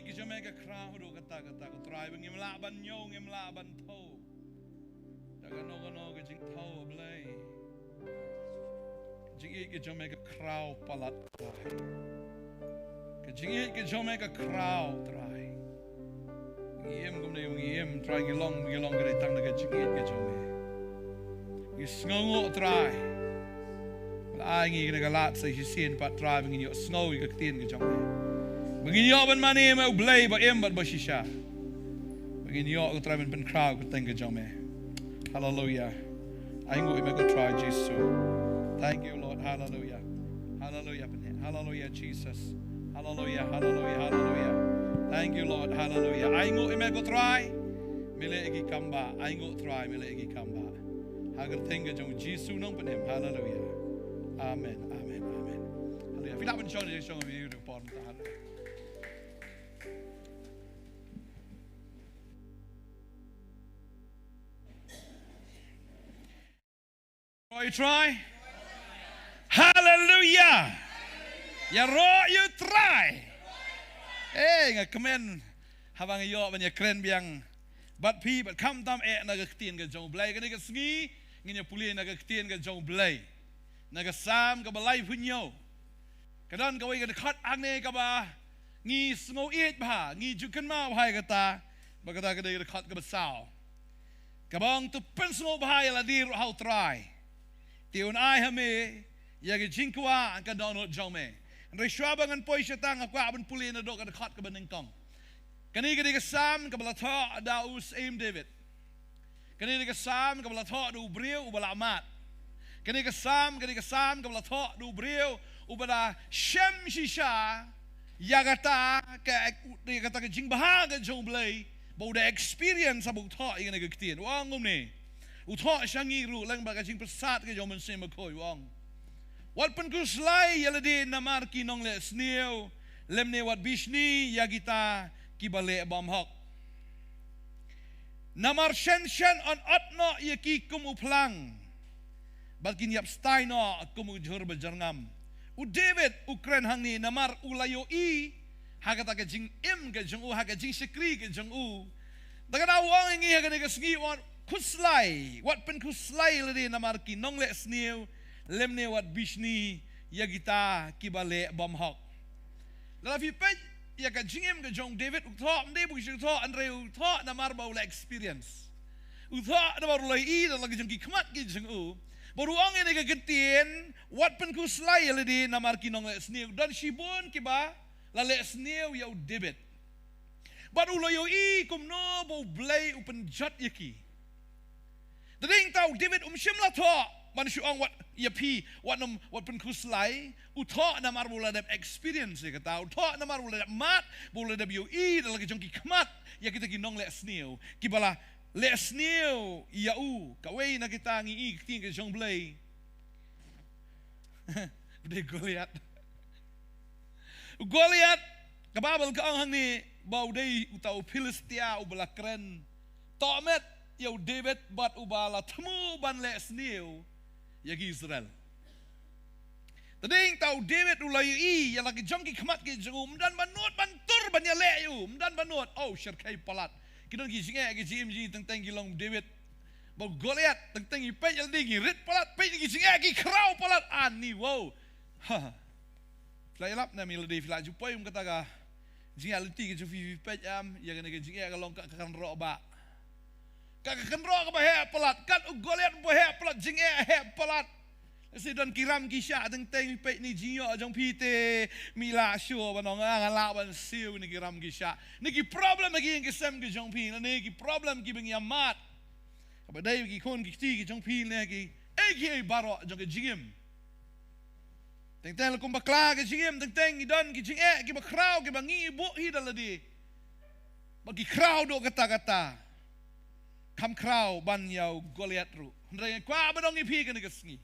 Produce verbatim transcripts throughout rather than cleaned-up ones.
Ki jong me ka khraw haduh katta katta ko Trai, ba ngim lah ban ñiew, ngim lah ban thew da kano kano ka jingthew, a Blei. Ka jingïeit ka jong me ka khraw palat, Trai. Ka jingïeit ka jong me ka khraw, Trai. Ngi im kumne, ngi im, Trai, ngi long, ngi long ka dei tang da ka jingïeit ka jong me. Ngi sngewnguh, Trai. Ai ngi kane ka lad sa shisien pat, Trai, ba ngin ïohsngew ïa ka ktien ka jong me. Ba ngin ïoh ban mane ïa me, U Blei ba im bad ba shisha. Ba ngin ïoh, ko Trai, ban pynkhraw ka kyrteng ka jong me. Haleluia. Ainguh ïa me, ko Trai Jisu. Thank you, Lord. Haleluia. Haleluia, pyneh. Haleluia, Jesus. Haleluia, haleluia, haleluia. Thank you, Lord. Haleluia. Ainguh ïa me, ko Trai. Me leh ïa ki kam ba. Ainguh, Trai, me leh ïa ki kam ba. Ha ka kyrteng ka jong U Jisu Nongpynim. Haleluia. Amen, amen, amen. Haleluia. Phi lah ban shong, shong, shong, shong, por mynta. Haleluia. Trai, Trai. Haleluia. Ïaroh ïa U Trai. Eh, nga kmen haba nga ïoh ban ïakren biang bad phi, bad khamtam eh na ka ktien ka jong U Blei. Kane ka sngi ngin ïa pule na ka ktien ka jong U Blei. Na ka Salm kaba laiphew hynñiew. Ka don kawei ka dkhot hangne kaba ngi sngew ïeit bha, ngi ju kynmaw bha ïa kata, ba kata ka dei ka dkhot kaba saw. Kaba ong, to pynsngewbha ïa lade ruh ha U Trai, te un ai ha me ïa ka jingkwah ka dohnud jong me. Hynrei shuwa ba ngan poi shata, nga kwah ban pule naduh ka dkhot kaba nyngkong. Kane ka dei ka Salm kaba la thoh da u Syiem David. Kane ka dei ka Salm kaba la thoh da u briew uba la mad. Kane ka Salm, kane ka Salm kaba la thoh da u briew uba la shem shisha ïa kata ka, ïa kata ka jingbha ka jong U Blei, ba u da experience haba u thoh ïa kane ka ktien. U ong kumne. U thoh sha ngi ruh lyngba ka jingpyrsad ka jong U Mynsiem Bakhuid, u ong: Wat pynkhuslai ïa lade namar ki nongleh sniew, lymne wat bishni ïa kita kiba leh bymhok. Namar shen shen yn ot noh ïa ki kum u phlang, bad kin ïap stai noh kum u jhur bajyrngam. U David u kren hangne namar u la ïohi ha kata ka jingim ka jong u, ha ka jingshakri ka jong u. Te kane u ong ïa ngi ha kane ka sngi, wat khuslai, wat pynkhuslai lade namar ki nongleh sniew, lymne wat bishni ïa kita kiba leh bymhok. Lada phi peit ïa ka jingim ka jong u David, u thoh, ym dei ba u shu thoh, hynrei u thoh namar ba u la experience. U thoh namar u la ïohi da la ka jong ki khmat ki jong u. Bad u ong ïa kane ka ktien, wat pynkhuslai ïa lade namar ki nongleh sniew. Don shibun kiba la leh sniew ïa u David. Bad u la ïohi kumno ba U Blei u pynjot ïa ki. Te dei ta u David um shym la thoh ban shu ong, wat ïa phi, wat nym, wat pynkhuslai. U thoh namar ba u la dep experience ïa kata. U thoh namar ba u la dep mad, ba u la dep ïohi da la ka jong ki khmat ïa kita ki nongleh sniew, kiba la leh sniew ïa u. Kawei na kita ngi i ka ktien ka jong U Blei. Dei Goliath. U Goliath, ka Baibl ka ong hangne ba u dei uta u Philistia uba la kren tohmet ïa u David bad uba la thmu ban leh sniew ïa ki Israel. Te dei ta u David u la ïohi ïa la ki jong ki khmat ki jong u, ym don ba nud ban tur ban ïaleh ïa u, ym don ba nud. Oh, shyrkhei palat. Ki don ki jingeh ki jingim jong ngi teng teng ki long David. Ba u Goliath, teng teng ngi peit ïa lade ngi rit palat, peit ki jingeh ki khraw palat, ani, wow. Ha. Phi la ïalap ne em ïa lade, phi la ju poi kum kata ka jingeh lynti ka jong phi, phi peit em ïa kane ka jingeh ka long ka, ka kynroh ba. Ka, ka kynroh kaba heh palat, kat u Goliath ba heh palat, jingeh heh palat. Lehse don ki ram ki shah teng teng, phi peit ne jingïoh jong phi te, mi lah shuh ban ong, ah, nga lah ban siew ne ki ram ki shah. Ne ki problem ha ki ïing ki sem ki jong phi, ne ki problem kiba ngi ïa mad. Kaba dei ki khun ki kti ki jong phi ne ki, eh, kiei baroh jong ka jingim. Teng teng la kum bakla ka jingim, teng teng ngi don ki jingeh kiba khraw kiba ngi buh hi da lade. Ba ki khraw duh katta katta. Kham khraw ban ïa u Goliath ruh. Hynrei nga kwah ban ong ïa phi kane ka sngi,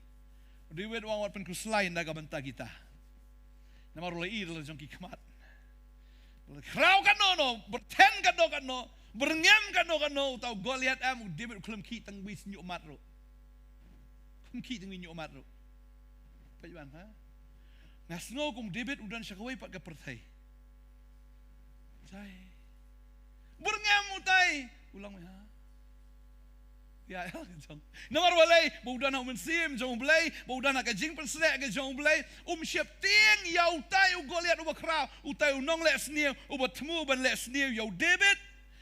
u David u ong wat pynkhuslai ynda ka bynta kita. Namar u la ïohi da la jong ki khmat. Khraw katno katno, byrthen katno katno, byrngem katno katno uta u Goliath em, u David u khlem khih tang wei sniewmat ruh. Khlem khih tang wei sniewmat ruh. Peit ban, ha? Nga sngew kum u David u don sha kawei pat ka pyrthei. Jai. Byrngem utai. U long, ha. Ïa, ïa, jong. Namar balei, ba u don ha u Mynsiem jong U Blei, ba u don ha ka jingpynsngew ka jong U Blei, um sheptieng ïa utai u Goliath uba khraw, utai u nongleh sniew, uba thmu ban leh sniew ïa u David,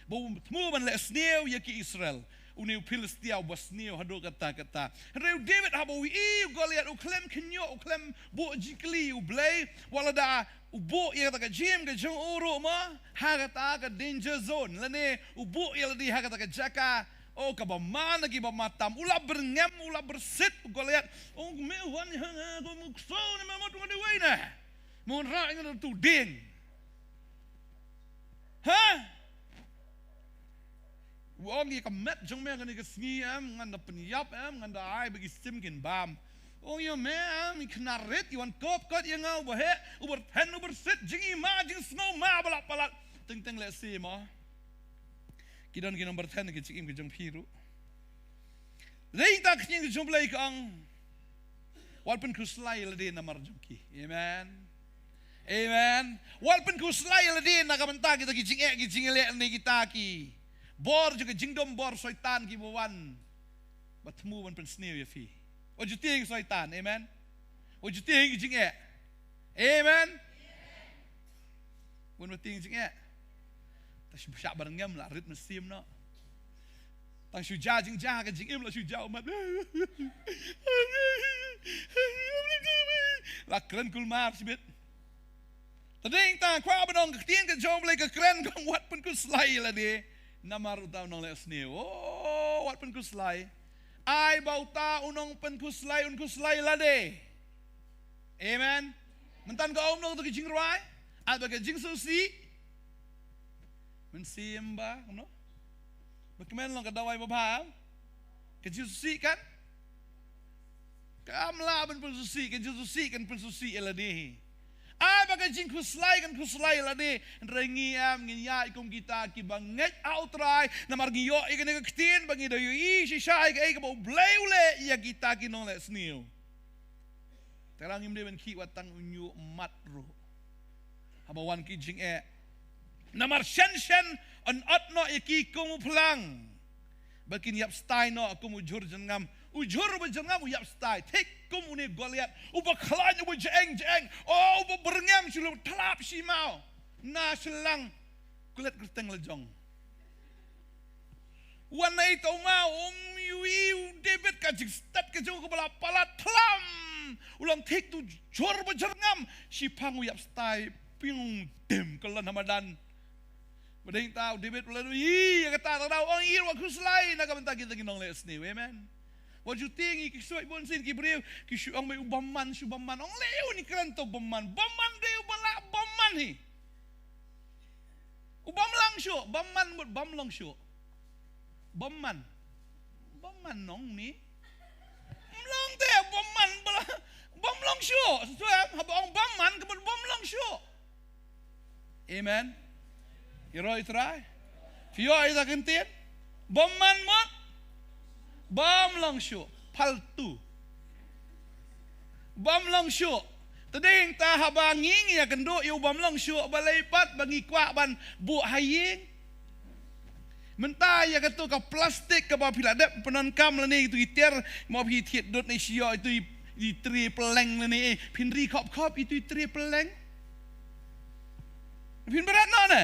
ba u thmu ban leh sniew ïa ki Israel. Une u Philistia uba sniew haduh katta katta. Hynrei u David haba u ïohi u Goliath, u khlem kynjoh, u khlem buh jingkylli ïa U Blei, wat la da u buh ïa kata ka jingim ka jong u ruh mo, ha kata ka danger zone, lane u buh ïa lade ha kata ka jaka, oh, kaba man na kiba ma tam, u la byrngem, u la byrsit u Goliath. Oh, me wan ha nga, ko mu kso ne me mot ngan dei wei ne. Mo ra ngan tu ding. Ha? U ong ïa ka met jong me kane ka sngi em, ngan da pynïap em, ngan da ai ba ki sim kin bam. U ong ïa me em, i khynnah rit, i wan kop kot ïa nga, uba heh, uba rthen, uba rsit, jingima, jingsngew ma, ba la palat. Teng teng lehse mo. Ki don ki nongpyrthen ki jingim ki jong phi ruh. Dei ta ka ktien ka jong U Blei ka ong. Wat pynkhuslai ïa lade namar jong ki. Amen. Amen. Wat pynkhuslai ïa lade na ka bynta kita ki jingeh ki jingleh ne kita ki bor jong ka jingdum bor Soitan kiba wan ba thmu ban pynsniew ïa phi. Wat ju tieng Soitan. Amen. Wat ju tieng ki jingeh. Amen. Bun ba tieng jingeh. Tang shu shah byrngem la rit mynsiem noh. Tang shu ja jingjia ka jingim la shu ja ummat. La kren kulmar shibit. Te dei tang kwah ban ong ka ktien ka jong U Blei ka kren ka ong wat pynkhuslai ïa lade namar uta u nongleh sniew. Oh, wat pynkhuslai. Ai ba uta u nongpynkhuslai un khuslai ïa lade. Amen. Mynta ka ong nong tu ka jingrwai. Ai ba ka jingsngewsih. Mynsiem ba, no? Ba kmen long ka dawai ba bha. Ka jingsngewsih kan? Kam lah ban pynsngewsih, ka jingsngewsih kan pynsngewsih ïa lade. Ai ba ka jingkhuslai kan khuslai ïa lade. Hynrei ngi em, ngin ïaid kum kita kiba ngeit ha U Trai. Namar ngi ïoh ïa kane ka ktien ba ngi da ïohi shisha ïa kaei kaba U Blei u leh ïa kita ki nongleh sniew. Te la ngim dei ban khih wat tang u ñiuh mat ruh. Haba wan ki jingeh. Namar shen shen yn ot noh ïa ki kum u phlang. Ba kin ïap stai noh kum u jhur jyrngam. U jhur ba jyrngam u ïap stai. Thik kum une Goliath. Uba khlaiñ, uba jeng jeng. Oh, uba byrngem shu lum tlap shi maw. Na shlang. Klet kyrteng la jong. Wan na ita u maw, um, ïohi u David ka jingstet ka jong u kaba la palat thlam. U long thik tu jhur ba jyrngam. Shiphang u ïap stai pieng dem ka lon ha madan. Ba dei ta u David u la ïohi ïa kata, ta da u ong ïa wat khuslai na ka bynta kita ki nongleh sniew. Amen. Wat ju tieng ïa ki ksuid bun sien ki briew ki shu ong ba u bymman, shu bymman. Ong leh u ni kren to bymman. Bymman dei uba la bymman hi. U bym lang shuh, bymman mut bym long shuh. Bymman. Bymman nong ni. Ym long te bymman bla, bym long shuh. Shuh, haba ong bymman ka mut bym long shuh. Amen. Ïaroh ïa U Trai. Phi ïoh ïa ka ktien. Bymman mut bym long shuh. Phaltu. Bym long shuh. Te dei ta haba ngi ngi ïakynduh ïa u bym long shuh, balei pat ba ngi kwah ban buh ha ïing. Mynta ïa katu ka plastik kaba phi la dep pyndonkam lane itu i tiar, mo phi thied dud ne shu ïoh itu i, i trie pylleng lane, eh, phin ri khop khop itu i trie pylleng. Phin bret noh ne.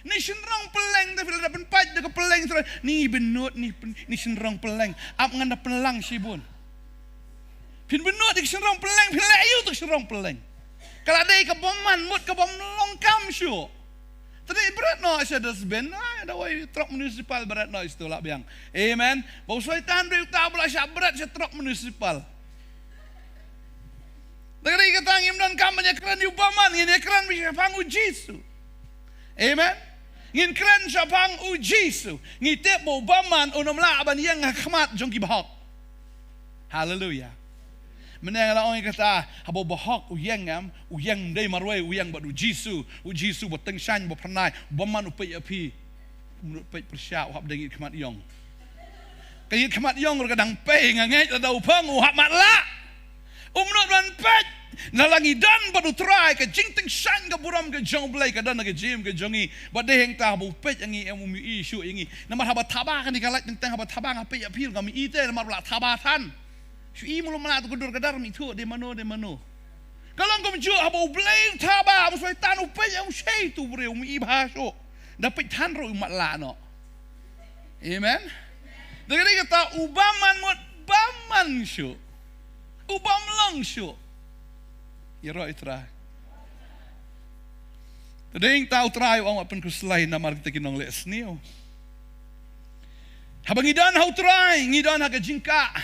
Ni shynrong pylleng te phi la da pynpait da ka pylleng shuh. Ni bynnud ni pyn-, ni shynrong pylleng. Ap ngan da pynlang shibun. Phin bynnud ni shynrong pylleng, phin leh aïu tu shynrong pylleng. Ka la dei ka bymman mut ka bym long kam shuh. Te dei bret noh sha dustbin. Ai, da wai trok municipal bret noh sha tu lah biang. Amen. Ba u Soitan dei uta ba la shah bret sha trok municipal. Lada dei kata ngim donkam ban ïakren ïa u bymman, ngin ïakren shaphang u Jisu. Amen. Ngin kren shaphang u Jisu. Ngi tip ba u bymman un ym lah ban ïeng ha khmat jong ki bahok. Haleluya. Mynne nga la ong ïa kata, haba u bahok u ïeng em, u ïeng ym dei marwei, u ïeng bad u Jisu, u Jisu ba tyngshaiñ ba phyrnai, u bymman u peit ïa phi. U mut peit pyrshah u hap dang ïa khmat ïong. Ka ïa khmat ïong ruh ka dang pei nga ngeit lada u phong u hap matlah. U mut ban peit. Na la ngi don bad U Trai, ka jingtyngshaiñ ka burom ka jong U Blei ka don ha ka jingim ka jong ngi. Bad dei hangta haba u peit ïa ngi, em, um ïohi shuh ïa ngi. Namar haba thaba kane ka light teng teng, haba thaba nga peit ïa phi, ngam ïohi te, namar ba la thaba than. Shu i mulu mana tu ka dur ka dar, mi thu, dei mano, dei mano. Ka long kumjuh haba U Blei u thaba, haba u Soitan u peit ïa u, shei tu briew, um ïohi bha shuh. Da peit than ruh u matlah noh. Amen. Da ka dei kata, u bam man mut, bam man shuh. U bam lang shuh. Ïaroh ïa U Trai. Te dei hangta U Trai u ong wat pynkhuslai namar kita ki nongleh sniew. Haba ngi don ha U Trai, ngi don ha ka jingkah.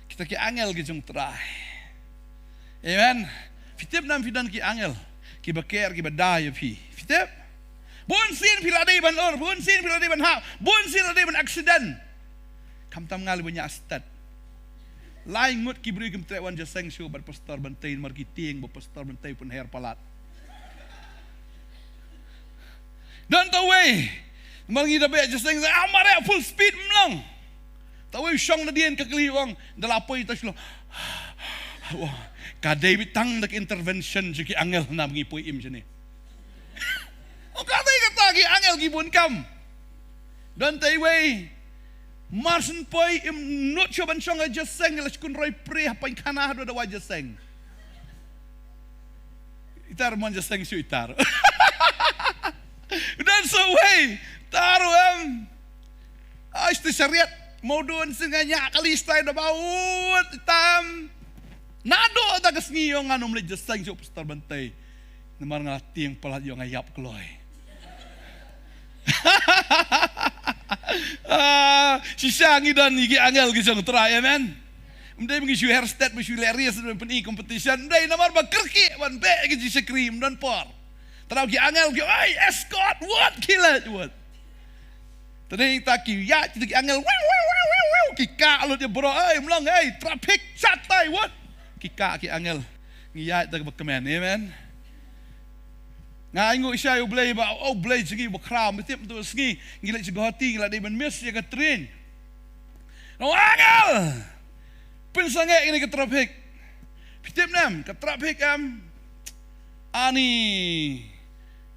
Kita ki angel ki jong U Trai. Amen. Phi tip ne em phi don ki angel kiba care, kiba da ïa phi? Phi tip? Bun sien phi la dei ban ur, bun sien phi la dei ban hap, bun sien la dei ban accident. Khamtam nga lei ban ïa stad. Lai ngut ki briew kim treh wan jingïaseng shuh bad Pastor Bantei, namar ki tieng ba Pastor Bantei pynher palat. Don tawei, namar ngi da beh jingïaseng, ah, mareh full speed, mlong. Tawei u shong nadien, ka kylli u ong, da la poi ta shlong. Wah, ka dei beit tang da ka intervention jong ki angel namar ngi poi im shane. Oh, ka dei kata ki angel ki bun kam. Don tawei, mar shen poi im nud shuh ban shong ha jingïaseng, la shkun roi pre ha paikhana haduh da wai jingïaseng. Itar mon jingïaseng shuh itar. Don sa wei, tar em. Ai, sti shariat, mau dun sing nga nya kali stai da baut, tam. Naduh da ka sngi ïong ngan ym leit jingïaseng shuh Pastor Bantei. Namar nga tieng palat ïong nga ïap kloi. Ah, shisha ngi don ïa ki angel ki jong U Trai, amen. Ym dei ba ngi shu her stet, ba shu leh race, ba pyni competition. Ym dei, namar ba kyrkieh ban beh ki jingshakri, ym don por. Tang ki angel ki, oi, escort, wat, ki leit, wat. Te dei ta ki ïaid, te ki angel, wiu, wiu, wiu, wiu, wiu, ki kah lut ïa baroh, ei, mlong, ei, traffic, shah tai, wat. Ki kah ki angel. Ngi ïaid da kaba kmen, amen. Nga ainguh sha ïa U Blei ba, oh, U Blei jong ngi uba khraw, mynta mynta sngi, ngi leit sha Guwahati, ngi la dei ban miss ïa ka train. Nga ong, angel! Pynsangeh ïa kane ka traffic. Phi tip ne em, ka traffic em. Ani.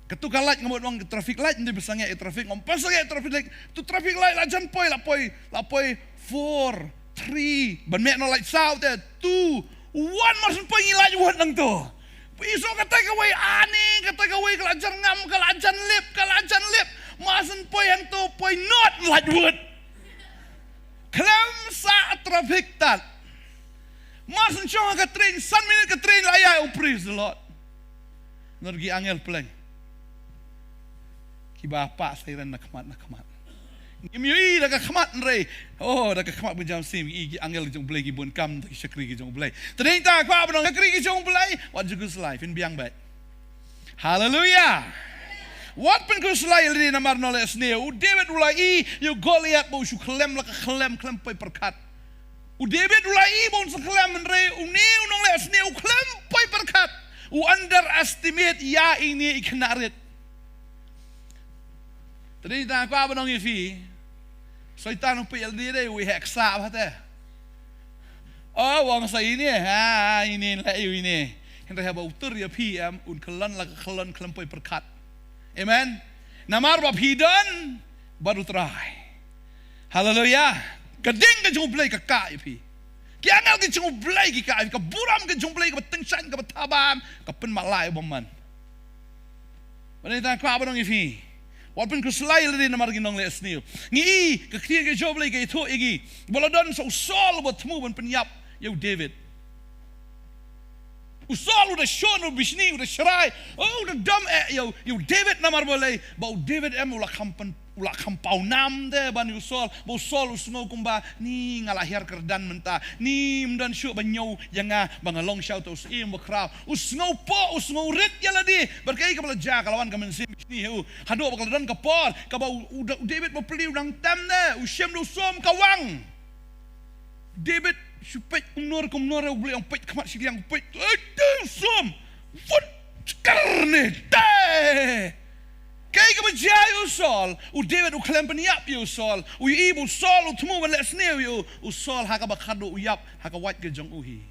Katu ka light nga mut ong ka traffic light, nda pynsangeh ïa traffic, ngam pynsangeh ïa traffic light. Tu traffic light la jan poi, la poi, la poi four, three. Ban mih na light saw te, two, one, mar shen poi ngi light wut nangtu. Phi sngew kata kawei ani, kata kawei ka la jan ngam, ka la jan lip, ka la jan lip. Mar shen poi hangtu poi not light wut. Khlem sah traffic tad. Mar shen shong ha ka train, san minit ka train la ïaid, oh, praise the Lord. Nar ki angel pleng. Kiba pah siren na khmat, na khmat. Ngim ïohi da ka khmat hynrei. Oh, da ka khmat ba jam sim, i ki angel ki jong U Blei ki bun kam, da ki shakri ki jong U Blei. Te dei ta kwah ban ong shakri ki jong U Blei, wat ju khuslai, phin biang beit. Haleluia. Wat pynkhuslai lade namar nongleh sniew. U David u la i ïa u Goliath ba u shu khlem la ka khlem, khlem poi pyrkhat. U David u la i ba un sa khlem, hynrei une u nongleh sniew u khlem poi pyrkhat. U underestimate ïa ine i khynnah rit. Te dei ta kwah ban ong ïa phi. Soitan u peit ïa lade dei u heh ksah bha te. Oh, u ong sa ine, ha, ine la ïa ine. Hynrei haba u tur ïa phi em, un khlon la ka khlon khlem poi pyrkhat. Amen. Namar ba phi don bad U Trai. Haleluia. Ka ding ka jong U Blei ka kah ïa phi. Ki angel ki jong U Blei ki kah ïa phi. Ka burom ka jong U Blei, kaba tyngshaiñ, kaba thabang, ka pynmatlah ïa u bymman. Bad ïa ta kwah ban ong ïa phi. Wat pynkhuslai lade namar ki nongleh sniew. Ngi i ka ktien ka jong U Blei ka ïathuh ïa ngi ba la don sa u Saul uba thmu ban pynïap ïa u David. U Saul u da shon, u da bishni, u da shrai, oh, u da dom eh ïa u, ïa u David namar balei, ba u David em u la kham pyn, u la kham paw nam te ban ïa u Saul, ba u Saul u sngew kumba, ni nga la hiar kyrdan mynta, ni ym don shuh ba ñiew ïa nga ba nga long sha uta u syiem ba khraw. U sngew poh, u sngew rit ïa lade, bad kaei kaba la jia, ka la wan ka mynsiem bishni ha u. Haduh ba ka la don ka por kaba u, u, u David bapli u dang tem te, u shim da u som ka wang. David shu peit kumno re kumno re, U Blei ong peit khmat shiliang, peit, eh, te u som. Vut, chkar ne, te. Kaei kaba jia ïa u Saul, u David u khlem pynïap ïa u Saul, u ïohi ba u Saul u thmu ban leh sniew ïa u, u Saul ha kaba khadduh u ïap ha ka wait ka jong u hi.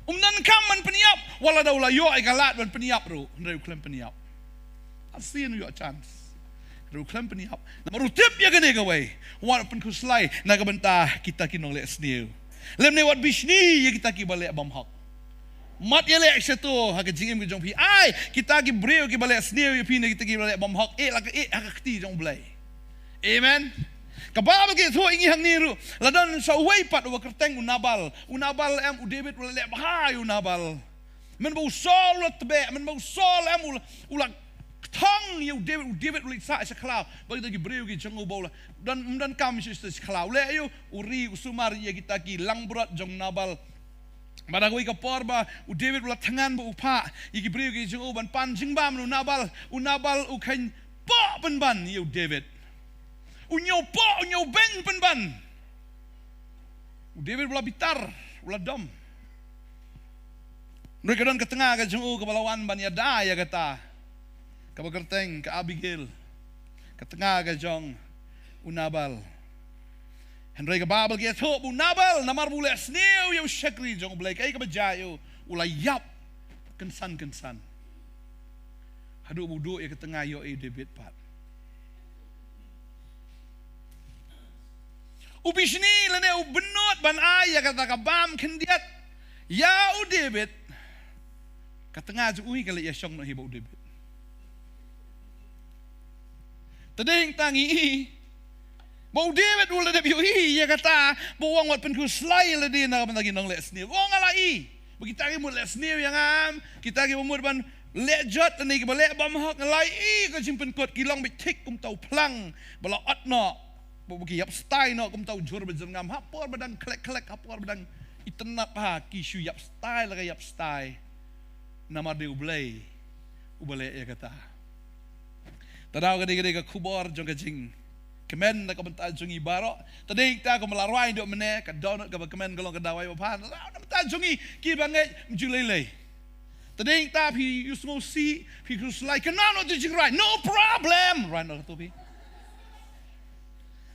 Um donkam ban pynïap, wat la da u la ïoh ïa ka lad ban pynïap ruh, hynrei u khlem pynïap. Arsien u ïoh chance, hynrei u khlem pynïap. Namar u tip ïa kane kawei, wat pynkhuslai na ka bynta kita ki nongleh sniew. Lymne wat bishni ïa kita kiba leh bymhok. Mat ïaleh shato ha ka jingim ka jong phi. Ai, kita ki briew kiba leh sniew ïa phi ne kita kiba leh bymhok, eh la ka eh ha ka kti jong U Blei. Amen. Ka Baibl ka ïathuh ïa ngi hangne ruh, la don sa uwei pat uba kyrteng u Nabal. U Nabal em, u David u la leh bha ïa u Nabal. Mynba u Saul u la tbeh, mynba u Saul em u la, u la kthang ïa u David, u David u la sah sha khlaw. Ba kita ki briew ki jong u ba u la don, donkam sha sha khlaw. U leh ïa u, u ri u sumar ïa kita ki langbrot jong u Nabal. Bad ha kawei ka por ba u David u la thngan ba u phah ïa ki briew ki jong u ban pan jingbam na u Nabal, u Nabal u kheiñ poh pynban ïa u David. U ñiew poh, u ñiew beiñ pynban. U David u la bitar, u la dom. Hynrei ka don ka tnga ka jong u kaba la wan ban ïada ïa kata, kaba kyrteng ka Abigail, ka tnga ka jong u Nabal. Hynrei ka Baibl ka ïathuh ba u Nabal, namar ba u leh sniew ïa u shakri jong U Blei, kaei kaba jia ïa u, u la ïap kynsan kynsan. Haduh ba u duh ïa ka tnga ïoh ïa u David pat. U bishni lane u bynnud ban ai ïa kata ka bam khyndiat ïa u David. Ka tnga jong u hi ka la ïashong noh hi bad u David. Te dei hangta ngi i ba u David u la dep ïohi ïa kata, ba u ong wat pynkhuslai ïa lade na ka bynta ki nongleh sniew. U ong nga la i ba kita ki mut leh sniew ïa nga, kita kiba mut ban leh jot lane kiba leh bymhok, nga la i ka jingpynkut, ki long beit thik kumta u phlang ba la ot noh, ba ki ïap stai noh kumta u jhur ba jyrngam, ha por ba dang khlek khlek, ha por ba dang itynnad bha, ki shu ïap stai la ka ïap stai. Namar dei U Blei uba leh ïa kata. Te daw ka dei, ka dei ka khubor jong ka jingkmen na ka bynta jong ngi baroh. Te dei ta, kumba la rwai haduh mynne, ka dohnud kaba kmen ka long ka dawai babha. Te daw na bynta jong ngi kiba ngeit, ym ju lei lei. Te dei ta, phi ïohsngew sih, phi khuslai, kynmaw noh ïa ka jingrwai, no problem. Rwai noh kato phi.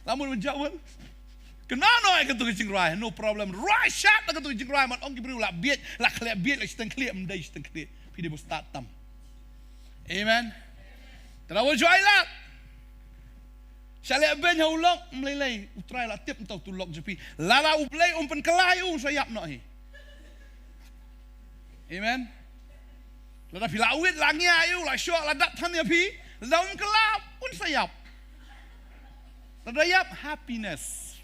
La mut ban jia ban kynmaw noh ïa kato ka jingrwai, no problem. Rwai shad na kato ka jingrwai, man ong ki briew la bieit, la khleh bieit, la shiteng khlieh, ym dei shiteng khlieh. Phi dei ba stad tam. Amen. Te la wat ju ailad. Sha leh beiñ ha u lok, ym lei lei, U Trai la tip, mynta uto u lok jong phi. Lada U Blei um pynkylla ïa u, un sa ïap noh hi. Amen. Lada phi la wit, la ngiah ïa u, la shoh, la dap than ïa phi, lada um kylla, un sa ïap. Lada ïap, happiness.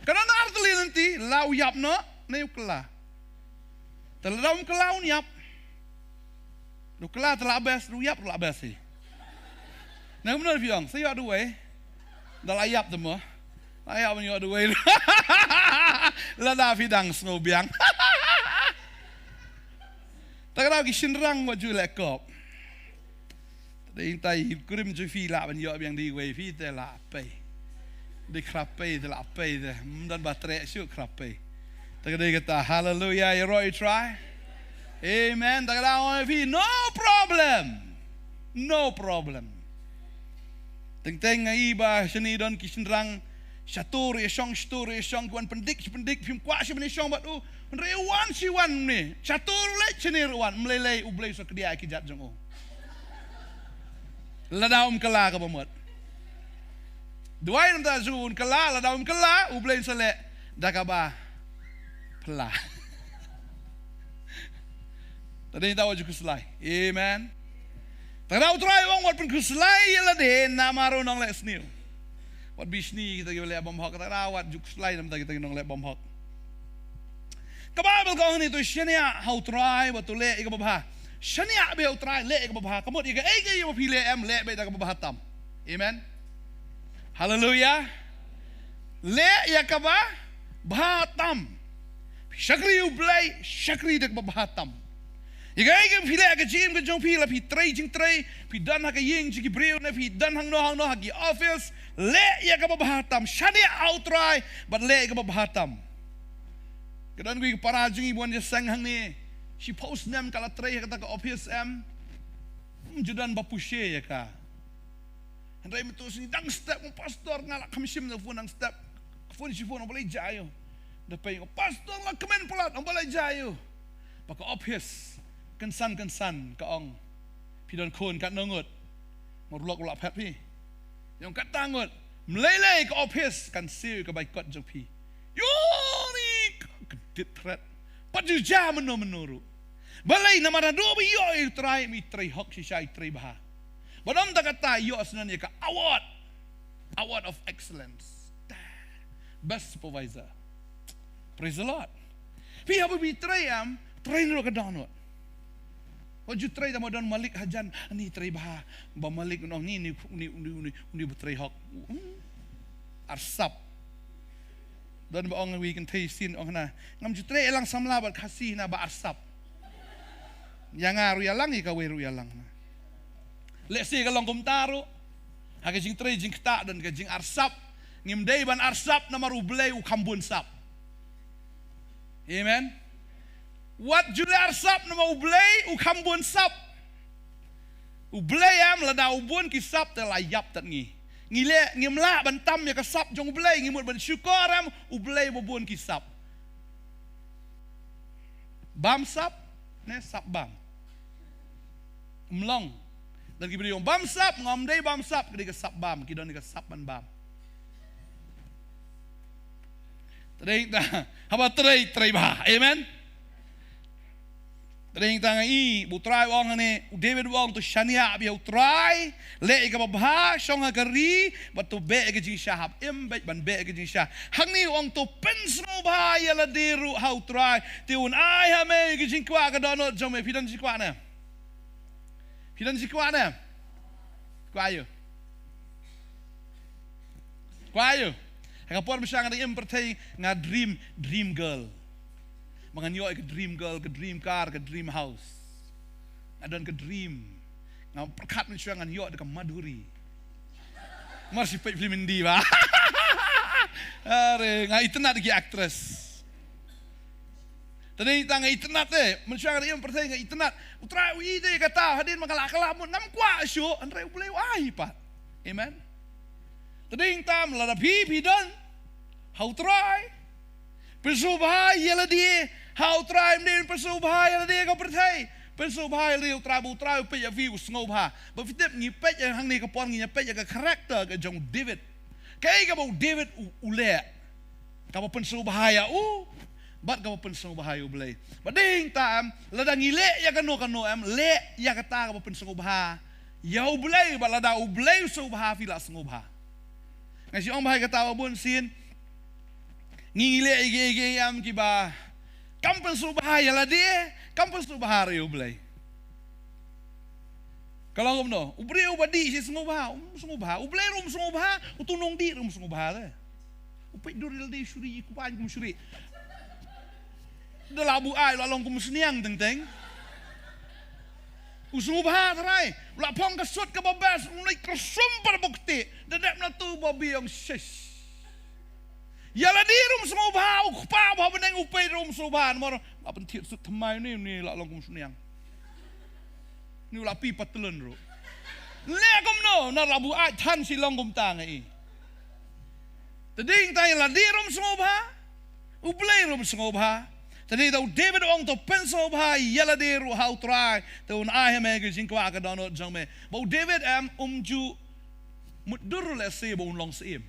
Ka don ar tylli lynti, la u ïap noh, ne u kylla. Te lada um kylla un ïap. Lada u kylla te la best, lada u ïap te la best hi. Nang kumno phi ong, sa ïoh duwai. Da la ïap te mo. La ïap ban ïoh duwai. Lada phi dang sngew biang. Te ka daw ki shynrang wat ju leh kop. Te dei tai kurim ju phi lah ban ïoh biang dei wei phi te la pei. Dei khrap pei te la pei te. Ym don ba treh shuh khrap pei. Te ka dei kata, haleluya, ïaroh ïa U Trai. Amen. Te ka daw phi, no problem. No problem. Teng teng nga i ba shane don ki shynrang, shatur ïa shong, shatur ïa shong, ki wan pyndik, shi pyndik, phim kwah shi ban ïa shong bad u. Hynrei wan shi wan ne. Shatur leh shane ruh wan, ym lei lei, U Blei u sa kdiah ïa ki jait jong u. Lada um kylla kaba mut. Duwai na bynta jong u, un kylla, lada um kylla, U Blei un sa leh da kaba phylla. Te dei ta wat ju khuslai. Amen. Te ka daw U Trai u ong wat pynkhuslai ïa lade namar u nongleh sniew. Wat bishni kita kiba leh bymhok, te ka daw wat ju khuslai namar kita ki nongleh bymhok. Ka Baibl ka ong hangne, to shaniah ha U Trai bad to leh ïa kaba bha. Shaniah beit ha U Trai, leh ïa kaba bha. Ka mut ïa kaei kaei ba phi leh em, leh beit da kaba bha tam. Amen. Haleluya. Leh ïa kaba bha tam. Shakri U Blei, shakri da kaba bha tam. Ïa kaei kaei ba phi leh ha ka jingim ka jong phi, la phi trei jingtrei, phi don ha ka ïing jong ki briew ne phi don hangno hangno ha ki office, leh ïa kaba bha tam. Shaniah ha U Trai bad leh ïa kaba bha tam. Ka don kawei ka para jong ngi ba wan ïaseng hangne. Shiphew snem ka la trei ha kata ka office em. Ym ju don ba pushe ïa ka. Hynrei mynta u sngi dang step, u pastor, nga la kham shim na phone dang step. Phone shi phone, balei jia ïa u. Da pei, "O pastor, la kmen palat." Ong, "Balei, jia ïa u?" "Ba ka ophis kynsan kynsan ka ong phi don khun katno ngut. Marulok u la phet phi." Ïong, "Katno ngut?" "Mlei lei ka ophis kan siew ka bai kot jong phi." Ïong, ni ka dit thret. "Pat ju jia mynno mynno ruh." "Balei?" "Namar haduh ba ïoh ïa u trai, i trei hok shisha, i trei bha. Bad ym tang katta, ïoh shisha ïa ka award, award of excellence, best supervisor." Praise the Lord. Phi haba phi trei, em, trei noh ka dohnud. Wat ju trei tang ba don malik hajan, "Ni trei bha." Ba malik u ong, "Ni, ni, uni, uni, uni, uni ba trei hok." Hmm. Arsap. Don ba ong, wi kynthei sien ong hana, "Ngam ju trei, ïalang samla bad Khasi hana ba arsap." Ïa nga ruh ïalang, ïa kawei ruh ïalang. Lehse ka long kumta ruh. Ha ka jingtrei jingktah don ka jingarsap. Ngim dei ban arsap namar U Blei u kham bun sap. Amen. Wat ju leh arsap namar U Blei u kham bun sap. U Blei, em, lada u bun ki sap te la ïap tad ngi. Ngi leh, ngim lah ban tam ïa ka sap jong U Blei, ngi mut ban shukor, em, U Blei ba bun ki sap. Bam sap, ne sap bam. Ym long. Don ki briew ong bam sap, ngam dei bam sap, ki dei ka sap bam, ki don ka sap ban bam. Te dei tang, haba trei, trei bha. Amen. Te dei tang, i, ba U Trai u ong hangne, u David u ong, "To shaniah bha ïa U Trai, leh ïa kaba bha, shong ha ka ri, bad to beh ïa ka jingshisha, hap im beit ban beh ïa ka jingshisha." Hangne u ong, "To pynsngewbha ïa lade ruh ha U Trai, te un ai ha me ïa ka jingkwah ka dohnud jong me." Phi don jingkwah ne? Phi don jingkwah ne? Kwah ïa u. Kwah ïa u. Ha ka por mynshuwa nga dang im pyrthei, nga dream, dream girl. Ba ngan ïoh ka dream girl, ka dream car, ka dream house. Nga don ka dream. Nga pyrkhat mynshuwa ngan ïoh da ka Madhuri. Mar shi peit film Hindi ba. Are, nga itynnad ki actress. Te dei tang nga itynnad te, mynshuwa nga im pyrthei nga itynnad. U Trai u ïeit ïa kata, hadien ba nga la kylla mut ngam kwah shuh, hynrei U Blei u ai pat. Amen. Te dei tang lada phi, phi don ha U Trai, pynsngewbha ïa lade ha U Trai, ym dei pynsngewbha ïa lade ha ka pyrthei. Pynsngewbha ïa lade ha U Trai, ba U Trai u peit ïa phi u sngewbha. Ba phi tip ngi peit ïa hangne ka por ngi ïa peit ïa ka character ka jong u David. Kaei kaba u David u, u leh? Kaba pynsngewbha ïa u, bad kaba pynsngewbha ïa U Blei. Ba dei tang em, lada ngi leh ïa kano kano em, leh ïa kata kaba pynsngewbha ïa U Blei, bad lada U Blei u sngewbha phi la sngewbha. Nga shu ong bha ïa kata ba bun sien. Ngi ngi leh ïa ki, ïa ki em kiba kam pynsngewbha ïa lade, kam pynsngewbha ruh ïa U Blei. Ka long kumno? U briew uba dih shi sngewbha, um sngewbha. U Blei ruh um sngewbha, utu u nongdih ruh um sngewbha te. U peit dur ïa lade, shuri, i kuban kum shuri. Da lah buaid, lah long kum sniang teng teng. U sngewbha tharai, u lah phong ka suit kaba best, u leit kyrsum pat ba kti, da dep na tu ba biang shish. Ïa lade ruh um sngewbha, u kpa ba ha bneng u peit ruh um sngewbha, namar la pynthied suit thymmai ne, ne lah long kum sniang. Ni u la pynpatlun ruh. Leh kumno, na la buaid than shi long kumta ngi. Te dei tang ïa lade ruh um sngewbha, U Blei ruh um sngewbha. Te dei tang u David u ong to pynsngewbha ïa lade ruh ha U Trai, te un ai ha me ka jingkwah ka dohnud jong me. Ba u David em um ju mutdur lehse ba un long syiem.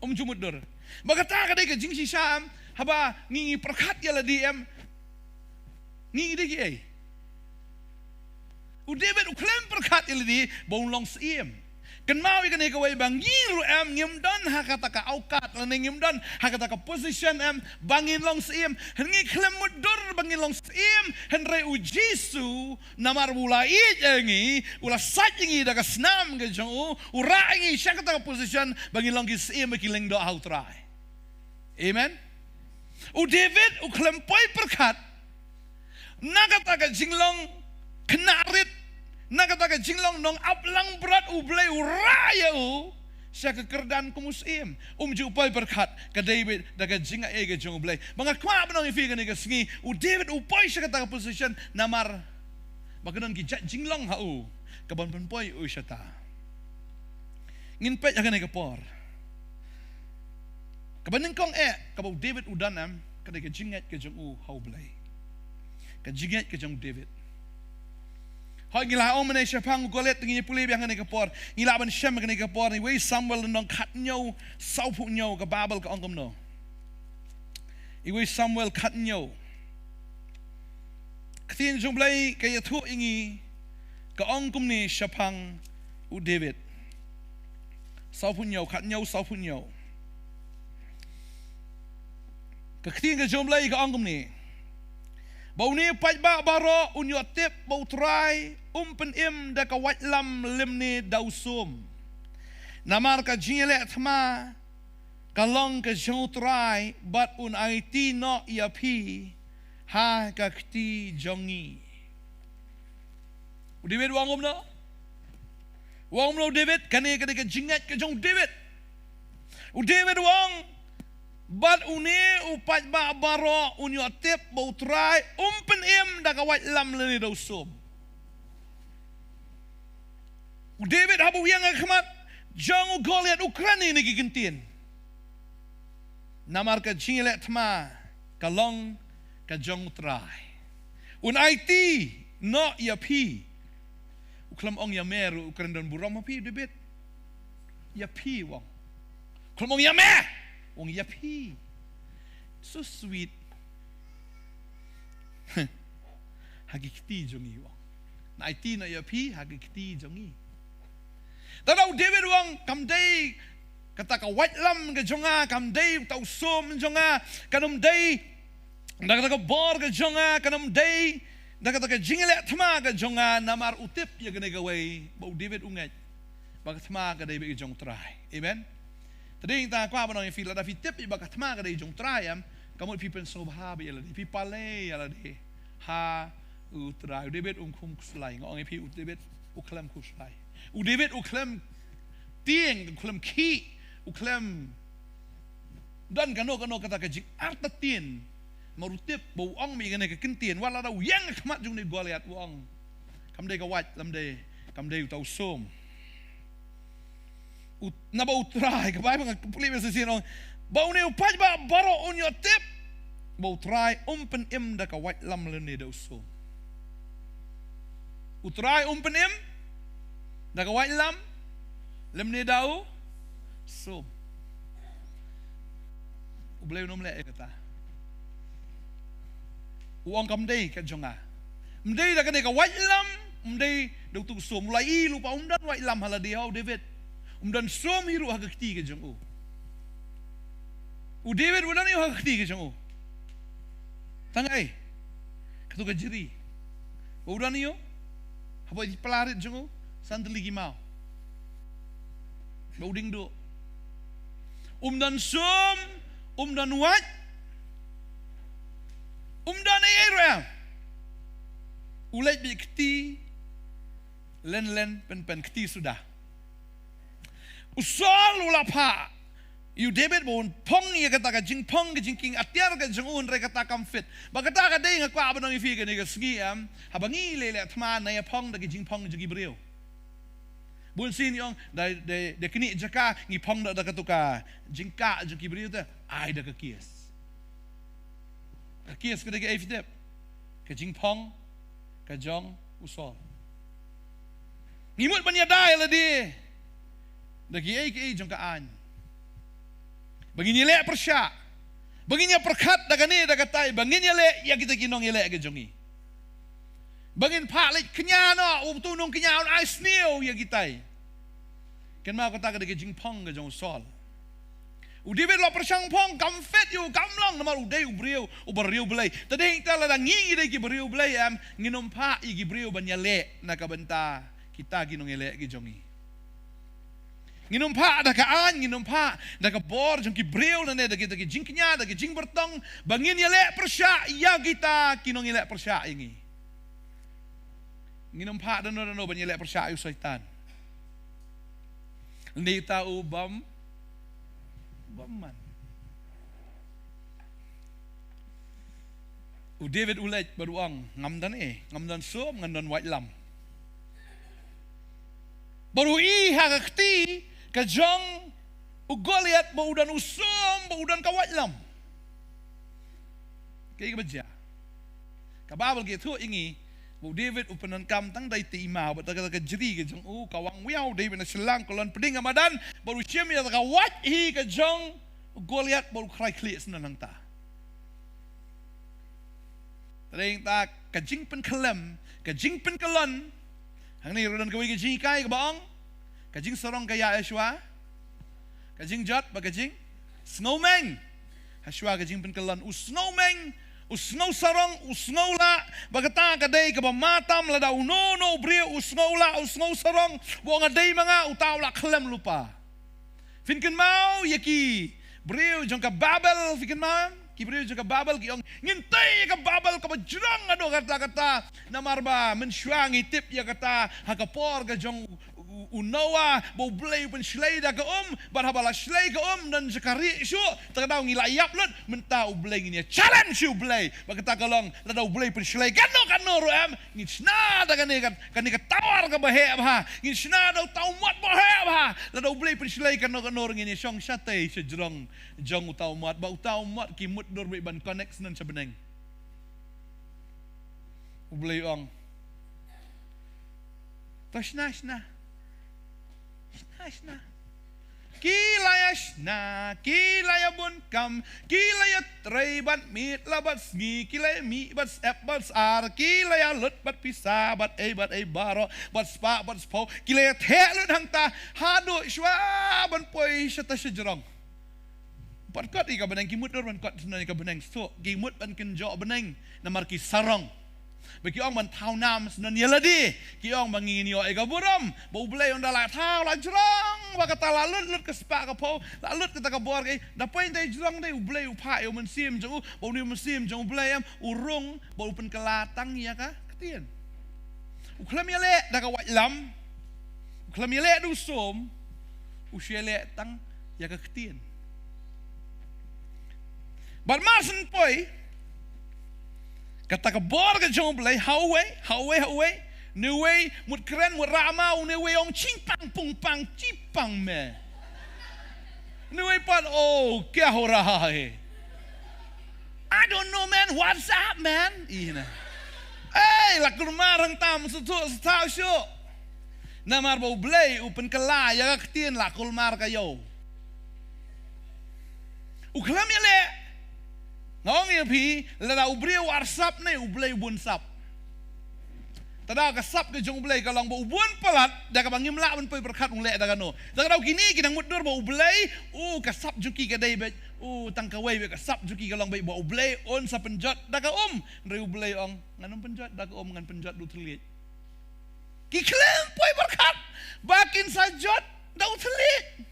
Um ju mutdur. Ba kata ka dei ka jingshisha em, haba ngi ngi pyrkhat ïa lade em, ngi ngi dei kiei? U David u khlem pyrkhat ïa lade ba un long syiem. Kynmaw ïa kane kawei ba ngi ruh em ngim don ha kata ka awkat lane ngim don ha kata ka position em ba ngin long syiem. Ngi khlem mutdur ba ngin long syiem, hynrei U Jisu namar ba u la ïeit ïa ngi, u la sait ïa ngi da ka snam ka jong u, u rah ïa ngi sha kata ka position ba ngin long ki syiem bad ki lyngdoh ha U Trai. Amen. U David u khlem poi pyrkhat na kata ka jinglong khynnah rit, na kata ka jinglong nongap langbrot, U Blei u rah ïa u sha ka kyrdan kum u syiem. Um ju poi pyrkhat ka David da ka jingai ka jong U Blei. Ba nga kwah ban ong ïa phi kane ka sngi, u David u poi sha kata ka position namar ba ka don ki jait jinglong ha u kaban pynpoi u shata. Ngin peit ha kane ka por. Kaba nyngkong eh, kaba u David u don em, ka dei ka jingngeit ka jong u ha u Blei. Ka jingngeit ka jong u David. Hooid, ngi la ong mynne shaphang u Goliath, te ngin ïa pule biang ha kane ka por. Ngi lah ban shem ha kane ka por. Iwei Samuel lynnong khathynñiew, sawphew hynñiew, ka Baibl ka ong kumno. Iwei Samuel khathynñiew. Ka ktien jong u Blei ka ïathuh ïa ngi, ka ong kumne shaphang u David. Sawphew hynñiew, khathynñiew, sawphew hynñiew. Ka ktien ka jong u Blei ka ong kumne. Ba une u paidbah baroh un ïoh tip ba u Trai um pynim da ka waitlam lymne da u sum. Namar ka jingïaleh thma ka long ka jong u Trai, bad un aiti noh ïa phi ha ka kti jong ngi. U David u ong kumno? U ong kumno u David? Kane ka dei ka jingngeit ka jong u David. U David u ong, bad une u paidbah baroh un ïoh tip ba u Trai um pynim da ka waitlam lane da u sum. U David haba u ïeng ha khmat jong u Goliath u kren ïa kine ki kyntien. Namar ka jingïaleh thma ka long ka jong u Trai. Un aiti noh ïa phi. U khlem ong ïa me ruh, u kren don burom ha phi u David. Ïa phi u ong. U khlem ong ïa me. U ong ïa phi. So sweet. Ha ki kti jong ngi u ong. Un aiti noh ïa phi ha ki kti jong ngi. Te u David u ong, kam dei kata ka waitlam ka jong nga, kam dei uta u sum jong nga, kan ym dei da kata ka bor ka jong nga, kan ym dei da kata ka jingïaleh thma ka jong nga, namar u tip ïa kane kawei, ba u David u ngeit ba ka thma ka dei beit ka jong u Trai. Amen. Te dei tang kwah ban ong ïa phi, lada phi tip ïa ba ka thma ka dei jong u Trai em, ka mut phi pynsngewbha beit ïa lade, phi pale ïa lade ha u Trai. U David um khum khuslai, nga ong ïa phi, u David u khlem khuslai. U David u khlem tieng, u khlem khih, u khlem don kano kano kata ka jingartatien. Namar u tip ba u ong ïa kane ka kyntien, wat lada u ïeng ha khmat jong une u Goliath u ong, kam dei ka waitlam, dei, kam dei uta u sum. U, naba u Trai, ka Baibl nga pule biang shisien, ong, ba une u paidbah baroh un ïoh tip ba u Trai um pynim da ka waitlam lymne da u sum. U Trai um pynim da ka waitlam lymne da u sum. U Blei un ym leh ïa kata. U ong kam dei ka jong nga. Ym dei da kane ka waitlam, ym dei da utu u sum. U la ïohi lypa um don waitlam ha lade, ha u David. Um don sum hi ruh ha ka kti ka jong u. U David u don ïa u ha ka kti ka jong u. Tang ei. Katu ka jri. U don ïa u. Haba i pla rit jong u, san tylli ki maw. Ba u dieng duh. Um don sum, um don wait. Um don ei ei ruh em. U leit beit kti len len pynpyn, kti suda. U Saul u la phah ïa u David ba un phong ïa kata ka jingphong, ka jingkieng atiar ka jong u, hynrei kata kam fit. Ba kata ka dei, nga kwah ban ong ïa phi kane ka sngi em, haba ngi leh leh thma, ngi ïa phong da ka jingphong jong ki briew. Bun sien ngi ong da, da, da kine jaka ngi phong da, da katu ka jingkah jong ki briew te, ai da ka kies. Ka kies ka dei kaei phi tip? Ka jingphong ka jong u Saul. Ngi mut ban ïada ïa lade da kiei kiei jong ka aiñ. Ba ngin ïaleh pyrshah. Ba ngin ïa pyrkhat da kane da katai. Ba ngin ïaleh ïa kita ki nongïaleh ka jong ngi. Ba ngin phah leit kñia noh, utu u nongkñia un ai sniew ïa kitai. Kynmaw, kata ka dei ka jingphong ka jong u Saul. U David la pyrshang phong, kam fit ïa u, kam long, namar u dei u briew uba riewblei. Te dei te lada ngi ngi dei kiba riewblei em, ngin ym phah ïa ki briew ban ïaleh na ka bynta kita ki nongïaleh ki jong ngi. Ngin ym phah da ka aiñ, ngin ym phah da ka bor jong ki briew lane da kita ki jingkñia, da ki jingbertong, ba ngin ïaleh pyrshah ïa kita ki nongïaleh pyrshah ïa ngi. Ngin ym phah dano dano ban ïaleh pyrshah ïa u Soitan. Ngi ta u bam, bam man. U David u leit bad u ong, ngam don ei, ngam don sum, ngam don waitlam. Bad u ïohi ha ka kti ka jong U Goliath ba u don u sum, ba u don ka waitlam. Kaei kaba jia? Ka Baibl ka ïathuh ïa ngi ba u David u pyndonkam tang da i tei i maw, bad da ka, da ka jri ka jong u, ka wang wiaw, David na shyllang, ka lon pdeng ha madan, bad u shim ïa ka wait hi ka jong u Goliath, bad u khrai khlieh syndon hangta. Te dei ta ka jingpynkhyllem, ka jingpynkyllon. Hangne ruh don kawei ka jinghikai kaba ong, ka jingsarong ka ïa shuwa ka jingjot bad ka jingsngewmeng. Ha shuwa ka jingpynkyllon, u sngew meng, u sngew sarong, u sngew lah, bad kata ka dei kaba matam lada uno uno u briew u sngew lah, u sngew sarong, ba ong nga dei ma nga, uta u la khyllem lypa. Phin kynmaw ïa ki briew jong ka Babel, phin kynmaw em? Ki briew jong ka Babel ki ong, ngin tei ïa ka Babel kaba jrong haduh katta katta. Namar ba mynshuwa ngi tip ïa kata, ha ka por ka jong u, u, u Noah, ba U Blei u pynshlei da ka um, bad haba la shlei ka um, don sha ka rieh shuh, te ka daw ngi la ïap lut, mynta U Blei ngin ïa challenge ïa U Blei. Bad kata ka long, lada U Blei u pynshlei kano kano ruh em, ngin shna da kane ka, kane ka tawar kaba heh bha, ngin shna da uta u mot ba heh bha, lada U Blei u pynshlei kano kano ruh ngin ïa shong shatei sha jrong jong uta u mot, bad uta u mot ki mutdur beit ban connect syndon sha bneng. U Blei u ong, to shna, shna. Shna, shna. Ki la ïa shna, ki la ïa bun kam, ki la ïa trei bad miet la bad sngi, ki la ïa mih bad sep bad sar, ki la ïa lut bad pisa bad ei bad ei baroh, bad spah bad sphew, ki la ïa theh lut hangta, haduh shuwa ban poi shata sha jrong. Bad kot ïa ka bneng, ki mutdur ban kot syndon ïa ka bneng, suk, ki mut ban kynjoh bneng, namar ki sarong. Ba ki ong ban thaw nam syndon ïa lade, ki ong ba ngin ïoh ïa ka burom, ba U Blei un da la thaw la jrong, ba kata la lut lut ka spah ka phew, la lut kata ka bor ka, da poi tei jrong dei U Blei u phah ïa u mynsiem jong u, ba une u mynsiem jong U Blei em, u rung, ba u pynkylla tang ïa ka ktien. U khlem ïaleh da ka waitlam, u khlem ïaleh da u sum, u shu ïaleh tang ïa ka ktien. Bad mar syn poi, kata ka bor ka jong U Blei, ha uwei, ha uwei, ha uwei, une uwei, mut kren, mut rah maw, une uwei ong ching pang pung pang, ching pang me. Une uwei pat, oh, kya ho raha hai? I don't know, man. What's up, man? Ina. Ei, la kulmar hangta, shu tu, shu tu, shu. Namar ba U Blei u pynkylla ïa ka ktien, la kulmar ka ïew. U khlem ïaleh. Nga ong ïa phi, lada u briew u arsap ne U Blei u bun sap. Te da ka sap ka jong U Blei ka long ba u bun palat, da kaba ngim lah ban poi pyrkhat un leh da kano. Te ka daw kine ki dang mutdur ba U Blei, u ka sap jong ki ka dei beit, u tang kawei beit, ka sap jong ki ka long beit ba U Blei un sa pynjot da ka um. Hynrei U Blei ong, ngan ym pynjot da ka um, ngan pynjot da u thylliej. Ki khlem poi pyrkhat ba kin sa jot da u thylliej.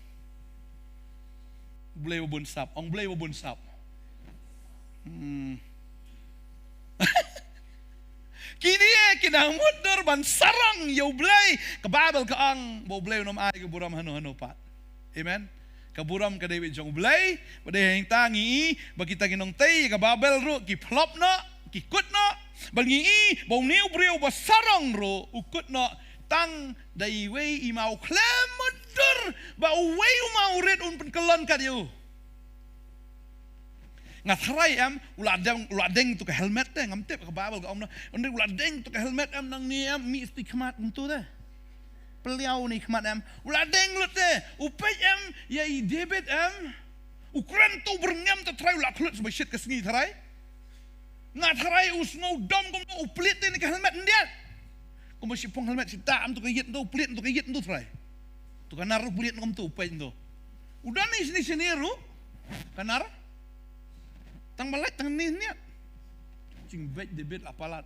U Blei u bun sap, ong U Blei u bun sap. Hmm. Kine ki dang mutdur ban sarong ïa U Blei. Ka Baibl ka ong ba U Blei un ym ai ka burom hano hano pat. Amen. Ka burom ka dei beit jong U Blei. Bad hangta ngi i ba kita ki nongtei ka Baibl ruh ki phlop noh, ki kut noh. Bad ngi i ba une u briew ba sarong ruh u kut noh tang da iwei i maw, khlem mutdur ba uwei u maw u rit un pynkyllon kat ïa u. Nga tharai em, u la deng, u la deng tu ka helmet te, ngam tip ka Baibl ka ong noh. Ynda u la deng tu ka helmet em, nangne em, mih sha khmat kumtu te. Pynliaw ne khmat em, u la deng lut te. U peit em ïa i David em, u kren tu byrngem te, tharai u la khlut sha ba shit ka sngi tharai. Nga tharai u sngew dom kumno, u plied te ne ka helmet, ym dei. Kumba shipong helmet shi tam tu ka ïit tu, u plied tu ka ïit tu tharai. Tu ka nar u plied kumtu, u peit tu. U don ne shane shane ruh ka nar. Tang ba lait tang ne ne. Jingbeit David la palat.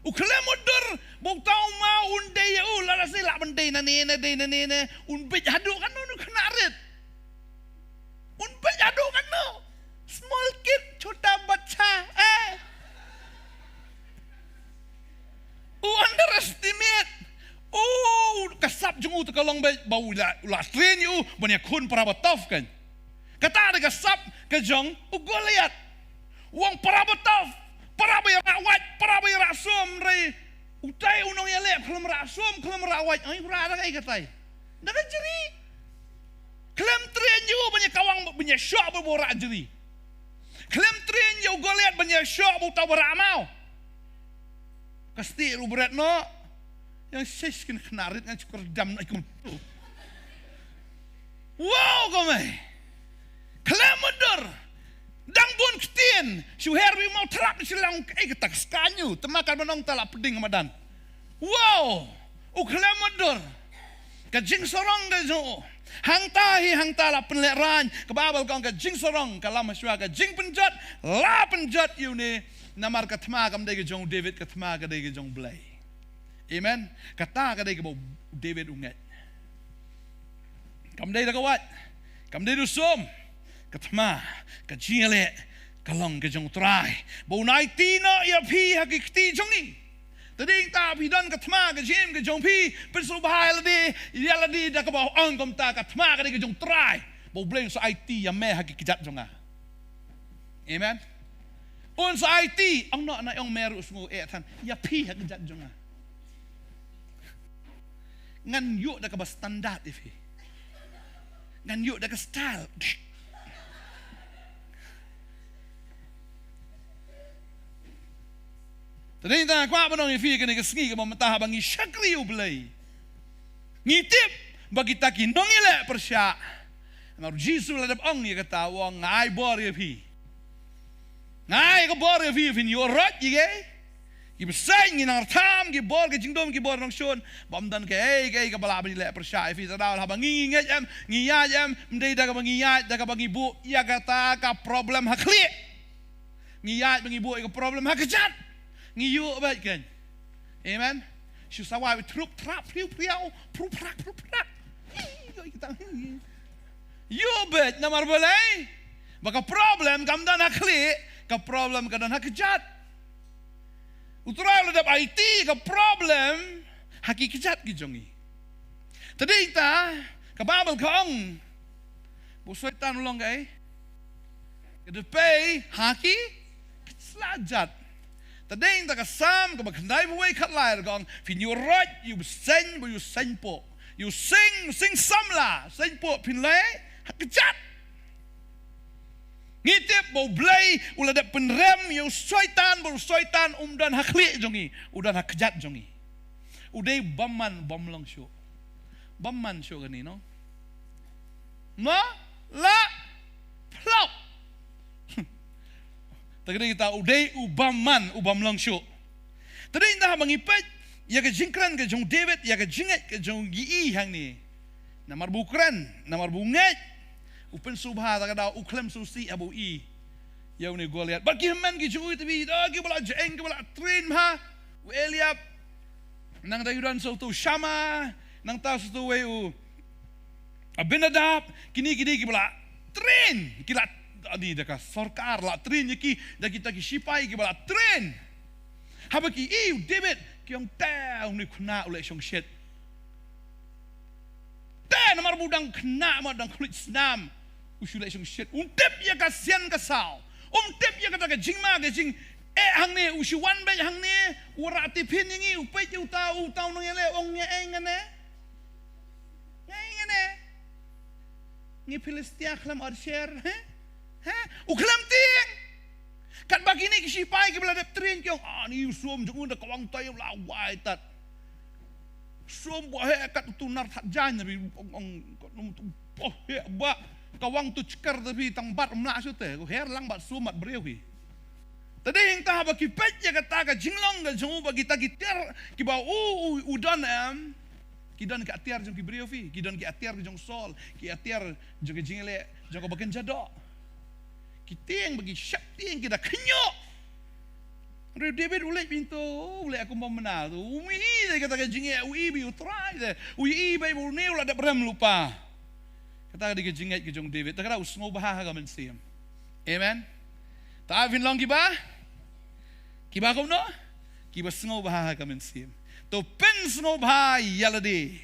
U khlem mutdur ba uta u maw un dei ïa u, lada shisha lah ban dei nangne ne, dei nangne ne. Un beit haduh katno, un khynnah rit. Un beit haduh katno. Small kid, chota bacha, eh. U underestimate. U, ka sap jong u te ka long beit ba u la, u la train ïa u ban ïakhun para ba tough kan. Kata dei ka sap ka jong u Goliath. U ong para ba tough, para ba ïarah wait, para ba ïarah sum, hynrei utai u nongïaleh khlem rah sum, khlem rah wait, ai u rah da kaei katai? Da ka jri. Khlem train ïa u ban ïa kawang, ban ïa shoh bad u rah jri. Khlem train ïa u Goliath ban ïa shoh bad uta u rah maw. Ka stieh ruh bret noh. Ïa shisha kin khynnah rit ngan shu kyrdam noh kum tu. Wow, kumne. Khlem mutdur. Dang bun ktien. Shu her beit maw, trap shu long, eh, kata ka skaniu. Te ma ka ban ong ta la pdeng madan. Wow. U khlem mutdur. Ka jingsarong ka jong u. Hangta hi hangta la pynlehraiñ. Ka Baibl ka ong ka jingsarong ka lam hashwa, ka jingpynjot la pynjot ïa une. Namar ka thma kam dei ka jong u David, ka thma ka dei ka jong u Blei. Amen. Kata ka dei kaba u David u ngeit. Kam dei da ka wait, kam dei da u sum. Ka thma, ka jingïaleh ka long ka jong u Trai, ba un aiti noh ïa phi ha ki kti jong ngi. Te dei ta phi don ka thma, ka jingim ka jong phi, pynsngewbha ïa lade, ïa lade da kaba ong kumta, ka thma ka dei ka jong u Trai, ba u Blei un sa aiti ïa me ha ki kjat jong nga. Amen. Un sa aiti, ong noh, na ong me ruh sngew eh than ïa phi ha ki kjat jong nga. Ngan ïoh da kaba standard ïa phi. Ngan ïoh da ka style. Te dei ta kwah ban ong ïa phi kane ka sngi kaba mynta haba ngi shakri ïa u Blei, ngi tip ba kita ki nongïaleh pyrshah. Namar u Jisu la dep ong ïa kata, u ong nga ai bor ïa phi. Nga ai ka bor ïa phi, phin ïoh roit ïa ki, ki bseiñ, ki nongïarap, ki bor ka jingdum, ki bor nongshun. Bym don kaei kaei kaba lah ban ïaleh pyrshah ïa phi. Te da haba ngi, ngi ngeit em, ngi ïaid em, ym dei da kaba ngi ïaid, da kaba ngi buh ïa kata ka problem ha khlieh. Ngi ïaid ba ngi buh ïa ka problem ha kjat. Ngi ïoh beit kan. Amen. Shu sawa beit, thrup thrap, phriu phriau, phru phrak phru phrak. Ïoh kita. Ïoh beit namar balei? Ba ka problem kam don ha khlieh, ka problem ka don ha kjat. U Trai u la dep aiti ka problem ha ki kjat ki jong ngi. Te dei ta, ka Baibl ka ong ba u Soitan u long kaei? Ka dpei ha ki sla kjat. Te dei ta ka Salm kaba khyndai phew wei khatlai ka ong, phin ïoh roit ïa u bseiñ bad ïa u seiñpoh, ïa u sing, sing samla, seiñpoh phin leh ha kjat. Ngi tip ba u Blei u la dep pynrem ïa u Soitan, ba u Soitan um don ha khlieh jong ngi, u don ha kjat jong ngi. U dei u bymman, bym long shuh. Bymman shuh kane, no? Mo? La? Plop. Te ka dei kita, u dei u bymman, u bym long shuh. Te dei nda haba ngi peit ïa ka jingkren ka jong u David, ïa ka jingngeit ka jong u, ngi i hangne. Namar ba u kren, namar ba u ngeit, u pynsngewbha, ta ka daw u khlem sngewsih haba u i ïa une u Goliath. Bad ki hynmen ki jong u, te phi da kiba la jingeh, kiba la train bha. U Eliab, nangta u don sa uto u Shama, nangta sa uto uwei u Abinadab, kine ki dei kiba la train, ki la, ani da ka sorkar la train ïa ki, da kita ki shipai kiba la train. Haba ki i u David, ki ong te une u khynnah u leh shongshit. Te namar ba u dang khynnah ma dang khluit snam, u shu leh shongshit. Um tip ïa ka sian ka saw. Um tip ïa kata ka jingma ka jingeh hangne, u shu wan beit hangne, u rah tiphin ïa ngi, u peit ïa uta, uta u nongïaleh, ong ngi eng ngane. Ngi ngane. Ngi Philistia khlem ot sher, he? He? U khlem tieng. Katba kine ki shipai kiba la dep train ki ong, ah, ni u sum jong u da kawang tai la wai tat. Sum ba heh kat uto u nar thad jaiñ na bi ong, ong, kat uto u ba heh ba kawang uto u chkar da bi tang bat mlah shu te. Ko her lang bat sum bat briew ki. Te dei hangta haba ki peit ïa kata ka jinglong ka jong u ba kita ki tiar kiba u, u, u don em. Ki don ki atiar jong ki briew phi, ki don ki atiar ki jong Saul, ki atiar jong ki jingleh, jong ka ba kynja doh. Ki tieng ba ki sheptieng ki da khynñiuh. Hynrei u David u leit bynta, u leit kum ba mynta, u i ïa kata ka jingeh, u i ba u Trai te, u i ba une u la dep rem lypa. Kata ka dei ka jingngeit ka jong u David, te kata u sngewbha ha ka mynsiem. Amen. Te phin long kiba, kiba kumno? Kiba sngewbha ha ka mynsiem. To pynsngewbha ïa lade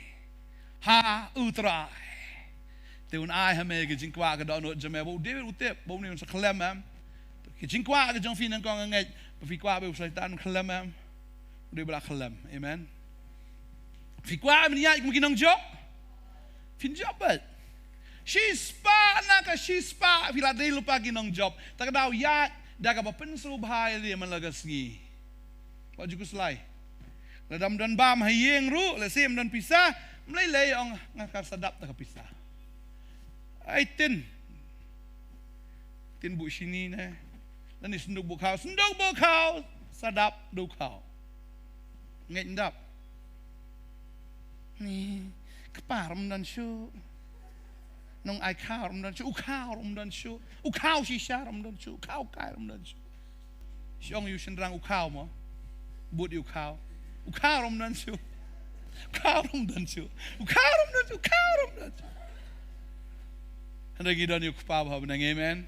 ha u Trai. Te un ai ha me ka jingkwah ka dohnud jong me, ba u David u tip ba une un sa khlem em. To ka jingkwah ka jong phi nyngkong, nga ngeit ba phi kwah ba u Soitan un khlem em. U dei ba la khlem. Amen. Phi kwah ban ïaid kum ki nongjop? Phin jop beit. Shispah na ka shispah phi la dei lypa ki nongjop. Ta ka daw ïaid da kaba pynsngewbha ïa lade man la ka sngi. Wat ju khuslai. Lada ym don bam ha ïing ruh, lehse ym don pisa, ym lei lei ong nga ka sa dap da ka pisa. Ai tin. Tin buh shini ne. Lane synduk buh khaw, synduk buh khaw, sa dap da u khaw. Ngeit ym dap. Ni, kpa ruh ym don shuh. Nongai khaw ruh ym don shuh, u khaw ruh ym don shuh. U khaw shisha ruh ym don shuh, u khaw kai ruh ym don shuh. Shu ong ïa u shynrang u khaw mo. Bud ïa u khaw. U khaw ruh ym don shuh. U khaw ruh ym don shuh. U khaw ruh ym don shuh, u khaw ruh ym don shuh. Hynrei ngi don ïa u Kpa ba ha bneng, amen.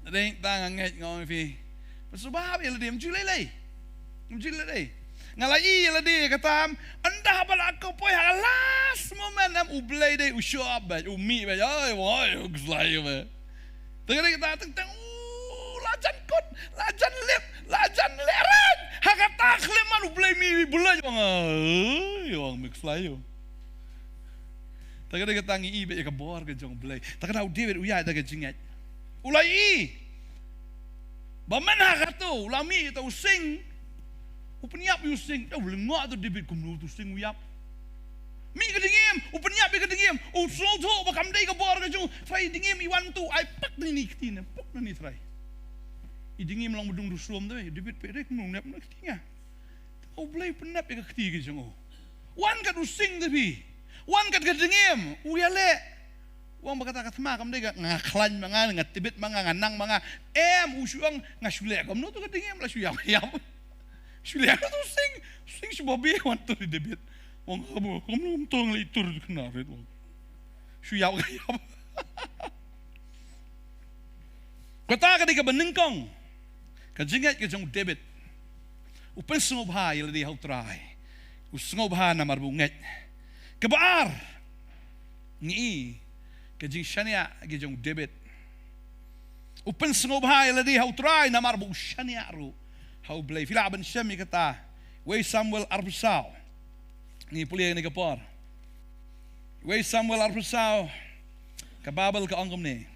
Hynrei tang nga ngeit nga ong ïa phi. Pynsngewbha ïa lade, ym ju lei lei. Ym ju lei lei. Nga la ïohi ïa lade kata, ynda haba la ka poi ha ka last moment em, U Blei dei u show up beit, u mih beit. Ai, wai, u khuslai beit. Te ka dei kata teng teng, u la jan kut, la jan lip, la jan lehraiñ. Ha kata khlem man U Blei mih, U Blei ong, ai, ong mih khuslai ïa u. Ta ka dei kata ngi i beit ïa ka bor ka jong U Blei. Ta ka daw David u ïaid da ka jingngeit. U la i. Ba man ha kato u la mih ïa uta u sing. U pynïap ïa u sing. Te u lyngngoh to David kumno uto u sing u ïap. Mih ka dngiem, u pynïap ïa ka dngiem. U sngewthuh ba kam dei ka bor ka jong u. Trai, i dngiem i wan to, ai pak nangne i kti ne, pak nangne Trai. I dngiem long ba dung dusrum to, David peit re kumno nep na kti nga. U Blei u pynnep ïa ka kti ka jong u. Wan kat u sing te phi. Wan kat ka dngiem. U ïaleh. U ong ba kata ka thma kam dei ka, nga khlaiñ ma nga, nga tbit ma nga, nga nang ma nga. Em, u shu ong nga shu leh kumno to ka dngiem la shu ïap ïap. Shu leh kumno to u sing, u sing shu babe wan to ri David. U ong haba kumno ym to nga leh i tur khynnah rit u ong. Shu ïap ka ïap. Kata ka dei kaba nyngkong. Ka jingngeit ka jong u David. U pynsngewbha ïa lade ha u Trai. U sngewbha namar ba u ngeit. Kaba ar. Ngi i ka jingshaniah ka jong u David. U pynsngewbha ïa lade ha u Trai namar ba u shaniah ruh ha U Blei. Phi lah ban shem ïa kata. Wei Samuel arphew saw. Ngi pule ïa kane ka por. Wei Samuel arphew saw. Ka Baibl ka ong kumne.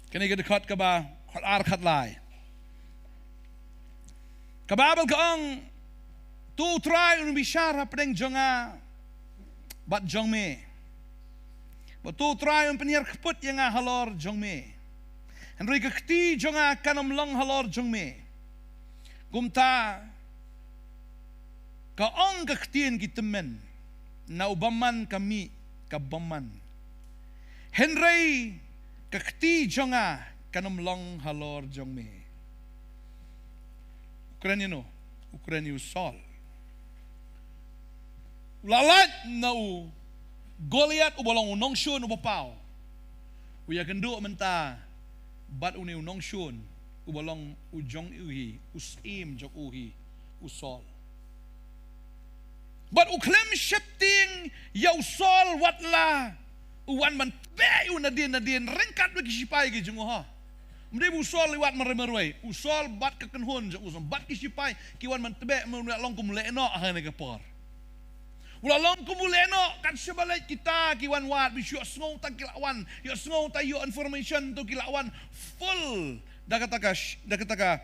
Kane ka dkhot kaba khatar khatlai. Ka Baibl ka ong, to u Trai un bishar hapdeng jong nga bad jong me. Bad to u Trai un pynhiar kput ïa nga halor jong me. Hynrei ka kti jong nga kan ym long halor jong me. Kumta ka ong ka ktien ki tymmen, na u bymman ka mih ka bymman. Hynrei ka kti jong nga kan ym long halor jong me. U kren ïa no, u kren ïa u Saul. U la lait na u Goliath uba long u nongshun uba paw. U ïakynduh mynta bad une u nongshun uba long u jong u hi, u syiem jong u hi, u Saul. Bad u khlem sheptieng ïa u Saul wat la u wan ban tbeh ïa u nadien nadien ryngkat bad ki shipai ki jong u ha. Ym dei ba u Saul i wad marwei marwei. U Saul bad ka kynhun jong u, bad ki shipai ki wan ban tbeh, u la long kum u lehnoh ha kane ka por. U la long kum u lehnoh, kat shaba leit kita ki wan wad, ba shu ïohsngew ta ki la wan, ïohsngew ta ïoh information to ki la wan full da kata ka sh-, da kata ka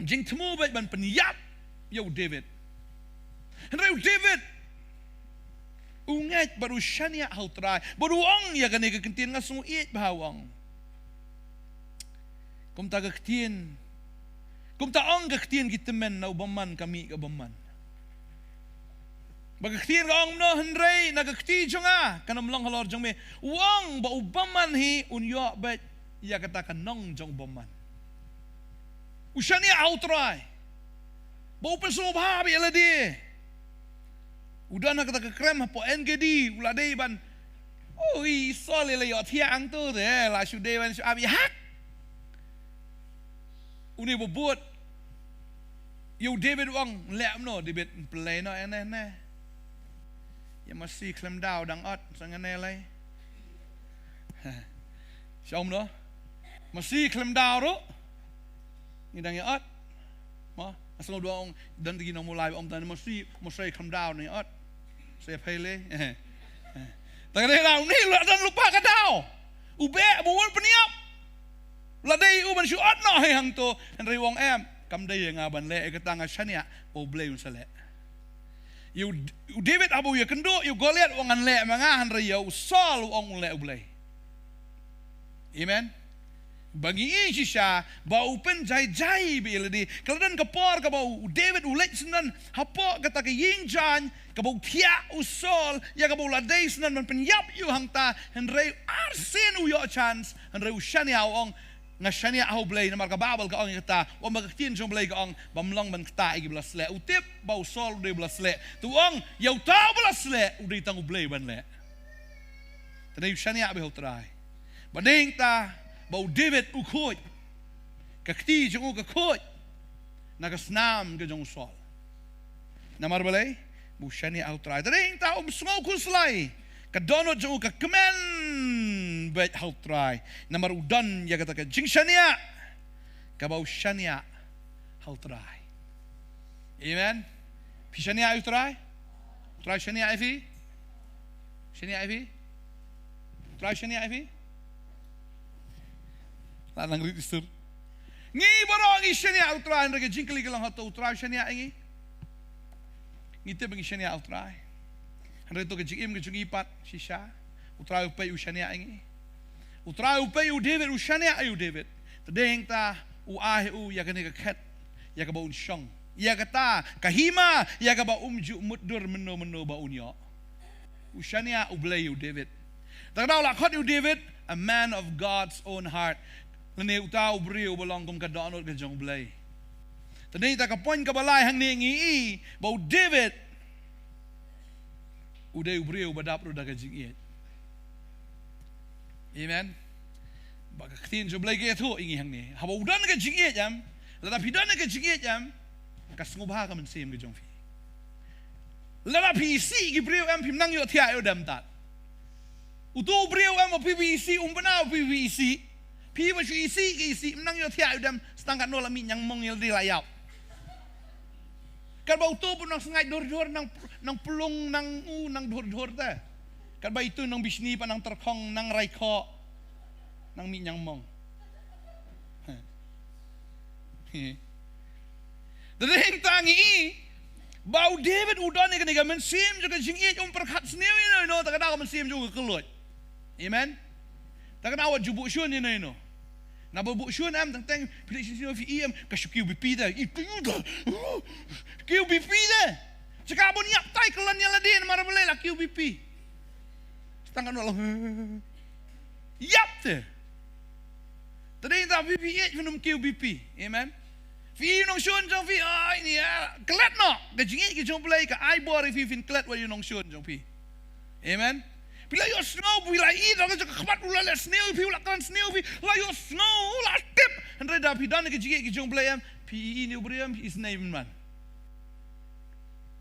jingthmu beit ban pynïap ïa u David. Hynrei u David u ngeit bad u shaniah ha u Trai bad u ong ïa kane ka ktien, nga sngew ïeit bha, u ong. Kumta ka ktien, kumta ong ka ktien ki tymmen, na u bymman ka mih ka bymman. Ba ka ktien ka ong kumno, hynrei na ka kti jong nga kan ym long halor jong me. U ong ba u bymman hi un ïoh beit ïa kata ka nong jong u bymman. U shaniah ha u Trai. Ba u pynsngewbha bha ïa lade. U don ha kata ka krem hapoh En-gedi, u la dei ban. Oh, i Saul i la ïohthiah hangto te, la shu dei ban shu ap ïa hak. Une ba bud ïa u David u ong, leh kumno David, pynlei noh ïa ne ne. Ïa masi khlem daw dang ot, sa ngane lei. Sha um noh. Masi khlem daw ruh. Ngi dang ïa ot. Mo, Sngewdon ong, don ki nongmulai ba ong tang, mosri, mosri kham daw ne ot. Sa pele. Ta ka dei la uni la don lypa ka daw. U beh ba u pynïap. La dei u ban shu ot noh hi hangto. Hynrei u ong em, kam dei ïa nga ban leh, ïa kata nga shaniah ba U Blei un sa leh. Ïa u, u David haba u ïakynduh ïa u Goliath u ong ngan leh ma nga, hynrei ïa u Saul u ong un leh U Blei. Amen. Ba ngi ïohi shisha ba u pynjai jai bha ïa lade. Ka la don ka por kaba u David u leit syndon hapoh kata ka ïing jaiñ, kaba u thiah u Saul ïa kaba u la dei syndon ban pynïap ïa u hangta, hynrei arsien u ïoh chance, hynrei u shaniah, u ong nga shaniah ha U Blei, namar ka Baibl ka ong ïa kata, u ong ba ka ktien jong U Blei ka ong bym long ban ktah ïa kiba la sleh. U tip ba u Saul u dei uba la sleh, te u ong ïa uta uba la sleh u dei tang U Blei ban leh. Te dei u shaniah bha ha U Trai. Ba dei hangta ba u David u khuid. Ka kti jong u ka khuid na ka snam ka jong u Saul. Namar balei? Ba u shaniah ha U Trai. Te dei hangta um sngew khuslai. Ka dohnud jong u ka kmen beit ha U Trai. Namar u don ïa kata ka jingshaniah kaba u shaniah ha U Trai. Amen. Phi shaniah ïa U Trai? U Trai shaniah ïa phi? Shaniah ïa phi? U Trai shaniah ïa phi? La nang rit isur. Ngi baroh ngi shaniah ïa U Trai, hynrei ka jingkylli ka long, hato U Trai u shaniah ïa ngi? Ngi tip ba ngi shaniah ïa U Trai. Hynrei to ka jingim ka jong ngi pat shisha, U Trai u peit u shaniah ïa ngi? U Trai u peit ïa u David, u shaniah ïa u David. Te dei hangta u ai ha u ïa kane ka khet ïa kaba un shong, ïa kata ka hima ïa kaba um ju mutdur mynno mynno ba un ïoh. U shaniah U Blei ïa u David. Te ka daw la khot ïa u David a man of God's own heart, lane uta u briew uba long kum ka dohnud ka jong U Blei. Te dei ta ka point kaba lai hangne, ngi i ba u David u dei u briew uba dap ruh da ka jingïeit. Amen. Ba ka ktien jong U Blei ka ïathuh ïa ngi hangne, haba u don ka jingïeit em, lada phi don ka jingïeit em, ka sngewbha ka mynsiem ka jong phi. Lada phi isih ki briew em, phim nang ïohthiah ïa u dem tad. Uto u briew em ba phi, phi isih, um bna ba phi, phi isih. Phi ba shu isih ki isih, ym nang ïohthiah ïa u dem, sa tang katno la mih ñiangmong ïa lade la ïap. Katba uto u nang sngaid dur dur, nang, nang plung, nang u, nang dur dur te. Katba itu nang bishni pat nang tyrkhong, nang raikhoh, nang mih ñiangmong. Te dei hangta ngi i ba u David u don ïa kane ka mynsiem jong ka jingïeit, um pyrkhat sniew ïano ïano, ta ka daw ka mynsiem jong u ka kylluid. Amen. Ta ka daw wat ju buh shun ïano ïano. Naba buh shun em, teng teng phi leit shisien phi i em, ka shu kiew bipi te. I tu te. Kiew bipi te. Jaka bun ïap tai kyllon ïa lade namar balei? La kiew bipi. Sa tang katno la ïap te. Te dei ta phi, phi ïeit phin ym kiew bipi. Amen. Phi i u nongshun jong phi, ai ni, ah, klet noh. Ka jingïeit ka jong U Blei ka ai bor ïa phi phin klet wat ïa u nongshun jong phi. Amen. Phi la ïohsngew, phi la i da ka jong ka khmat, u la leh sniew ïa phi, u la kren sniew ïa phi, la ïohsngew, u la tip. Hynrei da phi don ka jingïeit ka jong U Blei em, phi i ïa une u briew em, phi isnei man.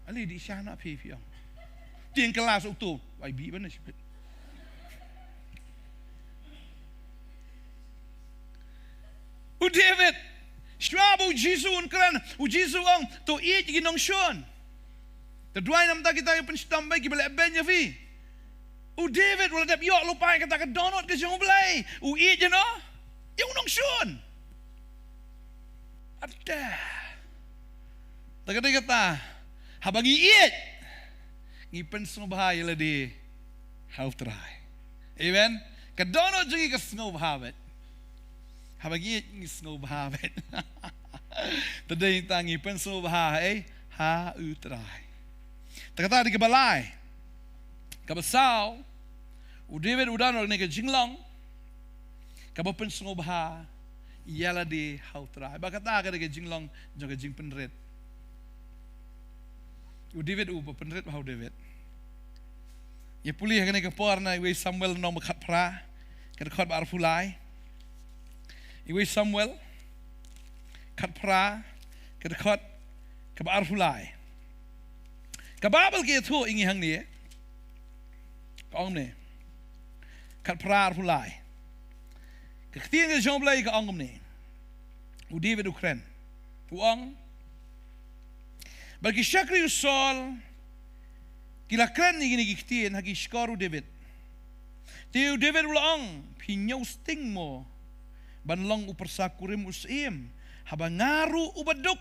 Ale dih sha na phi, phi ong. Tieng klas uto, wai bi ban na shipit. U David, shuwa ba u Jisu un kren, u Jisu ong, to ïeit ki nongshun. Te duwai namar kita ki pynshitom beiñ, kiba leh beiñ ïa phi. U David u la dep ïoh lypa ïa kata ka dohnud ka jong U Blei. U ïeit ïano? Ïa u nongshun. Ata. Ta ka dei kata, haba ngi ïeit, ngi pynsngewbha ïa lade ha U Trai. Amen. Ka dohnud jong ngi ka sngewbha beit. Haba ngi ïeit ngi sngewbha beit. Ta dei ta ngi pynsngewbha, eh, ha U Trai. Ta kata dei kaba lai. Kaba saw, u David u don ruh kane ka jinglong kaba pynsngewbha ïa lade ha U Trai. Ba kata ka dei ka jinglong jong ka jingpynrit. U David uba pynrit bha u David. Ïa pule ha kane ka por na Iwei Samuel lynnong ba khatphra, ka dkhot ba arphew lai. Iwei Samuel khatphra, ka dkhot kaba arphew lai. Ka Baibl ka ïathuh ïa ngi hangne. Ka ong kumne. Khatphra arphew lai. Ka ktien ka jong U Blei ka ong kumne. U David u kren. U ong, Bad ki shakri u Saul ki la kren ïa kine ki ktien ha ki shkor u David. Te u David u la ong, phi ñiewsting mo ban long u pyrsa kurim u syiem, haba nga ruh uba duk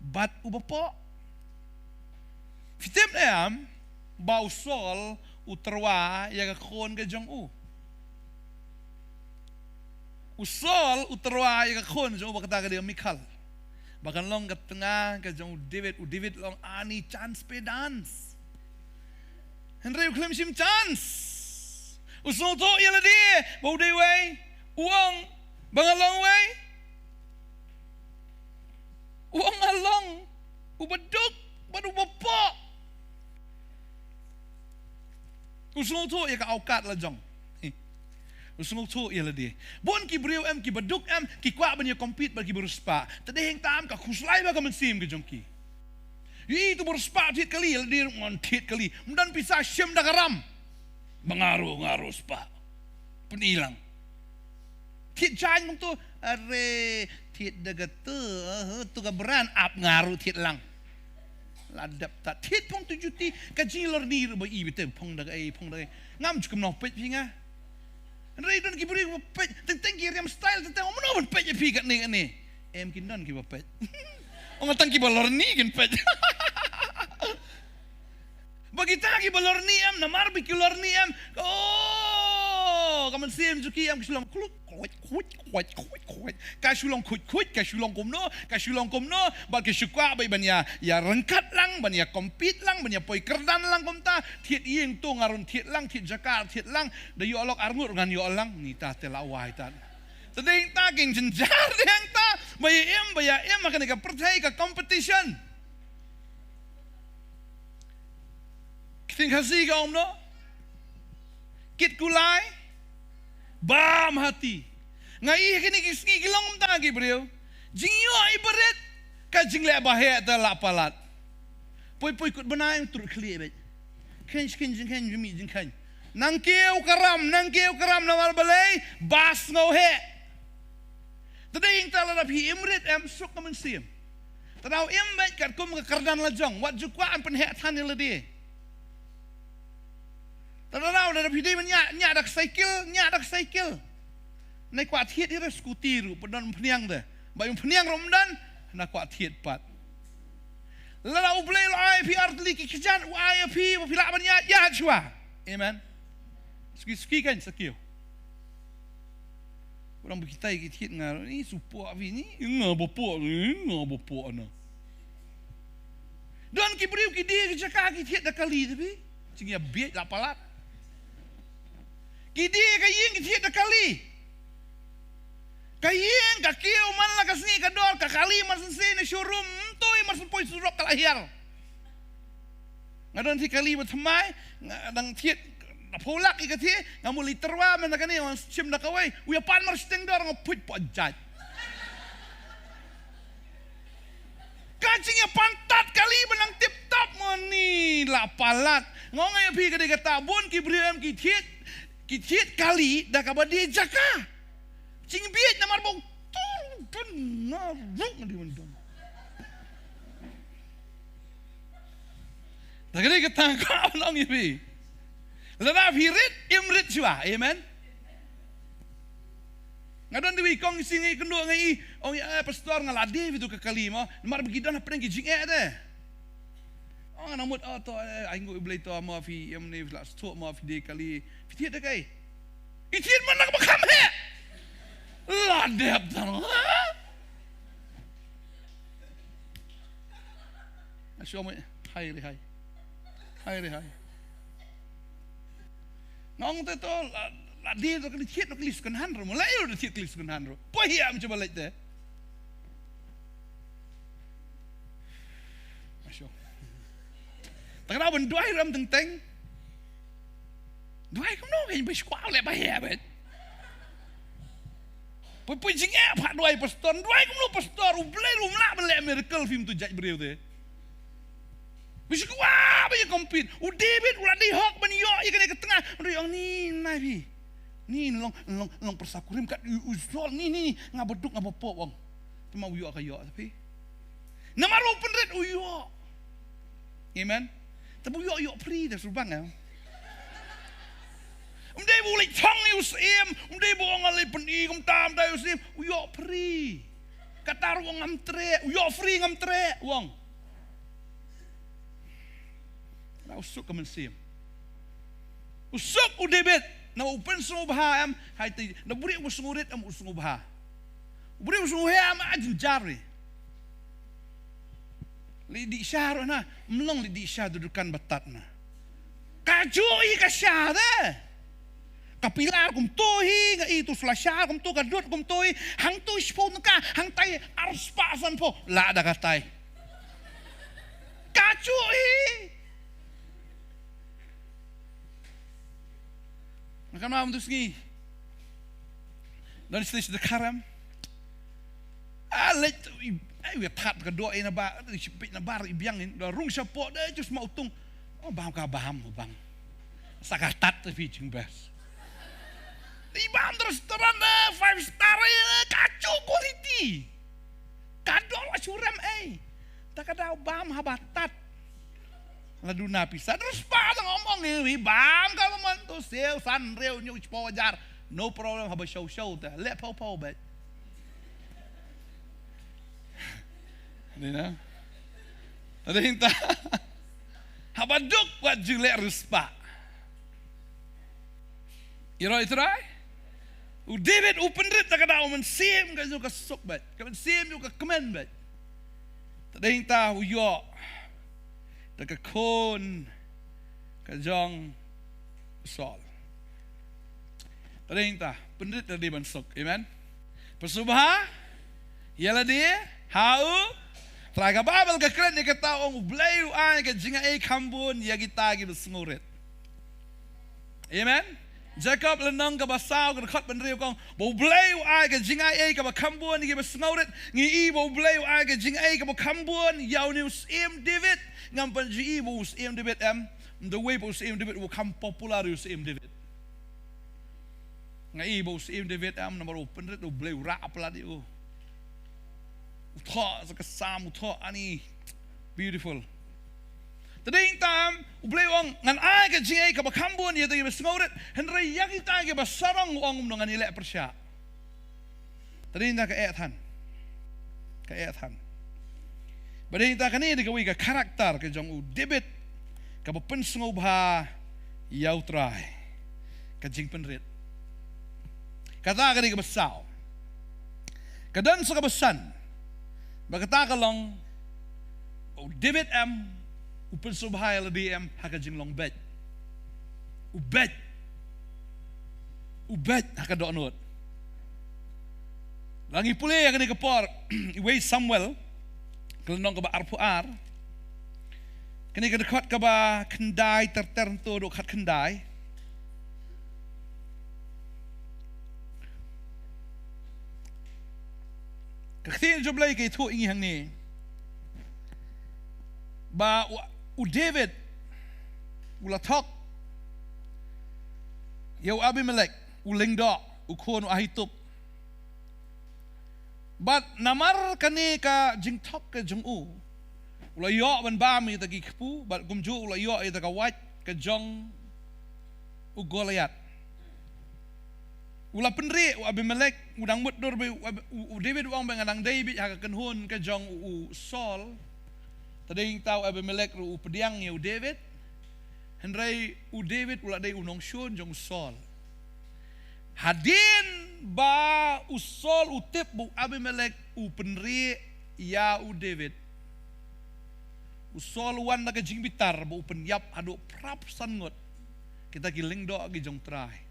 bad uba poh? Phi tip ne em ba u Saul u tyrwa ïa ka khun ka jong u? U Saul u tyrwa ïa ka khun jong u ba kata ka dei Michal, ba kan long ka tnga ka jong u David. U David long ani chance pe dance. Hynrei u khlem shim chance. U sngewthuh ïa lade ba u dei wei. U ong ba nga long wei. U ong nga long uba duk bad uba poh. U sngewthuh ïa ka awkat la jong. U sngewthuh ïa lade. Bun ki briew em, kiba duk em, ki kwah ban ïa compete bad kiba riewspah. Te dei hangta em ka khuslai bha ka mynsiem ka jong ki. Ïa i tu ba riewspah thied kali, ïa lade ruh ngan thied kali. Ym don pisa, shim da ka ram. Ba nga ruh, nga riewspah. Pyni lang. Thied jaiñ bang tu, are, thied da ka tu, eh, tu ka brand, ap nga ruh thied lang. La dep ta thied phong tu juti, ka jinglorni ruh ba i bite phong da kaei, phong da kaei. Ngam ju kumno peit phi nga. Hynrei don ki briew ba peit, teng teng ki riam style, teng teng mano ban peit ïa phi katne katne. Em, kin don kiba peit. Ong tang kiba lorni kin peit. Ba kita kiba lorni em, namar ba ki lorni em. Oh, ka mynsiem jong ki em, ki shu long khuid khuid khuid khuid khuid khuid. Ka shu long khuid khuid, ka shu long kumno, ka shu long kumno. Bad ki shu kwah beit ban ïa, ïa ryngkat lang, ban ïa compete lang, ban ïa poi kyrdan lang kumta. Thied ïing tu nga ruh thied lang, thied jaka thied lang. Da ïoh lok arngut ngan ïoh lang. Ngi ta te la wai ta. Te dei ta ki jingjynjar dei ta. Ba ïa im, ba ïa im ha kane ka pyrthei ka competition. Ktien Khasi ka ong kumno? Kit kulai bam hati. Nga i ha kine ki sngi ki long kumta ki briew. Jingïohi barit, ka jingleh ba heh te la palat. Poi poi kut bnai trud khlieh beit. Kheiñ kheiñ jingkheiñ jingmih jingkheiñ. Nang kiew ka ram, nang kiew ka ram namar balei? Ba sngew heh. Te dei ïa ta lada phi im rit em, suk ka mynsiem. Te dei im beit katkum ka kyrdan la jong, wat ju kwah ban pynheh than ïa lade. Te dei lada phi dei ban ñiah, ñiah da ka cycle, ñiah da ka cycle. Nai kwah thied ïa ka scooty ruh, pyndonkam phniang de. Ba ïa phniang ruh ym don, na kwah thied pat. Lada U Blei u la ai phi artylli ki kjat, u ai ïa phi ba phi lah ban ñiah, ïa shuwa. Amen. Suki suki kan sakio. Orang ba kitai ki thied nga, ni supoh avi ni, nga ba poh ni, nga ba poh na. Don ki briew ki die ki jaka ki thied da kali te phi. Jingïabieit la palat. Ki die ka ïing ki thied da kali. Ka ïing ka kiew man la ka sngi ka dor, ka kali man shen shen ne showroom, ym tui mar shen poi surok ka la hiar. Nga don thied kali ba thymmai, nga dang thied, da phew lak ïa ka thied, nga mut leit tyrwa mynta kane, nga shim da kawei, u ïa pan mar shiteng dor, nga phuid pok jait. Ka jingïapan tat kali ba nang tip top mo ni la palat. Nga ong ïa phi ka dei kata bun ki briew em ki thied, ki thied kali da kaba die jaka. Jingbieit namar ba u tur bun nga ruk nga di ban don. Da ka dei kata ka ong ïa phi. Lada phi rit, im rit shuwa. Amen. Nga don dei kong sing i kynduh nga i, ong i, eh, pastor nga la die phi tu ka kali mo. Namar ba ki don hapdeng ki jingeh de. Ong nga mut, oh to, eh, ai nguh Blei to mo phi, em ne la stok mo phi die kali. Phi thied da kai. I thied man na ka ba kham heh. La dep tang. Nga shu ong, hai re hai. Hai re hai. Nga ong te to la, la die to kali thied to kali second hand ruh. Mo la ïoh thied kali second hand ruh. Poi hi am cuba leit te. Masuk. Tang da ban duwai ram teng teng. Duwai kumno kan ba shu kwah leh ba heh beit. Poi poi jingeh pat duwai pastor, duwai kumno pastor, U Blei ruh um lah ban leh miracle phim tu jait briew te. Ba shu kwah ba ïa compete. U David u la dei hok ban ïoh ïa kane ka tnga. Ban ïoh ni nai phi. Ni long long long pyrsa kurim kat u, u Saul ni ni nga baduk nga bapoh ong. Te ma u ïoh ka ïoh phi. Namar u pynrit u ïoh. Amen. Te ba u ïoh, ïoh free te shu bang, eh. Um dei ba u leit thong ïa u syiem, um dei ba u ong leit pyni kumta, um dei u syiem, u ïoh free. Kata ruh u ong ngam treh, u ïoh free ngam treh, u ong. Na u suk ka mynsiem. U suk u David, na u pynsngewbha em, hai te, na u briew u sngewrit em u sngewbha. U briew u sngewbha em a jynjar ri. Leit dih sha ruh na, mlong leit dih sha da dukan batat na. Ka juh hi ka sha de. Ka pilar kumto hi, nga i tu sla sha kumto, ka dud kumto hi, hangto shiphew tyngka, hangtai ar spah sanphew, lah da katai. Ka juh hi. Nga kynmaw mynta sngi. Don stage da kharem. Ah, leit, ai, wi that ka doh ina ba, i peit na bar i biang in, da rung shapoh, da just ma utung. Oh, bam ka bam, bam. Sa ka tat te phi jingbes. Di bam da restaurant, eh, five star, eh, ka juh quality. Ka doh la shu rem, eh. Ta ka daw bam haba tat. La duna pisa. Terus pa tang omong ni, wi bam ka lamon tu, siew san riew hynñiew shiphew hajar. No problem, haba show show ta. Leh phew phew bet. Ni na. Ada hinta. Haba duk wat jing leh riewspah. Ïaroh ïa u Trai. U David u pynrit da ka daw mynsiem ka jong u ka suk bad ka mynsiem jong u ka kmen bad. Te dei ta u ïoh da ka khun ka jong u Saul. Te dei ta pynrit da dei ban suk. Amen. Pynsngewbha ïa lade ha u Trai. Ka Baibl ka kren ïa kata, ong U Blei u ai ka jingai kham bun ïa kita kiba sngewrit. Amen. Jakob lynnong kaba saw ka dkhot ba hynriew ka ong ba U Blei u ai ka jingai kaba kham bun ïa kiba sngewrit. Ngi i ba U Blei u ai ka jingai kaba kham bun ïa une u syiem David. Ngam pynji i ba u syiem David em, the way ba u syiem David u kham popular ïa u syiem David. Nga i ba u syiem David em namar u pynrit, U Blei u rah palat ïa u. U thoh sa ka Salm, u thoh ani. Beautiful. Te dei ta em, U Blei u ong ngan ai ka jingai kaba kham bun ïa kita kiba sngewrit, hynrei ïa kita kiba sarong u ong ym ngan ïaleh pyrshah. Te dei ta ka eh than. Ka eh than. Ba dei ta kane dei kawei ka character ka jong u David kaba pynsngewbha ïa u Trai. Ka jingpynrit. Kata ka dei kaba saw. Ka don sa kaba san. Ba kata ka long, u David em u pynsngewbha ïa lade em ha ka jinglong beit. U beit. U beit ha ka dohnud. Lada ngi pule ïa kane ka por, iwei Samuel ka lynnong kaba arphew ar. Kane ka dkhot kaba khyndai ter ter to haduh khatkhyndai. Ka ktien jong U Blei ka ïathuh ïa ngi hangne ba u, u David u la thok ïa u Abimelek u lyngdoh, u khun u Ahitub. Bad namar kane ka jingthok ka jong u, u la ïoh ban bam ïa kita ki kpu, bad kumjuh u la ïoh ïa kita ka wait ka jong u Goliath. U la pynrieh u Abimelek, u dang mutdur beit u Ab-, u, u David u ong ba nga dang dei beit ha ka kynhun ka jong u, u Saul. Te dei ta u Abimelek ruh u pdiang ïa u David. Hynrei u David u la dei u nongshun jong u Saul. Hadien ba u Saul u tip ba u Abimelek u pynrieh ïa u David, u Saul u wan da ka jingbitar ba u pynïap haduh phra phew san ngut kita ki lyngdoh ki jong u Trai.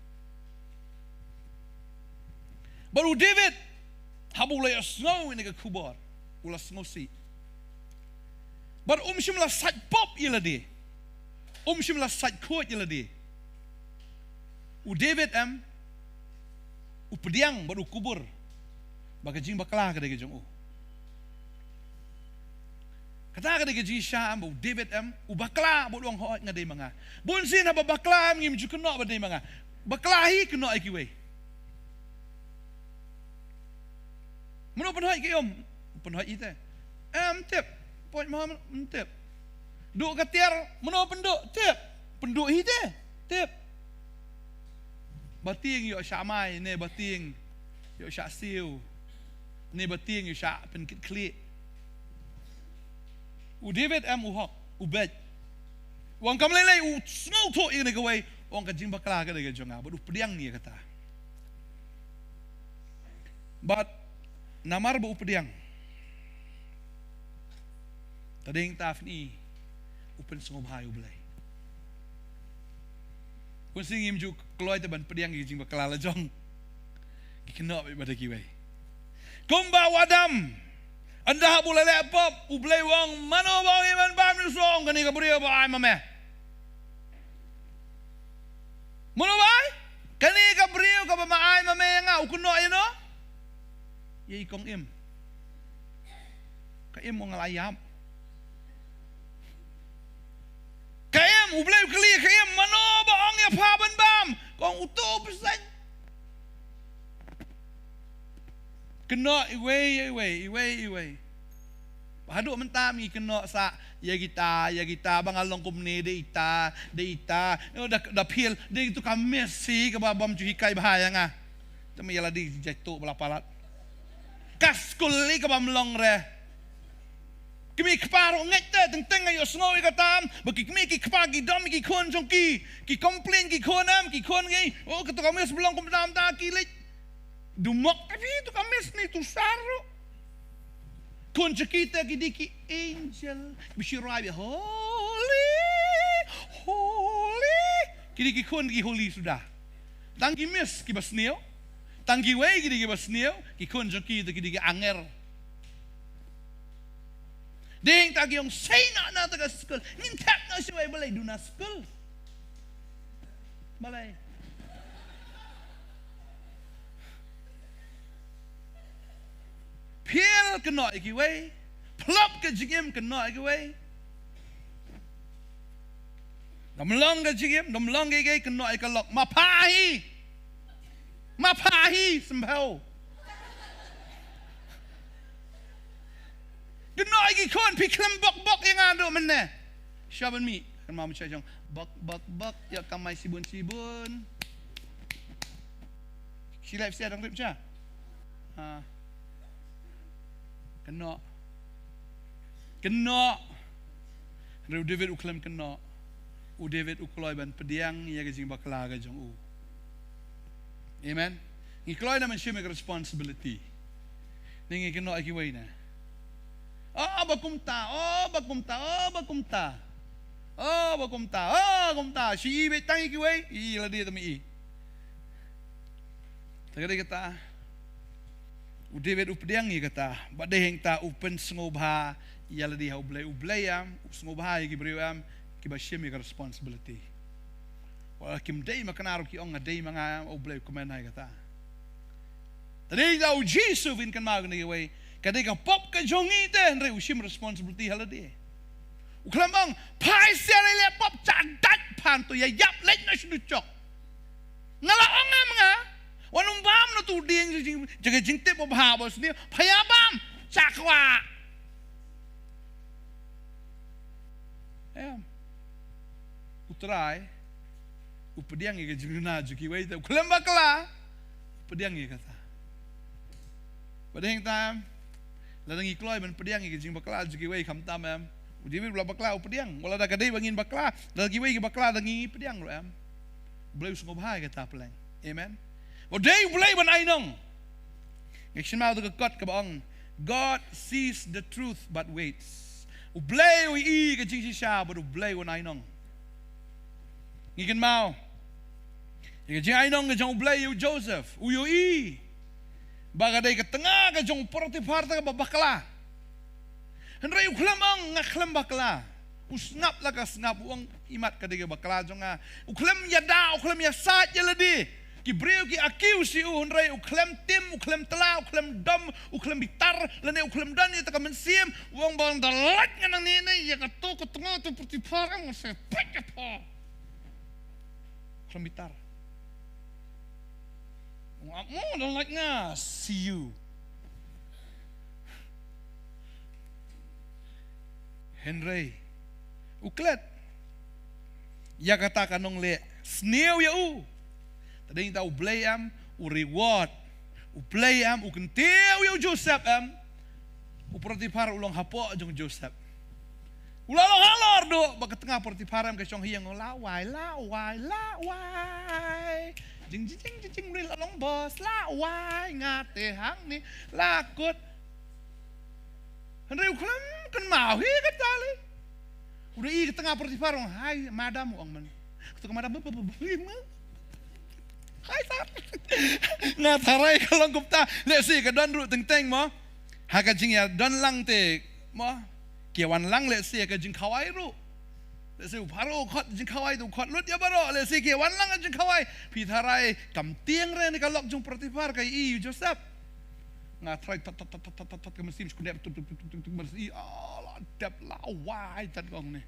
Bad u David, haba u la ïohsngew ïa kane ka khubor, u la sngewsih. Bad um shym la sait pop ïa lade. Um shym la sait khuid ïa lade. U David em, u pdiang bad u kubur ba ka jingbakla ka dei ka jong u. Kata ka dei ka jingshisha em, ba u David em u bakla bad u ong, hooid nga dei ma nga. Bun sien haba bakla em ngim ju kynnoh ba dei ma nga. Bakla hi kynnoh ïa kiwei. Mano pynhooid ki um? Pynhooid ite. Em tip. Pynhooid ma em tip. Duh ka tiar, mano pynduh? Tip. Pynduh hi te. Tip. Ba tieng ïoh shah mai, ne ba tieng ïoh shah siew, ne ba tieng ïoh shah pynkit khlieh. U David em u hok, u beit. U ong kam lei lei, u sngewthuh ïa kane kawei, u ong ka jingbakla ka dei ka jong nga, bad u pdiang ïa kata. Bad namar ba u pdiang, ta dei ta phin i, u pynsngewbha ïa U Blei. Bun sien ngim ju kloi te ban pdiang ïa ka jingbakla la jong. Ki kynnoh beit bad kiwei. Kumba u Adam, ynda haba u la leh pop, U Blei u ong, mano ba ong ïa me ban bam? Ïa u song, kane ka briew ba ai ma me. Mano ba ai? Kane ka briew kaba me ai ma me ïa nga. U kynnoh ïano? Ïa i kong im. Ka im u nga la ïap. Ka im, U Blei u kylli ka im, mano ba ong ïa pha ban bam? Ka ong uto u bseiñ. Kynnoh iwei ïa iwei, iwei ïa iwei. Ba haduh mynta ngi kynnoh sa ïa kita, ïa kita, ba nga long kumne, dei ita, dei ita. Ïa, da, da phial, dei tu ka miss hi kaba bym ju hikai bha ïa nga. Te ma ïa lade jait tu ba la palat. Ka skul hi kaba ym long re. Kmie kpa ruh ngeit te, teng teng nga ïohsngew ïa kata, ba ki kmie ki kpa ki dom ïa ki khun jong ki, ki complain ki khun em, ki khun ngi, oh, katu ka miss ym long kumta kumta, ki leit dumok, tapi tu ka miss ni tu sar ruh. Khun jong ki te ki dei ki angel, ki ba shi rwai ba holy, holy. Ki dei ki khun ki holy suda. Tang ki miss ki ba sniew, tang kiwei ki dei ki ba sniew, ki khun jong ki te ki dei ki angel. Dei hangta ki ong sei noh na ta ka skul. Ngin thep noh shuwa, balei duna skul? Balei? Phial kynnoh ïa kiwei. Phlop ka jingim kynnoh ïa kiwei. Dom long ka jingim, dom long ka, ka kynnoh ïa ka lok. Ma pha hi. Ma pha hi, symbai. Kynnoh ïa ki khun, phi khlem bok bok ïa nga haduh mynne. Sha ban mih, kan ma mynshwa jong. Bok, bok, bok, ïa kamai shibun, shibun. Shi leh phi sa dang rip sha. Ha. Kynnoh. Kynnoh. Hynrei u David u khlem kynnoh. U David u kloi ban pdiang ïa ka jingbakla ka jong u. Amen. Ngi kloi na mynsiem ïa ka responsibility. Ngi kynnoh ïa kiwei na. Oh, ba kumta, oh, ba kumta, oh, ba kumta. Oh, ba kumta, oh, kumta. Shi i beit tang ïa kiwei, i lade te ma i. Te ka dei kata. U David u pdiang ïa kata. Bad dei hangta u pynsngewbha ïa lade ha U Blei, U Blei em, u sngewbha ïa ki briew em, ki ba shim ïa ka responsibility. Wat la kim dei ma Kynrad ruh ki ong nga dei ma nga em, U Blei u kmen ha ïa kata. Te dei da u Jisu, phin kynmaw kane kawei. Ka dei ka pop ka jong ngi te, hynrei u shim responsibility ha lade. U khlem ong, phai sha lei leh pop, cha dait phan to ïa ïap leit na shu chok. Nga la ong em nga, wan ym bam na tu dieng jing, jing, jingtip ba bha ba sniew, pha ïa bam, cha kwah. Em. U Trai u pdiang ïa ka jingduna jong kiwei te, u khlem bakla, u pdiang ïa kata. Bad hangta, lada ngi kloi ban pdiang ïa ka jingbakla jong kiwei, khamtam em. U David u la bakla, u pdiang. Wat lada ka dei ba ngin bakla, lada kiwei ki bakla, da ngi pdiang ruh em. U Blei u sngewbha ïa kata pleng. Amen. Wat dei U Blei ban ai nong. Nga sngewthuh ka kot kaba ong, God sees the truth but waits. U Blei u ïohi ka jingshisha bad U Blei u ai nong. Ngi kynmaw ïa ka jingai nong ka jong U Blei ïa u Joseph, u ïohi ba ka dei ka tnga ka jong u Potiphar te kaba bakla. Hynrei u khlem ong nga khlem bakla. U sngap la ka sngap, u ong imat ka dei ka bakla jong nga. U khlem ïada, u khlem ïasaid ïa lade. Ki briew ki accuse ïa u, hynrei u khlem tim, u khlem tla, u khlem dom, u khlem bitar, lane u khlem don ïa kata ka mynsiem, u ong ba ynda lait nga nangne ne ïa kato ka tnga u Potiphar, nga sa peit ïa pha. U khlem bitar. U ong, ap mo, ynda lait nga, see you. Hynrei U klet ïa kata ka nongleh sniew ïa u. Te dei ta U Blei em u reward, U Blei em u kyntiew ïa u Joseph em. U Potiphar u long hapoh jong u Joseph. U la long halor duh ba ka tnga Potiphar em ka shong hi ïa u, la wai, la wai, la wai. Jing jing jing jing jing, la long boss, la wai, nga te hangne la kut. Hynrei u khlem kynmaw hi kata lei. U da i ka tnga Potiphar, ong, "Hi madam," u ong man. Kata ka madam, "Hi sir." Nga tharai ka long kumta, lehse ka don ruh teng teng mo. Ha ka jingïadon lang te mo, ki wan lang lehse ka jingkhawai ruh. Lehse u Pharaoh u khot jingkhawai te u khot lut ïa baroh, lehse ki wan lang ka jingkhawai. Phi tharai kam tieng re ne ka lok jong Potiphar ka i u Joseph. Nga tharai tat tat tat tat tat tat ka mynsiem shu kdep tuk tuk tuk tuk tuk mynsiem, ah, la dep la wai tat kong ne.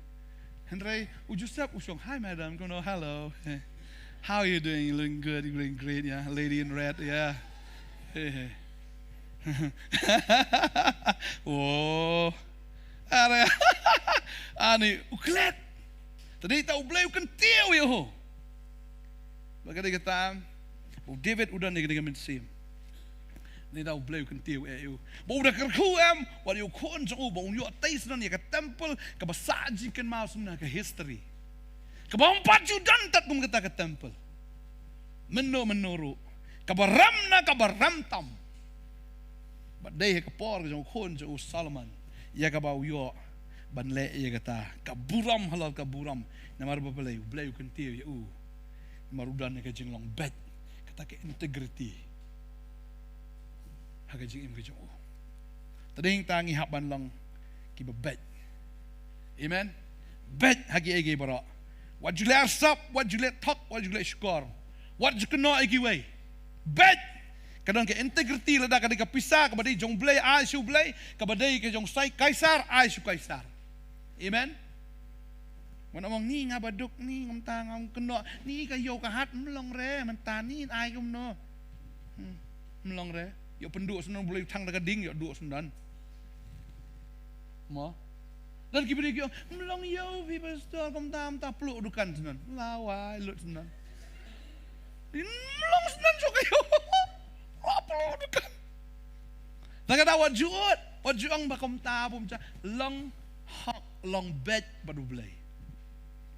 Hynrei u Joseph u shong, "Hi madam," kono, "Hello. How are you doing? You looking good. You looking great, yeah. Lady in red, yeah." Oh. Are. Ani u klet. Te dei ta U Blei u kyntiew ïa u. Ba ka dei kata, u David u don ïa ka mynsiem. Te dei ta U Blei u kyntiew ïa u. Ba u da kyrkhu em, wat ïa u khun jong u, ba un ïoh tei syndon ïa ka temple, kaba sah jingkynmaw syndon ha ka history. Kaba ym pat ju don tat kum kata ka temple. Mynno mynno ruh. Kaba rem na kaba rem tam. Ba dei ha ka por ka jong u khun jong u Solomon ïa kaba u ïoh ban leh ïa kata ka burom halor ka burom. Namar ba balei? U Blei u kyntiew ïa u. Namar u don ïa ka jinglong beit, kata ka integrity ha ka jingim ka jong u. Te dei ta ngi hap ban long kiba beit. Amen. Beit ha kiei kiei baroh. Wat ju leh arsap, wat ju leh thok, wat ju leh shukor. Wat ju kynnoh ïa kiwei. Beit. Ka don ka integrity, lada ka dei ka pisa kaba dei jong U Blei, ai sha U Blei, kaba dei ka jong Sai-, Kaisar, ai sha u Kaisar. Amen. Wat ym ong, "Ni nga ba duk, ni ngam ta ngam kynnoh, ni ka ïew ka hat." Ym long re, mynta ni ai kumno. Hmm. Ym long re. Ïoh pynduh syndon, U Blei u thang da ka ding, ïoh duh syndon. Mo. Don ki briew ki ong, "Ym long ïew phi pastor, kumta mynta pluh dukan syndon." La wai lut syndon. Ym long syndon shuh ka ïew. La pluh dukan. Te kata wat ju ud, wat ju ong ba kumta bym ju long hok, long beit bad U Blei.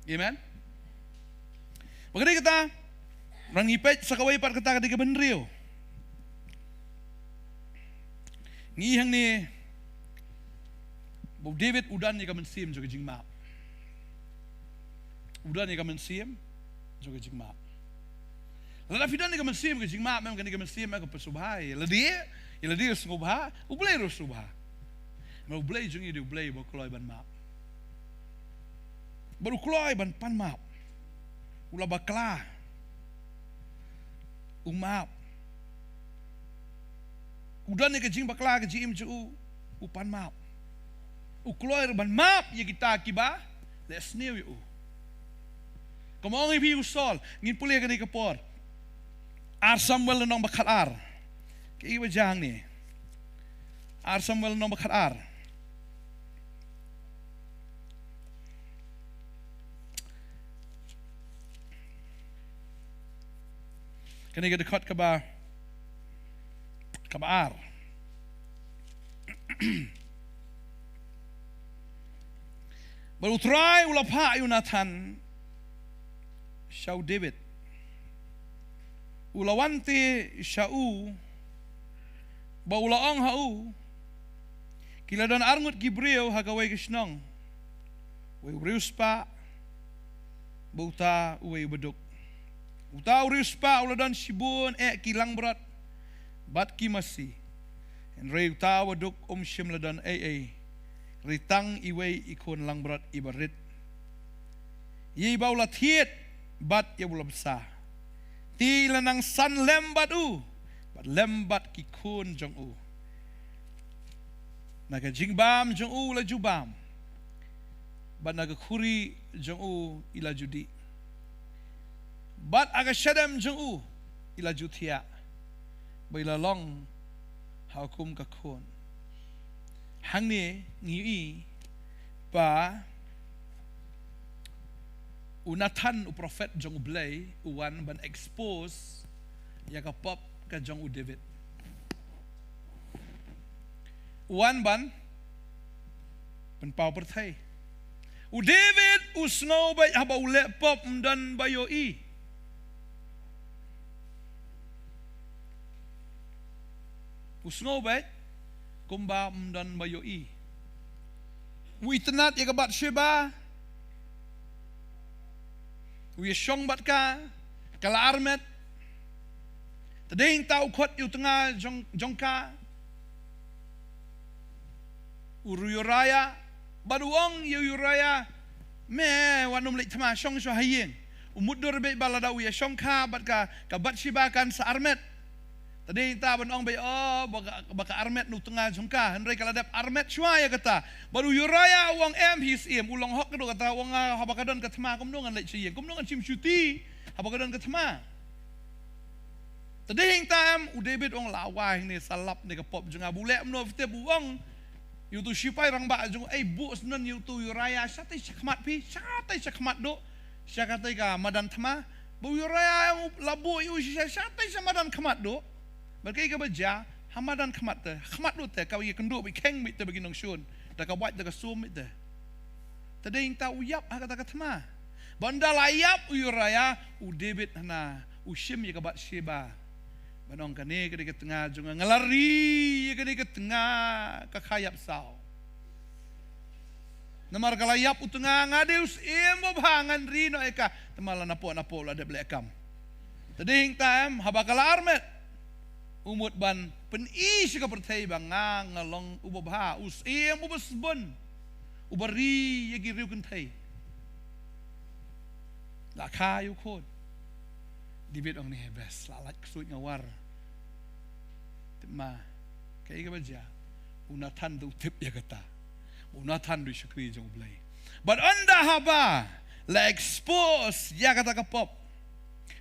Amen. Ba ka dei kata, ngan ngi peit sa kawei pat, kata ka dei ka bynriew. Ngi hangne ba u David u don ïa ka mynsiem jong ka jingmap. U don ïa ka mynsiem jong ka jingmap. Lada phi don ïa ka mynsiem ka jingmap, mem kane ka mynsiem ka pynsngewbha ïa lade, ïa lade sngewbha, U Blei ruh sngewbha. Namar U Blei jong ngi u dei U Blei ba kloi ban map. Bad u kloi ban pan map. U la bakla. U map. U don ïa ka jingbakla ka jingim jong u, u pan map. U kloi ruh ban map ïa kita kiba leh sniew ïa u. Kumba ong ïa phi u Saul, ngin pule kane ka por. Ar Samuel lynnong ba khatar. Kaei ba jia hangne? Ar Samuel lynnong ba khatar. Kane ka dkhot kaba, kaba ar. Bad u Trai u la phah ïa u Nathan sha u David. U la wan te sha u, bad u la ong ha u, ki la don arngut ki briew ha kawei ka shnong. Uwei u riewspah, bad uta uwei u baduk. Uta u riewspah u la don shibun eh ki langbrot bad ki masi. Hynrei uta u baduk um shym la don ei ei, hynrei tang iwei i khun langbrot iba rit, ïa iba u la thied bad ïa u la bsa. Te i la nang san lem bad u, bad lem bad ki khun jong u. Na ka jingbam jong u la ju bam, bad na ka khuri jong u i la ju dih, bad ha ka shadem jong u i la ju thiah, bad i la long ha u kum ka khun. Hangne ngi ïohi ba U Nathan, u prophet jong U Blei, u wan ban expose ïa ka pop ka jong u David. U wan ban pynpaw pyrthei. U David u sngew beit haba u leh pop ym don ba ïohi. U sngew beit kumba ym don ba ïohi. U itynnad ïa ka Bathsheba. U ïashong bad ka, ka la armet. Te dei hangta u khot ïa u tnga jong, jong ka, u Uriah, bad u ong ïa u Uriah, me wat nym leit thma, shong shuwa ha ïing. U mutdur beit ba lada u ïashong kha bad ka, ka Bathsheba kan sa armet. Te dei hangta ban ong beit, oh, ba ka, ba ka armet na u tnga jong ka, hynrei ka la dep armet shuwa ïa kata. Bad u Uriah u ong, em, hi syiem, u long hok ka dok kata, u ong, ah, haba ka don ka thma kumno ngan leit sha ïing, kumno ngan shim shuti haba ka don ka thma. Te dei hangta em, u David u ong, la wai hangne, sa lap ne ka pop jong nga, ba u leh kumno phi tip, u ong ïa uto u sipai rangbah jong u, ei, buh syndon ïa uto u Uriah shatei sha khmat phi, shatei sha khmat duh, sha katei ka madan thma. Ba u Uriah em u la buh ïa u sha, shatei sha madan khmat duh. Bad kaei kaba jia, ha madan khmat te, khmat duh te, ka ïakynduh beit kheng beit te bad ki nongshun, da ka wait da ka sum beit te. Te dei hangta u ïap ha kata ka thma. Bad ynda la ïap u Uriah, u David hana u shim ïa ka Bathsheba. Bad u ong, kane ka dei ka tnga jong nga, nga la ri ïa kane ka tnga ka kha ïap saw. Namar ka la ïap u tnga, nga dei u syiem babha, ngan ri noh ïa ka. Te ma la napoh napoh la dep leh kam. Te dei hangta em, haba ka la armet, u mut ban pyni sha ka pyrthei ba nga, nga long uba bha, u syiem uba sbun, uba ri ïa ki riew kynthei. La kha ïa u khun. David u ong, ne best, la lait ksuid nga war. Te ma, kaei kaba jia, u Nathan te u tip ïa kata. U Nathan u dei u shakri jong U Blei. Bad ynda haba la expose ïa kata ka pop,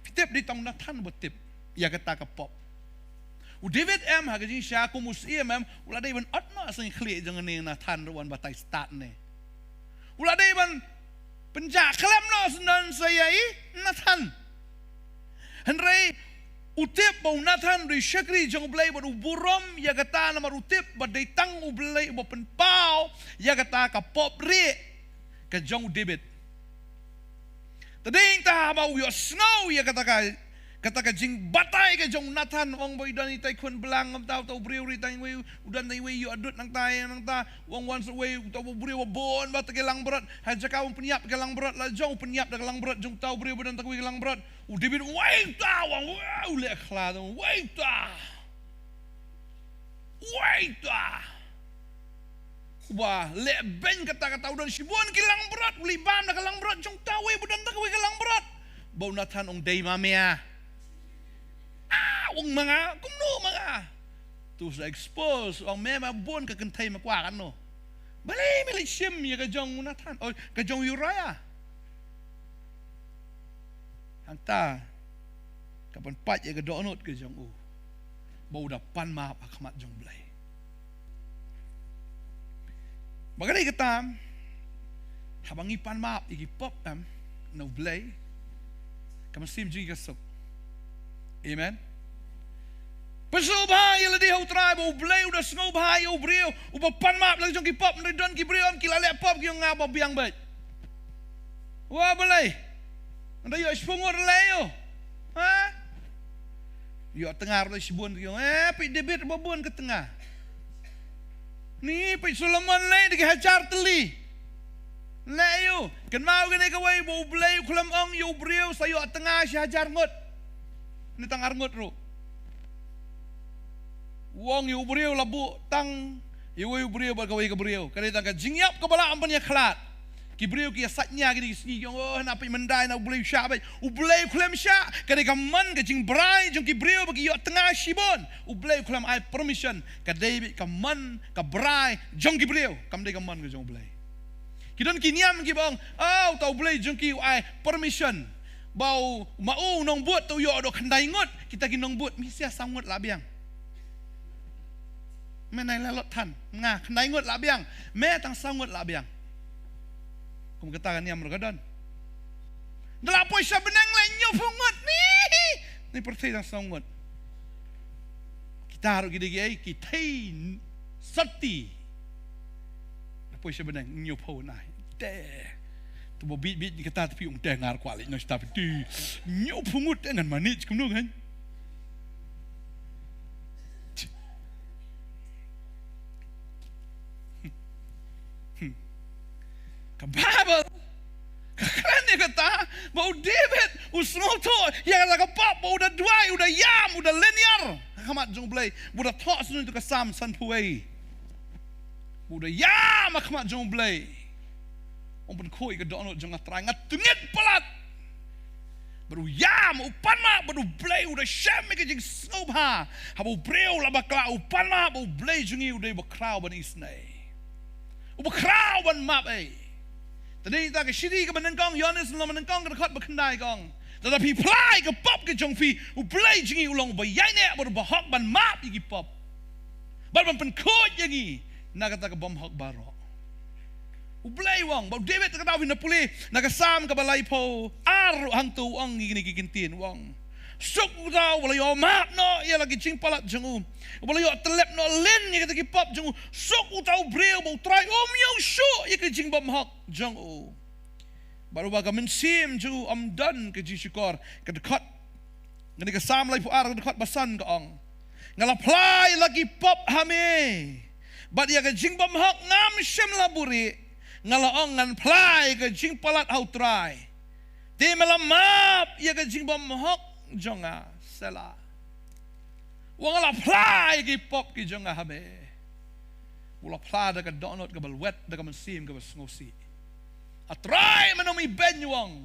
phi tip, dei tang u Nathan ba tip ïa kata ka pop. U David em, ha ka jingshisha kum u syiem em, u la dei ban ot noh sha ïing khlieh jong une u Nathan ruh, wan batai stad ne. U la dei ban pynjah khlem noh syndon sha ïa u Nathan. Hynrei u tip ba u Nathan u dei u shakri jong U Blei, bad u burom ïa kata namar u tip ba dei tang U Blei uba pynpaw ïa kata ka pop rieh ka jong u David. Te dei hangta haba u ïohsngew ïa kata ka, kata ka jingbatai ka jong u Nathan, u ong ba u don itai khun blang, ngam tau, uta u briew ri tang iwei, u don tang iwei, ïoh adut nangta ïa nangta, u ong wan sa uwei, uta u briew uba bun bha te ki langbrot, ha jaka u pynïap ki langbrot la jong, u pynïap da ki langbrot jong uta u briew uba don tang iwei ki langbrot. U David u ong, wei uta, u ong, wei, u leh khlad, u ong, wei uta. Wei uta. Uba leh beiñ kata, kata u don shibun ki langbrot, u leit bam da ka langbrot jong uta uwei uba don tang kawei ka langbrot. Ba u Nathan u ong, dei ma me ah. Ah, u ong ma nga, kumno ma nga. To sa expose, u ong me ma bun ka kynthei, me kwah katno. Balei me leit shim ïa ka jong u Nathan, oh, ka jong u Uriah. Hangta ka pynpait ïa ka dohnud ka jong u ba u da pan map ha khmat jong U Blei. Ba ka dei kata, haba ngi pan map ïa ki pop em na U Blei, ka mynsiem jong ngi ka suk. Amen. Pynsngewbha ïa lade ha U Trai ba U Blei u da sngewbha ïa u briew uba pan map la jong ki pop, hynrei don ki briew em ki la leh pop ki ong nga ba biang beit. Wa balei? Ynda ïoh shiphew ngut leh ïoh. Ha? Ïoh tnga ruh shibun ki ong, eh, peit David ba bun ka tnga. Ni peit Solomon leh da ki hajar tylli. Leh ïoh. Kynmaw kane kawei ba U Blei u khlem ong ïa u briew sa ïoh tnga shi hajar ngut. Ni tang ar ngut ruh. U ong ïa u briew la buh tang ïa uwei u briew bad kawei ka briew. Ka dei tang ka jingïap kaba lah ban ïakhlad. Ki briew ki ïa sait nia kine ki sngi ki ong, oh, na peit mynta na U Blei u shah beit. U Blei u khlem shah. Ka dei ka mon ka jingbrai jong ki briew ba ki ïoh tnga shibun. U Blei u khlem ai permission. Ka dei beit ka mon ka brai jong ki briew. Kam dei ka mon ka jong U Blei. Ki don ki niam kiba ong, oh, uta U Blei jong ki u ai permission. Ba u, ma u nongbud te u ïoh doh khyndai ngut, kita ki nongbud me sia saw ngut lah biang. Me nai la lot than, nga khyndai ngut lah biang, me tang saw ngut lah biang. Kum kata ka niam ruh ka don. Da la poi sha bneng leh hynñiewphew ngut ni. Ni pyrthei dang saw ngut. Kita ruh ki dei ki ei, ki thei sotti. Da poi sha bneng hynñiewphew na. Te. Tu ba bit bit ni kata, te phi ong te ngar kwah leh noh sha phi. Hynñiewphew ngut te ngan manage kumno kan. Ka Baibl ka kren ïa kata ba u David u sngewthuh ïa kata ka pop, ba u da duwai, u da ïam, u da lyniar ha khmat jong U Blei, ba u da thoh sha u, tu ka Salm sanphew wei. Ba u da ïam ha khmat jong U Blei. Ong, pynkhuid ïa ka dohnud jong nga Trai, nga tngit palat. Bad u ïam, u pan map bad U Blei, u da shem ïa ka jingsngewbha. Haba u briew u la bakla, u pan map, U Blei jong ngi u dei uba khraw ban isynei, uba khraw ban map ei. Te dei ta ka shithi kaba nyngkong Ïoannis, lynnong ba nyngkong, ka dkhot ba khyndai ka ong, lada phi phla ïa ka pop ka jong phi, U Blei jong ngi u long uba ïaineh bad uba hok ban map ïa ki pop bad ban pynkhuid ïa ngi na kata ka bymhok baroh. U Blei u ong, ba u David, kata u na pule na ka Salm kaba laiphew ar ruh hangto u ong ïa kine ki kyntien, u ong, suk uta uba la ïoh map noh ïa la ki jingpalat jong u, uba la ïoh tyllep noh lin ïa kita ki pop jong u. Suk uta u briew ba U Trai um ïoh shuh ïa ka jingbymhok jong u, bad uba ka mynsiem jong u ym don ka jingshukor. Ka dkhot, kane ka Salm laiphew ar, ka dkhot ba san ka ong, nga la phla ïa la ki pop ha me, bad ïa ka jingbymhok ngam shym la buhrieh. Nga la ong, ngan phla ïa ka jingpalat ha U Trai, te me la map ïa ka jingbymhok jong nga. Selah. U ong, nga la phla ïa ki pop ki jong nga ha me. U la phla da ka dohnud kaba lwet, da ka mynsiem kaba sngewsih. A Trai, mano mi beiñ, u ong.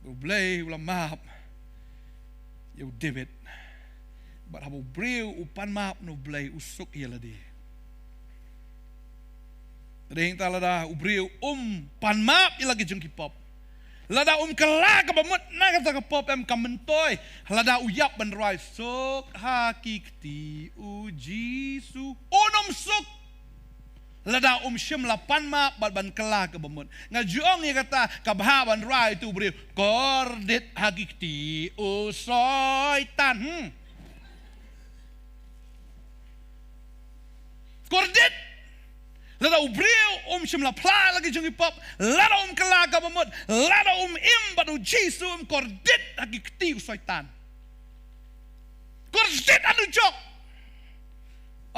U Blei u la map ïa u David. Bad haba u briew u pan map na U Blei, u suk ïa lade. Te dei ta lada u briew um pan map ïa la ki jong ki pop, lada um kylla kaba mut na kata ka pop, em, kam myntoi lada u ïap ban rwai, suk ha ki kti U Jisu. Un ym suk lada um shym la pan map bad ban kylla kaba mut. Nga ju ong ïa kata, ka bha ban rwai ïa utu u briew, kordit ha ki kti U Soitan. Hmm. Kordit. Lada u briew um shym la phla la ki jong ki pop, lada um kylla kaba mut, lada um im bad U Jisu, em, kordit ha ki kti U Soitan. Kordit ha dujok.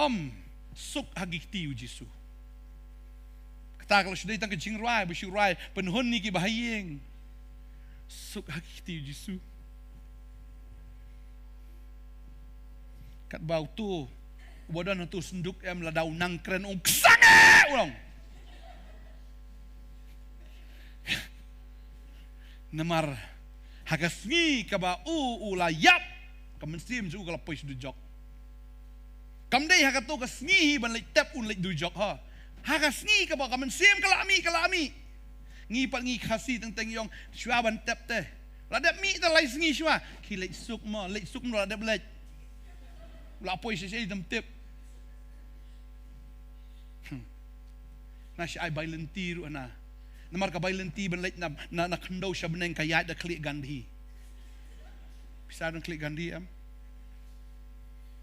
Ym, suk ha ki kti U Jisu. Kata ka la shu dei tang ka jingrwai ba shu rwai pynhun ïa ki bahaïing. Suk ha ki kti U Jisu. Katba uto uba don ha uto u synduk, em, lada u nang kren, ong, ksang eh, u ong. Namar ha ka sngi kaba u, u la ïap, ka mynsiem jong u ka la poi sha dujok. Kam dei ha kato ka sngi hi ban leit tep un leit dujok, ha. Ha ka sngi kaba ka mynsiem ka la mih, ka la mih. Ngi pat ngi Khasi teng teng ïong, shuwa ban tep te, la dep mih te lai sngi shuwa. Ki leit suk mo, leit suk mo, la dep leit. La poi sha sha i tam tep. Hmm. Na sha ai bai lynti ruh na. Namar ka bai lynti ban leit na, na, na khyndew sha bneng ka ïaid da khlieh gandhi. Pisa don khlieh gandhi, em?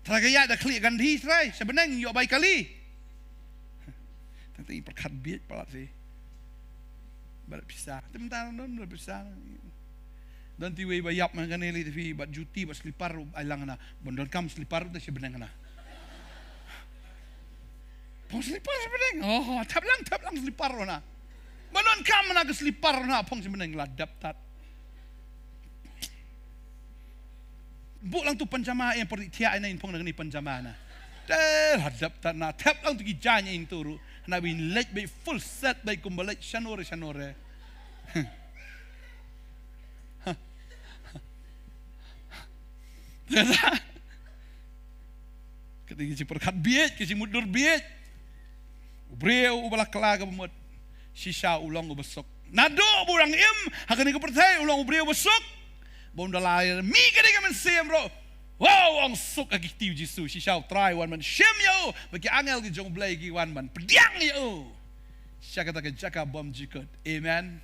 Trai ka ïaid da khlieh gandhi, trai, sha bneng ïoh bai kali. Tang tang i pyrkhat bieit palat si. Bad pisa. Te mynta don, don pisa. Don ti wei ba ïap man kane lei te phi, bad juti bad slipar ruh ai lang na. Ban don kam slipar ruh te sha bneng na. Phong slipar sha bneng. Oh, thep lang, thep lang slipar ruh na. Ban don kam na ka slipar ruh na, phong sha bneng, la dep tat. Buh lang tu panjama, eh, por thiah ai na in phong na kane panjama na. Te la dep tat na, thep lang tu ki jaiñ in tu ruh. Na bin leit beit full set beit kumba leit shanore shanore. Kata ki jingpyrkhat bieit, ki jingmutdur bieit. U briew uba la kylla kaba mut, shisha u long uba suk. Naduh ba u dang im ha kane ka pyrthei u long u briew uba suk. Ba ynda la mih kane ka mynsiem ruh, wow, u ong suk ha ki kti U Jisu. Shisha U Trai u wan ban shim ïa u, ba ki angel ki jong U Blei ki wan ban pdiang ïa u sha kata ka jaka bymjukut. Amen.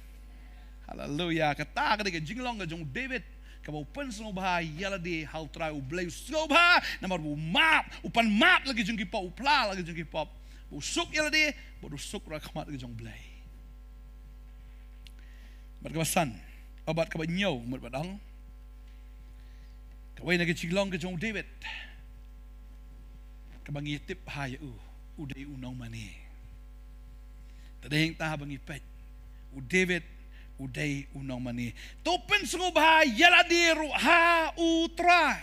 Haleluya. Kata ka dei ka jinglong ka jong u David, kaba u pynsngewbha ïa lade ha u Trai. U Blei u sngewbha namar ba u map, u pan map la ki jong ki pop, u phla la ki jong ki pop, ba u suk ïa lade, ba u suk ruh ha khmat ka jong u Blei. Bad kaba san, o bad kaba hynñiew, mut ba dang, kawei na ki jinglong ka jong u David, kaba ngi tip ha ïa u, u dei u nongmane. Te dei hangta ba ngi peit, u David u dei u nongmane. To pynsngewbha ïa lade ruh ha u Trai.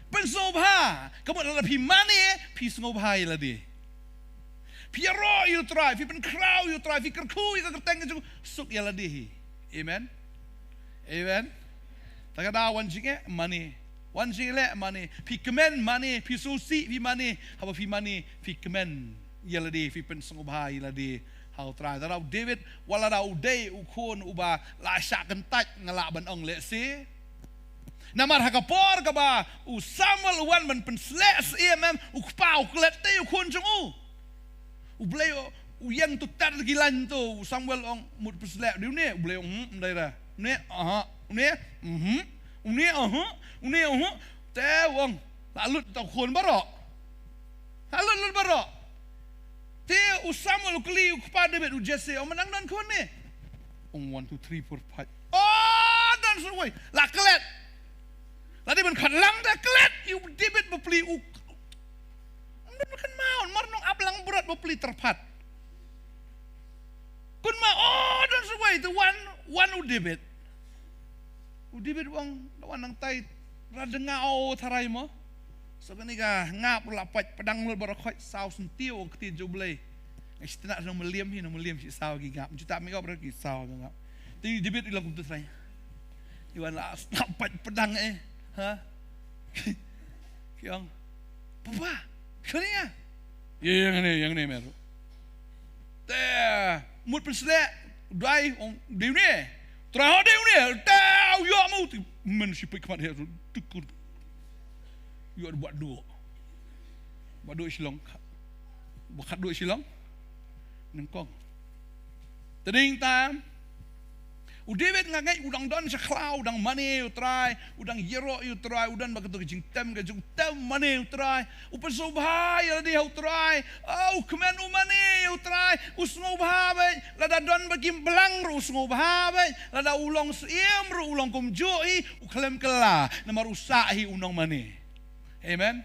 Pynsngewbha, ka mut lada phi mane, phi sngewbha ïa lade. Phi ïaroh ïa u Trai, phi pynkhraw ïa u Trai, phi kyrkhu ïa ka kyrteng ka jong u, suk ïa lade hi. Amen. Amen. Ta ka daw wan jingeh mane. Wan jingeh leh mane. Phi kmen mane, phi sngewsih phi mane. Haba phi mane, phi kmen ïa lade, phi pynsngewbha ïa lade ha u Trai. Te u David, wat lada u dei u khun uba la shah kyntait, nga lah ban ong lehse. Namar ha ka por kaba u Samuel u wan ban pynsleh syiem, em, u kpa u klet te u khun jong u. U Blei u, u ïeng to tar ki lain to, u Samuel ong, mut pynsleh, dei une, u Blei ong, hmm, ym dei re. Une, aha, une, mhm, une, aha, une, aha. Te u ong, la lut to khun baroh. La lut, lut baroh. Te u Samuel u kylli u kpa David, u Jesse, ong, me dang don khun ne? Ong, one, two, three, four, five. Oh, don sa wei. La klet. La dei ban khat lang da klet ïa u David bapli u. Ym don ba kynmaw, mar nong ap lang brot bapli tyrpad. Kynmaw, oh, don sa wei, te wan, wan u David. U David u ong, da wan nangtai, ra dnga o tharai mo. So kane ka ngap la pait pdang lut baroh khoit, saw syntiew ong kti jong u Blei. Nga shu tnat nong mylliam hi, nong mylliam shi saw ki ngap. Juta mi ngap ra ki saw ki ngap. Te David i long kumtu trai. I wan la snap pat pedang eh. Ha? Ki ong, "Papa, kane ya?" "Ya, ya, yang ne, yang ne, mer." Te mut pynsleh, dai, ong, "Dei ne. Trai ho dei ne." Te u ïoh mo, te men shi pik khmat he, tu kur. Ïoh buat duk. Ba duk shilong. Ba khat duk shilong. Nyngkong. Te dei tam. U David nga ngeit u dang don sha khlaw, u dang mane ïa u Trai, u dang ïaroh ïa u Trai, u don bad kato ka jingtem, ka jingtem mane ïa u Trai. U pynsngewbha ïa lade ha u Trai. Ah, u kmen u mane ïa u Trai. U sngewbha beit. Lada don ba ki blang ruh u sngewbha beit. Lada u long syiem ruh u long kumjuh hi. U khlem kylla. Namar u sah hi u nongmane. Amen.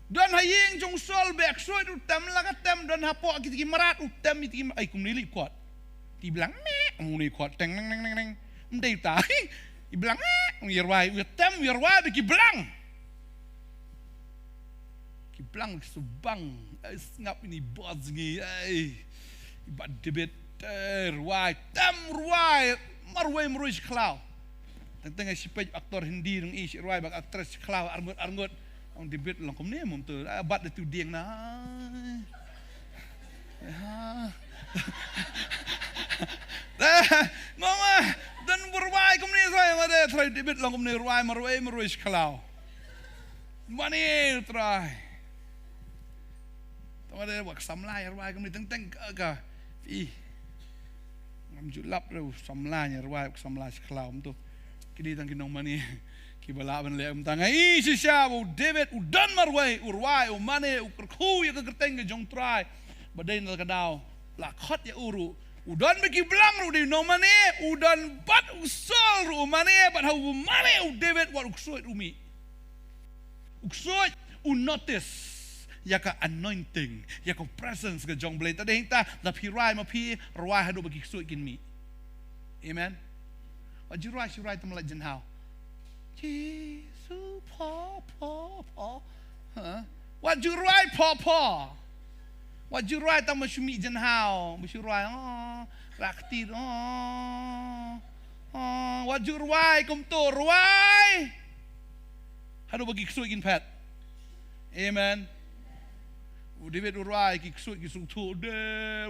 Don ha ïing jong u Saul bek, soi u tem la ka tem, don hapoh kita ki mrad u tem, kita ki, ai, kumne lip kot. Ki blang, meh, kumne kot, teng, neng, neng, neng, neng. Mdei ta, i blang, meh, u ïarwai, u tem, u ïarwai, bad ki blang. Ki blang, ki subang, ai, sngap ini bos ngi, ai. I Bah David, eh, rwai, tem, rwai, marwei, marwei shi khlaw. Teng teng shi peit actor Hindi nang i shi rwai bad actress shi khlaw arngut arngut. Ong David long kumne mum tu. Ah, bat da tu dieng na. Ah. Eh, ngong ah, dan berwai kumne sai ma de trai David long kumne rwai marwei marwei shi khlaw. Mane trai. Tang da wak samla ïa rwai kumne teng teng ka, ka. Ih. Ngam ju lap ruh samla ïa rwai wak samla shi khlaw mtu. Kini tang ki nongmane. Kiba lah ban leh um tang. Ih, shisha ba u David u don marwei, u rwai, u mane, u kyrkhu ïa ka kyrteng ka jong Trai. Ba dei na ka daw. La khot ïa u ruh. U don ba ki blang ruh dei nongmane, u don bad u Saul ruh u mane, bad ha u mane u David wat u ksuid u mih. U ksuid u notice ïa ka anointing, ïa ka presence ka jong Blei. Ta dei hangta, da phi rwai ma phi, rwai haduh ba ki ksuid kin mih. Amen. Wat ju rwai shi rwai tam la jynhaw. Jisu pho pho pho. Ha? Wat ju rwai pho pho. Wat ju rwai tam ma shu mih jynhaw, ma shu rwai. Oh, rakti. Oh. Oh, wat ju rwai kumto, rwai. Haduh ba ki ksuid kin phet. Amen. U David u rwai ki ksuid ki sngewthuh de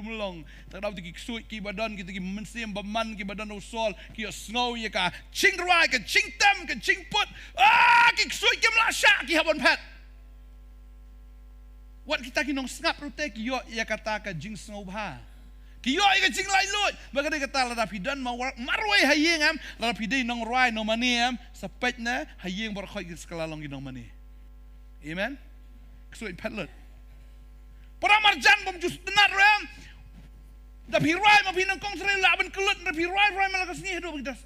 mlong. Tang da ki ksuid kiba don kita ki mynsiem bymman kiba don u Saul ki ïohsngew ïa ka jingrwai, ka jingtem, ka jingput. Ah, ki ksuid kim lah shah, ki hap ban phet. Wat kita ki nongsngap ruh te ki ïoh ïa kata ka jingsngewbha. Ki ïoh ïa ka jinglaitluid. Ba ka dei kata, lada phi don ma-, marwei ha ïing em, lada phi dei nongrwai nongmane em, sa peit ne ha ïing baroh khoit ki sa kylla long ki nongmane. Amen. Ksuid phet lut. Para marjan bym ju sngewtynnat ruh em. Da phi rwai ma phi nyngkong, sa lah ban kyllut, da phi rwai, rwai ma la ka sngi haduh ba ki das.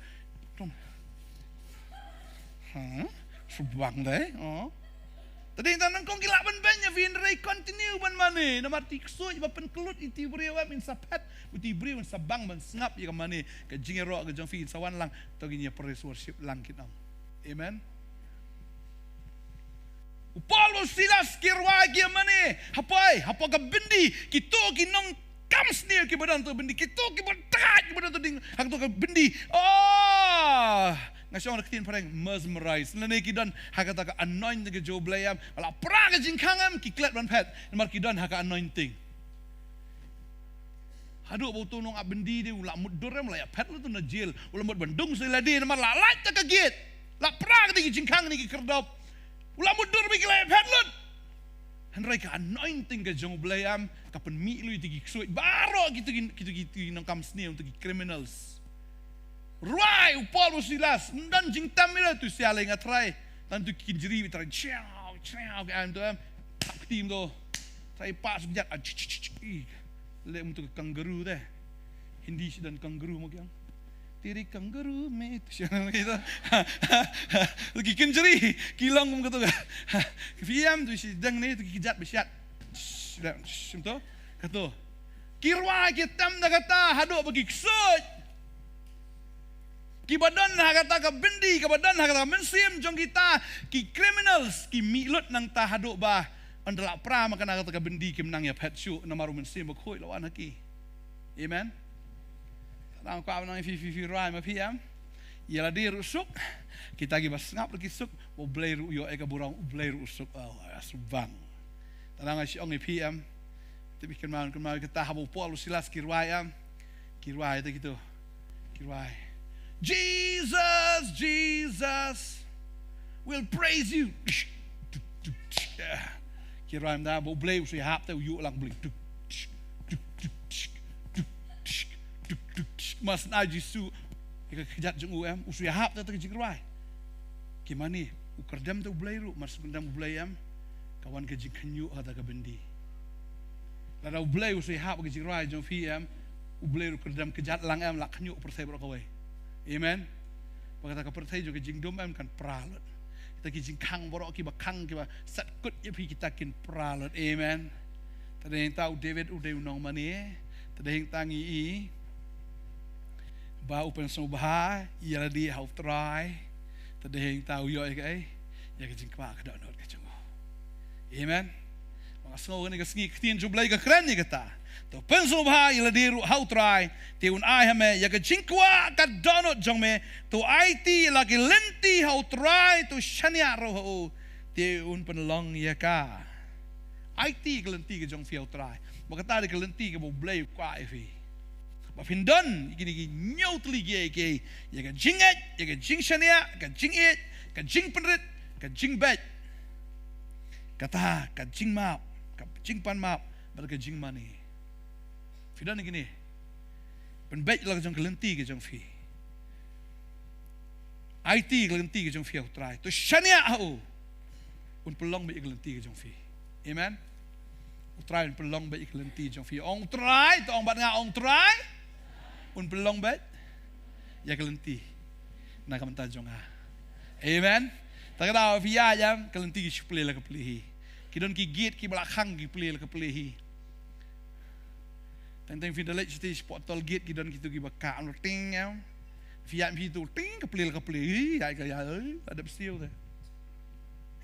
Ha? Shu bang dei. Oh. Te dei tang nyngkong ki lah ban beiñ ïa phi, hynrei continue ban mane. Namar te ksuid ba pynkyllut ïa iti i briew em, in sa phet, iti i briew in sa bang ban sngap ïa ka mane. Ka jingïaroh ka jong phi in sa wan lang, to ngin ïa praise worship lang, kin ong. Amen. U Paul bad u Silas ki rwai ki ïa mane. Hapoi, hapoh ka byndi, kito ki nongkam sniew kiba don ha ka byndi, kito kiba dait kiba don ha ka ding, ha kato ka byndi. Oh, nga shong da ka ktien phareng, mesmerize. Lane ki don ha kata ka anointing ka jong U Blei em. Ba la pra ka jingkhang em, ki klet ban phet. Namar ki don ha ka anointing. Haduh ba uto u nongap byndi de u la mutdur em, u la ïa phet lut uto na jel. U la mut ban dung sa ïa lade namar la lait ta ka gate. La pra ka dei ki jingkhang ne ki khyrdop. U la mutdur bad ki la ïa phet lut. Hynrei ka anointing ka jong U Blei em, ka pynmih lut ïa ki ksuid baroh kito ki, kito ki, kito ki nongkam sniew, kito ki criminals. Rwai u Paul u Silas, ym don jingtem ïa uto, sha lei nga trai. Tang uto ki kynjri, trai, chiaw, chiaw, ki ai uto em. Tap kti uto. Trai, pas kjat, ah, ch-, ch-, ch-, ch-, ih. Leh uto ka kangaroo te. Hindi shi don kangaroo mo kiang. Teri kangaroo me tu shi don kita. Ki kynjri, ki long kum kato ka. Phi ïam tu shi dang ne tu ki kjat ba shiat. Sh-, sh-, sh-, to. Kato. Ki rwai ki tem da kata haduh ba ki ksuid. Kiba don ha kata ka byndi, kiba don ha kata ka mynsiem jong kita, ki criminals, ki mih lut nangta haduh ba ynda la pra ma kane kata ka byndi kim nang ïa phet shuh namar u Mynsiem Bakhuid la wan ha ki. Amen. Tang kwah ban ong ïa phi, phi, phi rwai ma phi em. Ïa lade ruh suk, kita kiba sngap ruh ki suk, U Blei ruh u ïoh ïa ka burom, U Blei ruh u suk. Oh, ïa suk bang. Tang nga shu ong ïa phi em. Te phi kynmaw, kynmaw kata haba u Paul u Silas ki rwai em. Ki rwai te kito. Ki rwai. Jesus, Jesus, we'll praise you. Ki rwai ynda ba U Blei u shu ïahap te u ïuh lang bling. Mar shu ai Jisu ïa ka kjat jong u em, u shu ïahap te, te ka jingrwai. Ki mane, u kyrdem te U Blei ruh, mar shu kyrdem U Blei em, ka wan ka jingkhynñiuh ha kata ka byndi. Lada U Blei u shu ïahap ka jingrwai jong phi em, U Blei ruh kyrdem kjat lang em, la khynñiuh pyrthei baroh kawei. Amen. Ba kata ka pyrthei jong ka jingdum em kan pra lut. Kita ki jingkhang baroh kiba khang kiba set kut ïa phi kita kin pra lut. Amen. Te dei hangta u David u dei u nongmane. Te dei hangta ngi i ba u pynsngewbha ïa lade ha U Trai. Te dei hangta u ïoh ïa kaei? Ïa ka jingkwah ka dohnud ka jong u. Amen. Ba nga sngew kane ka sngi ka ktien jong U Blei ka kren ïa kata. To pynsngewbha ïa lade ruh ha U Trai, te un ai ha me ïa ka jingkwah ka dohnud jong me. To aiti ïa la ki lynti ha U Trai, to shaniah ruh ha u, te un pynlong ïa ka. Aiti ïa ka lynti ka jong phi ha U Trai. Ba kata dei ka lynti kaba U Blei u kwah ïa phi. Ba phin don ïa kine ki hynñiew tylli ki, ki, ïa ka jingngeit, ïa ka jingshaniah, ka jingïeit, ka jingpynrit, ka jingbeit. Kata ka jingmap, ka jingpanmap, bad ka jingmane. Phi don ïa kine. Pynbeit la ka jong ka lynti ka jong phi. Aiti ka lynti ka jong phi ha U Trai. To shaniah ha u. Un pynlong beit ïa ka lynti ka jong phi. Amen. U Trai un pynlong beit ïa ka lynti jong phi. Ong U Trai, to ong bad nga, ong U Trai. Un pynlong beit ïa ka lynti na ka bynta jong nga. Amen. Ta ka daw phi ïa jam ka lynti ki shu plie la ka plie hi. Ki don ki gate kiba la khang ki plie la ka plie hi. Teng teng phi da leit shatei shapoh toll gate ki don kito kiba kah am ting ïa. Phi ïa phi to ting ka plie la ka plie hi, ïa ka ïa, eh, adep siew te.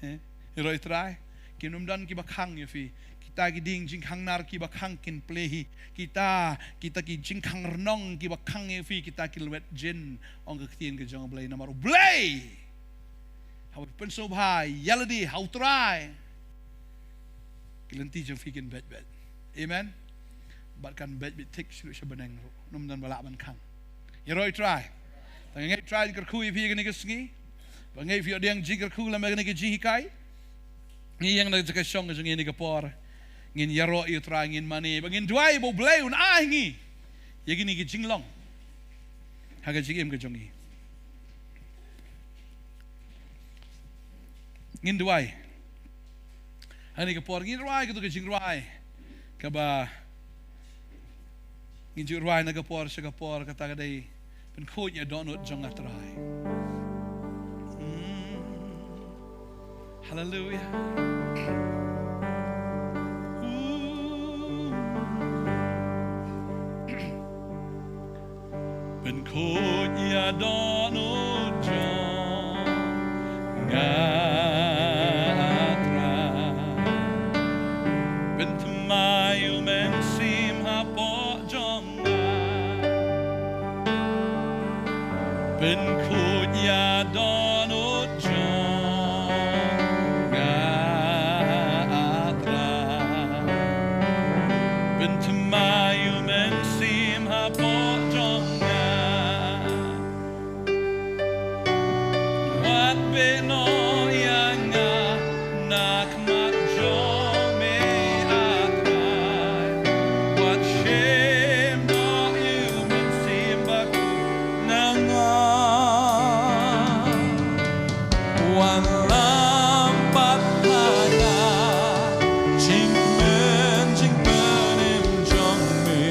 Eh, ïaroh ïa U Trai. Kin ym don kiba khang ïa phi. Kita ki dieng jingkhang nar kiba khang kin plie hi. Kita, kita ki jingkhang rnong kiba khang ïa phi, kita kin lwet jin, ong ka ktien ka jong U Blei, namar U Blei. Haba pynsngewbha ïa lade ha U Trai, ki lynti jong phi kin beit beit. Amen. Bad kan beit beit thik shuh sha bneng ruh. Ym don ba lah ban khang. Ïaroh ïa U Trai. Tang ngeit U Trai un kyrkhu ïa phi kane ka sngi. Ba ngeit phi ïoh dang jingkyrkhu lem kane ka jinghikai. Ngi ïeng na ka jaka shong ka jong ngi kane ka por. Ngin ïaroh ïa U Trai, ngin mane. Ba ngin duwai ba U Blei un ai ngi ïa kine ki jinglong ha ka jingim ka jong ngi. Ngin duwai. Ha kane ka por ngin rwai kato ka jingrwai kaba ngin ju rwai na ka por sha ka por, kata ka dei: Pynkhuid ïa dohnud jong nga, Trai. Hmm. Haleluia. Pynkhuid ïa dohnud jong nga, Trai. Pynthymmai u Mynsiem hapoh jong nga. Pynkhuid ïa dohnud jong nga, Trai. Pynthymmai u Mynsiem hapoh jong nga. Wat beh noh ïa nga na khmat jong me, ah Trai. Wat shim noh ïa u Mynsiem Bakhuid na nga. Wan lam pat ha nga, jingkmen jingpynim jong me.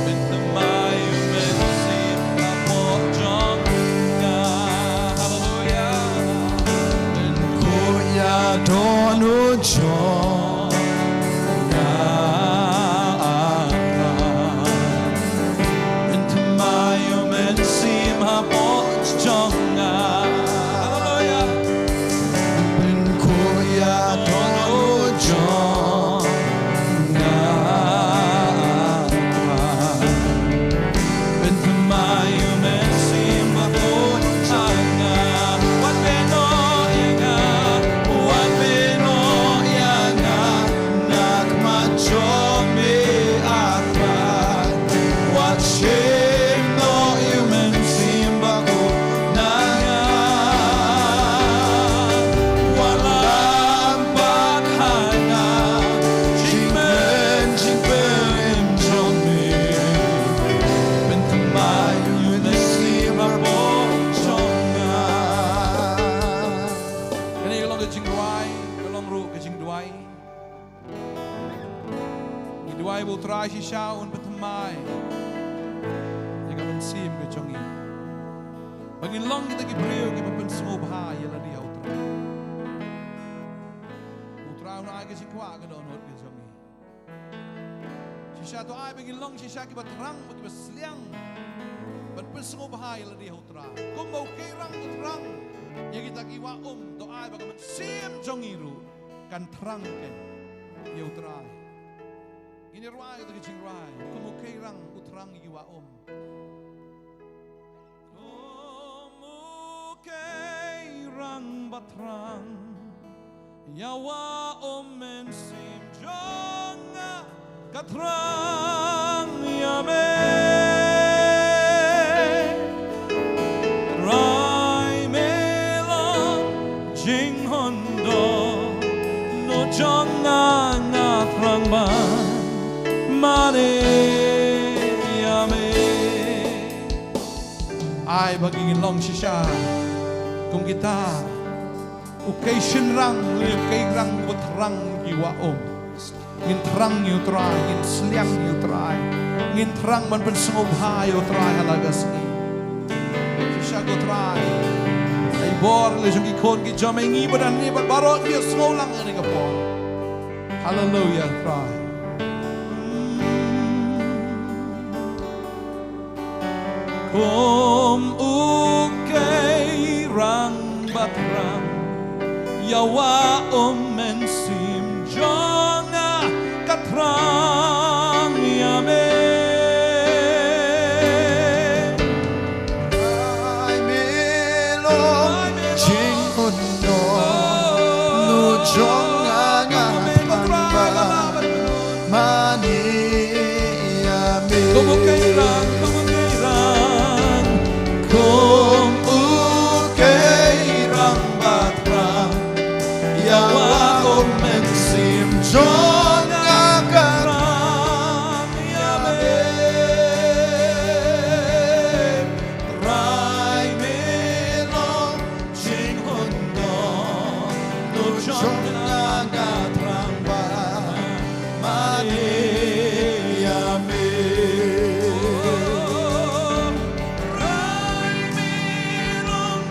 Pynthymmai u Mynsiem hapoh jong nga. Haleluia. Pynkhuid ïa dohnud jong nga. Pynthymmai u Mynsiem hapoh jong nga. Haleluia. Pynkhuid ïa dohnud jong nga. Pynthymmai u Mynsiem Bakhuid ha nga. Wat beh noh ïa nga. Wat beh noh ïa nga na khmat jong me, ah Trai. Wat shim noh ïa u Mynsiem Bakhuid na nga. Wan lam pat ha nga, jingkmen jingpynim jong me. Pynthymmai u Mynsiem hapoh jong nga. Kane ka long ka jingrwai, ka long ruh ka jingduwai. Ngi duwai ba u Trai shisha un pynthymmai ïa ka mynsiem ka jong ngi, ba ngin long kita ki briew kiba pynsngewbha ïa lade ha u Trai. U Trai un ai ka jingkwah ka dohnud ka jong ngi. Shisha to ai ba ngin long shisha kiba thrang bad kiba sliang ban pynsngewbha ïa lade ha u Trai. Kumba u Keirang u thrang ïa kita ki wah um, to ai ba ka mynsiem jong ngi ruh kan thrang ïa u Trai. Ngin ïa rwai ïa ka jingrwai, Kum u Keirang u thrang ïa ki wah um. Kum u Keirang ba thrang ïa wah um, mynsiem jong nga ka thrang ïa me. Trai me long jinghun dohnud jong nga, nga thrang ban mane ïa me. Ai ba ngin long shisha kum kita, u Kei shynrang, u Keirang uba thrang ïa ki wah um. Ngin thrang ïa u Trai, ngin sliang ïa u Trai, ngin thrang ban pynsngewbha ïa u Trai ha la ka sngi. Shisha ko Trai, ai bor la jong ki khun ki jong me, ngi bad hangne bad baroh ki sngew lang ha kane ka por. Haleluia Trai. Kum u Keirang ba thrang ïa wah um, mynsiem jong nga ka thrang ïa me. Ai me long jinghun dohnud jong nga, nga thrang ban mane ïa me. Kum u Keirang, kum u Keirang, kum u Keirang ba thrang ïa wah um, mynsiem Jong nga nga thrang ban mane ïa me. Trai me long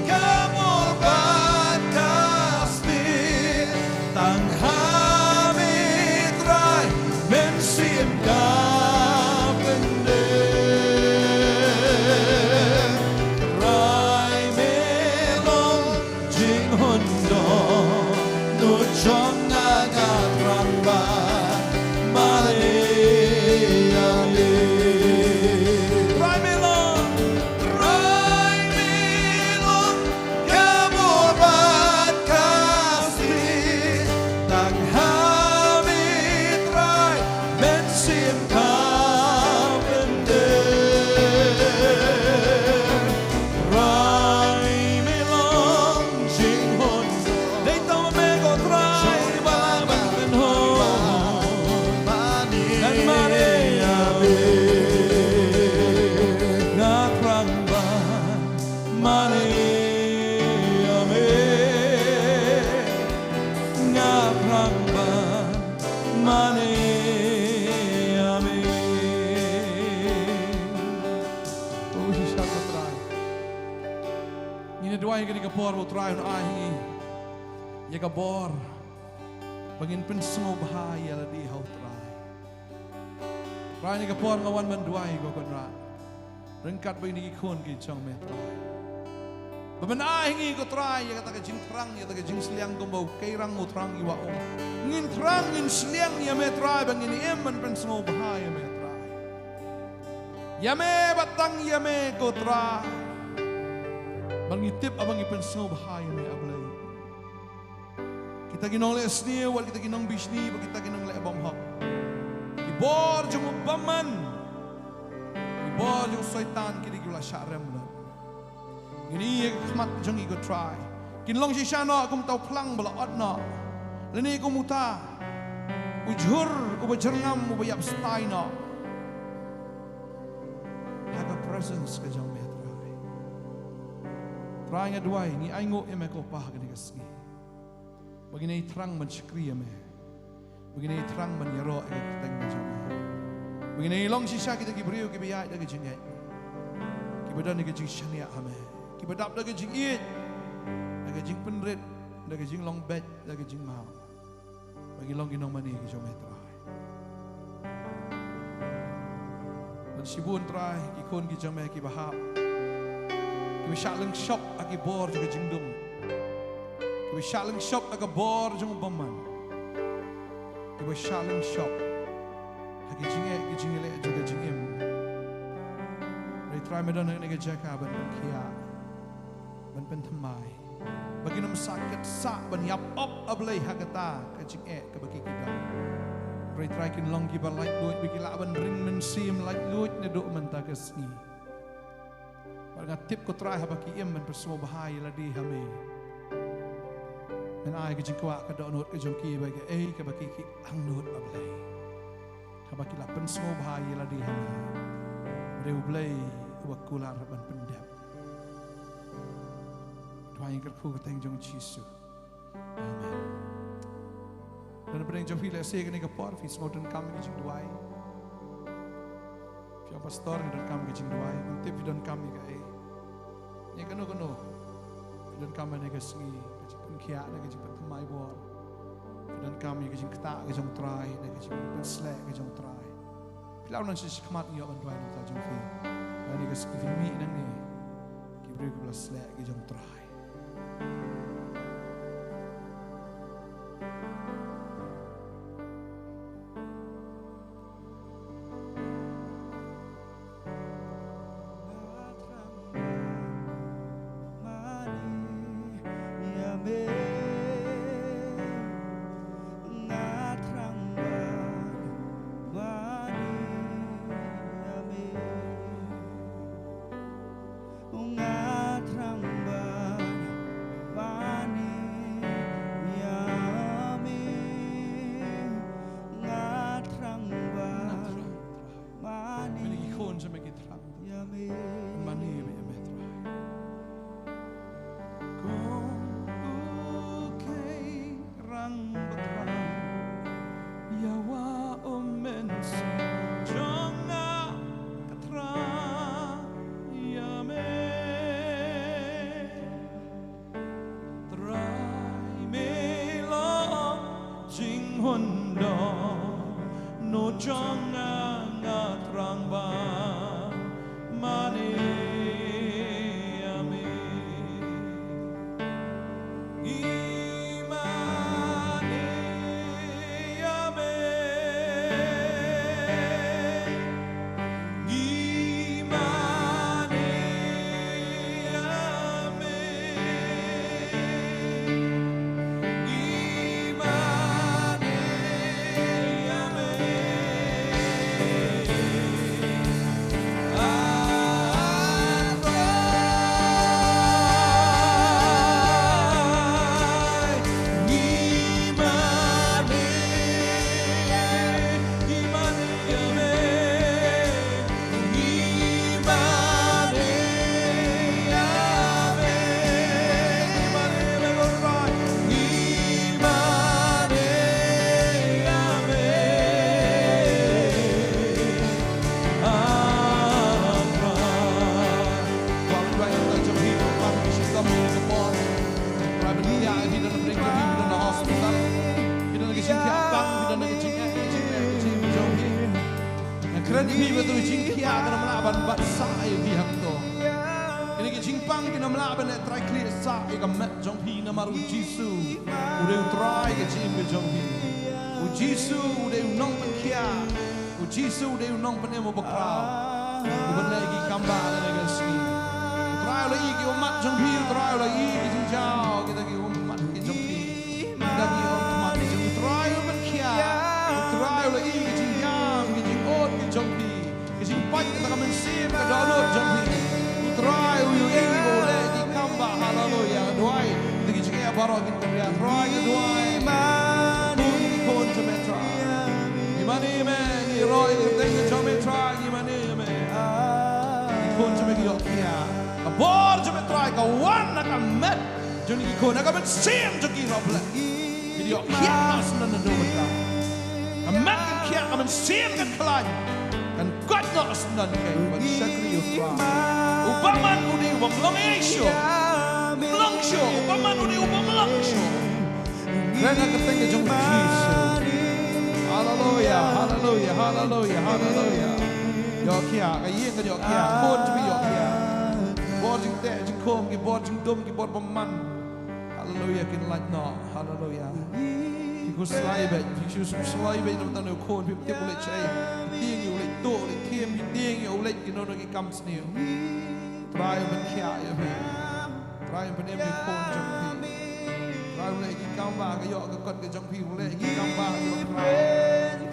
ka bor bad ka sniew, tang ha me Trai mynsiem ka pyndem. Trai me long jinghun dohnud jong nga, nga thrang ban mane ïa me. Trai me long, Trai me long ka bor bad ka sniew, tang ha me Trai mynsiem ka pyndem. Trai me long jinghun. Dei tang ma me ko Trai ba la ban pynhun. Ngan mane ïa me. Nga thrang ban mane ïa me. Nga thrang ban mane ïa me. To shisha ko Trai. Ngin ïa duwai kane ka por ba u Trai un ai ha ngi ïa ka bor ba ngin pynsngewbha ïa lade ha u Trai. Trai, kane ka por nga wan ban duwai ko Kynrad ryngkat bad kine ki khun ki jong me Trai. Ba men ai ha ngi ko Trai ïa kata ka jingthrang, ïa kata ka jingsliang kumba u Kairang u thrang ïa u Wah Um. Ngin thrang, ngin sliang ïa me Trai, ba ngin im ban pynsngewbha ïa me Trai. Ïa me, ba tang ïa me ko Trai. Ba ngi tip, ba ngi pynsngewbha ïa me A Blei. Kita ki nongleh sniew, wat kita ki nongbishni, bad kita ki nongleh bymhok. Ki bor jong u bymman, ki bor jong u Soitan, ki dei kiba la shah rem lut. Ngin ïa ka khmat jong ngi ko Trai. Kin long shisha noh kum uta u phlang ba la ot noh, lane kum uta u jhur uba jyrngam, uba ïap stai noh ha ka presence ka jong me Trai. Trai, nga duwai, ngi ainguh ïa me ko Pa ha kane ka sngi. Ba ngin ïa thrang ban shakri ïa me. Ba ngin ïa thrang ban ïaroh ïa ka kyrteng ka jong me. Ba ngin ïa long shisha kita ki briew kiba ïaid da ka jingngeit, kiba don ïa ka jingshaniah ha me, kiba dap da ka jingïeit, da ka jingpynrit, da ka jinglong beit, da ka jingmap. Ba ngin long ki nongmane ki jong me Trai. Bad shibun Trai, ki khun ki jong me kiba hap, kiba shah lyngshop ha ki bor jong ka jingdum, kiba shah lyngshop ha ka bor jong u bymman, kiba shah lyngshop ha ki jingeh ki jingïaleh jong ka jingim. Hynrei Trai, me don ha kane ka jaka ban pynkhiah, ban pynthymmai, ba kin ym sah kit sah ban ïap op, A Blei, ha kata ka jingeh kaba ki ki don. Hynrei Trai, kin long kiba laitluid, ba ki lah ban ring mynsiem laitluid naduh mynta ka sngi. Bad nga tip ko Trai, haba ki im ban pynsngewbha ïa lade ha me, men ai ka jingkwah ka dohnud ka jong ki ba kaei kaba ki ki angnud, A Blei, haba ki la pynsngewbha ïa lade ha me. Ba dei U Blei uba kular ban pyndep. Duwai ïa ka kyrkhu ka kyrteng jong U Jisu. Amen. Don hapdeng jong phi lehse kane ka por phi sngewdonkam ïa ka jingduwai. Phi ong, Pastor, nga donkam ïa ka jingduwai. Ngam tip phi donkam ïa kaei. Ïa kano kano phi donkam ïa kane ka sngi, ka jingpynkhiah, ka jingpynthymmai bor. Phi donkam ïa ka jingktah ka jong U Trai, ka jingpynsleh ka jong U Trai. Phi lah ban wan sha khmat, ngi ïoh ban duwai na ka bynta jong phi. Kane ka sngi phi mih nangne ki briew kiba la sleh ki jong U Trai. Nga thrang ban No, no jong nga nga thrang ba mane ïa me. Ngi mane ïa me. Ngi mane ïa me. Ngi mane ïa me. Ah, Trai. Ngi mane, ngi mane ïa me. Ngi mane ïa me. Ngi mane ïa me, Trai. Ngi mane ïa me. Ah, Trai. Ba Trai, ïa ka jong phi, ba phi shisha ka por. Trai, ban ïa phi don na pdeng ka phi, phi don na hospital. Phi don na ka jingkhiah kang, phi don na ka jingeh, ka jingeh, ka jingeh jong phi. Nga kren ïa phi ba tu ka jingkhiah kan ym lah ban bat sah ïa phi hangto. Kine ki jingpang kin ym lah ban leh trai khlieh sah ïa ka met jong phi namar u Jisu u dei u Trai ka jingim ka jong phi. U Jisu u dei u nongpynkhiah. U Jisu u dei u nongpynim uba khraw. Uban leh ki kam bah ha kane ka sngi. U Trai u la ïohi ki ummat jong phi, u Trai u la ïohi ki jingjaw kita ki ummat ki jong phi. Kita ki ummat ki jong phi. U Trai u pynkhiah. U Trai u la ïohi ki jingïam, ki jingud ki jong phi. Ki jingpait kata ka mynsiem ka dohnud jong phi. U Trai u ïohi ba u leh ki kam bah, haleluya. Duwai. Kita ki jingeh baroh kin kynriah. Trai ka duwai. Khun ki khun jong me Trai. Ngi mane ïa me, ngi ïaroh ïa ka kyrteng ka jong me Trai, ngi mane ïa me. Ki khun jong me ki ïoh khiah. Ka bor jong me Trai ka wan na ka met jong ki khun, na ka mynsiem jong ki baroh. Ki ïoh khiah na syndon naduh mynta. Ka met kan khiah, ka mynsiem kan khlaiñ. Kan koit noh syndon ka ban shakri ïa u Trai. U bymman u dei u bym long ïa shuh. Long shuh, u bymman u dei u bym long shuh. Kren ha ka kyrteng ka jong u Jisu. Haleluya, haleluya, haleluya, haleluya. Ïoh khiah, ka ïing ka ïoh khiah, khun jong phi ïoh khiah. Bor jingteh jingkhum, ki bor jingdum, ki bor bymman. Haleluya, kin lait noh, haleluya. Phi khuslai beit, phi shu khuslai beit, namar u khun, phim tip u leit shaei. Phi tieng ïa u leit tuh, u leit thiem, phi tieng ïa u leit kino kino ki kam sniew. Trai u pynkhiah ïa phi. Trai u pynim ïa u khun jong phi. Trai u leh ki kam ba ka ïoh ka kot ka jong phi, u leh ki kam ba ka ïoh Trai.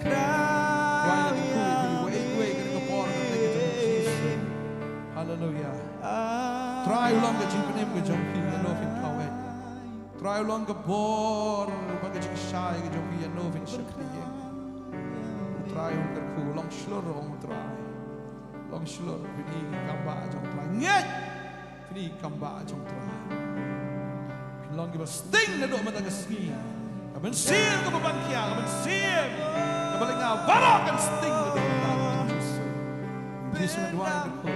Trai u kyrkhu ïa phi, uwei uwei kane ka por ka dei ka jong u Jisu. Haleluya. Trai u long ka jingpynim ka jong phi, ïano phin khaw eh. Trai u long ka bor bad ka jingshai ka jong phi, ïano phin shakri eh. Trai u kyrkhu, long shlur ong Trai. Long shlur, phin i ki kam ba jong Trai. Ngeit! Phin i ki kam ba jong Trai. Phin long kiba sting naduh mynta ka sngi. Ka mynsiem kaba ban khiah, ka mynsiem kaba lyngngoh baroh kan sting naduh mynta ka sngi. Jisu nga duwai kyrkhu.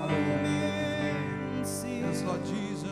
Haleluya. Yes, Lord Jesus.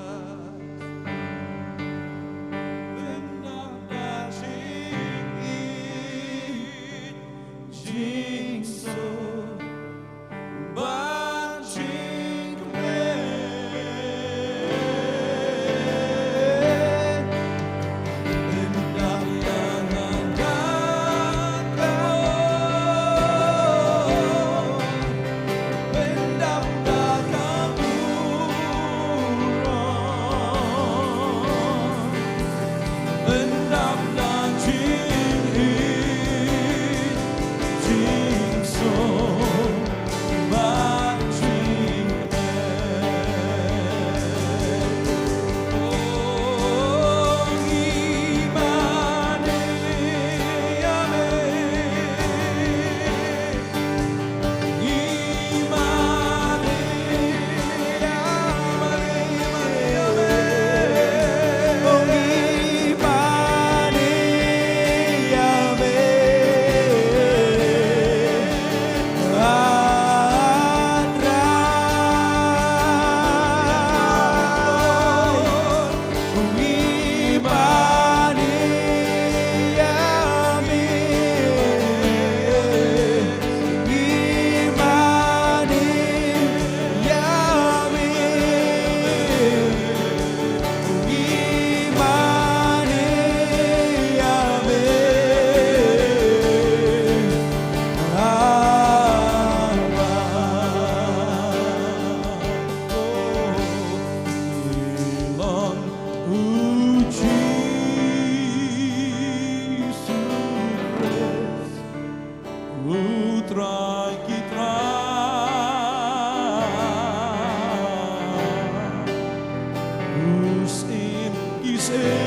U syiem ki syiem,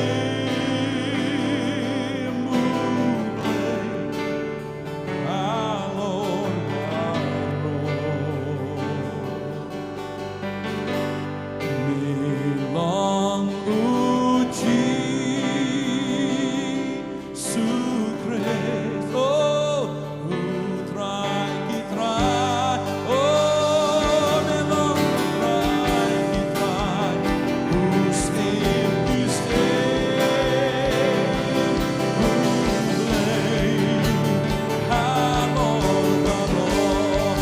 U Blei halor baroh. Me long U Jisu Khrist, oh, U Trai ki trai, oh, me long U Trai ki trai, U syiem ki syiem, U Blei halor baroh.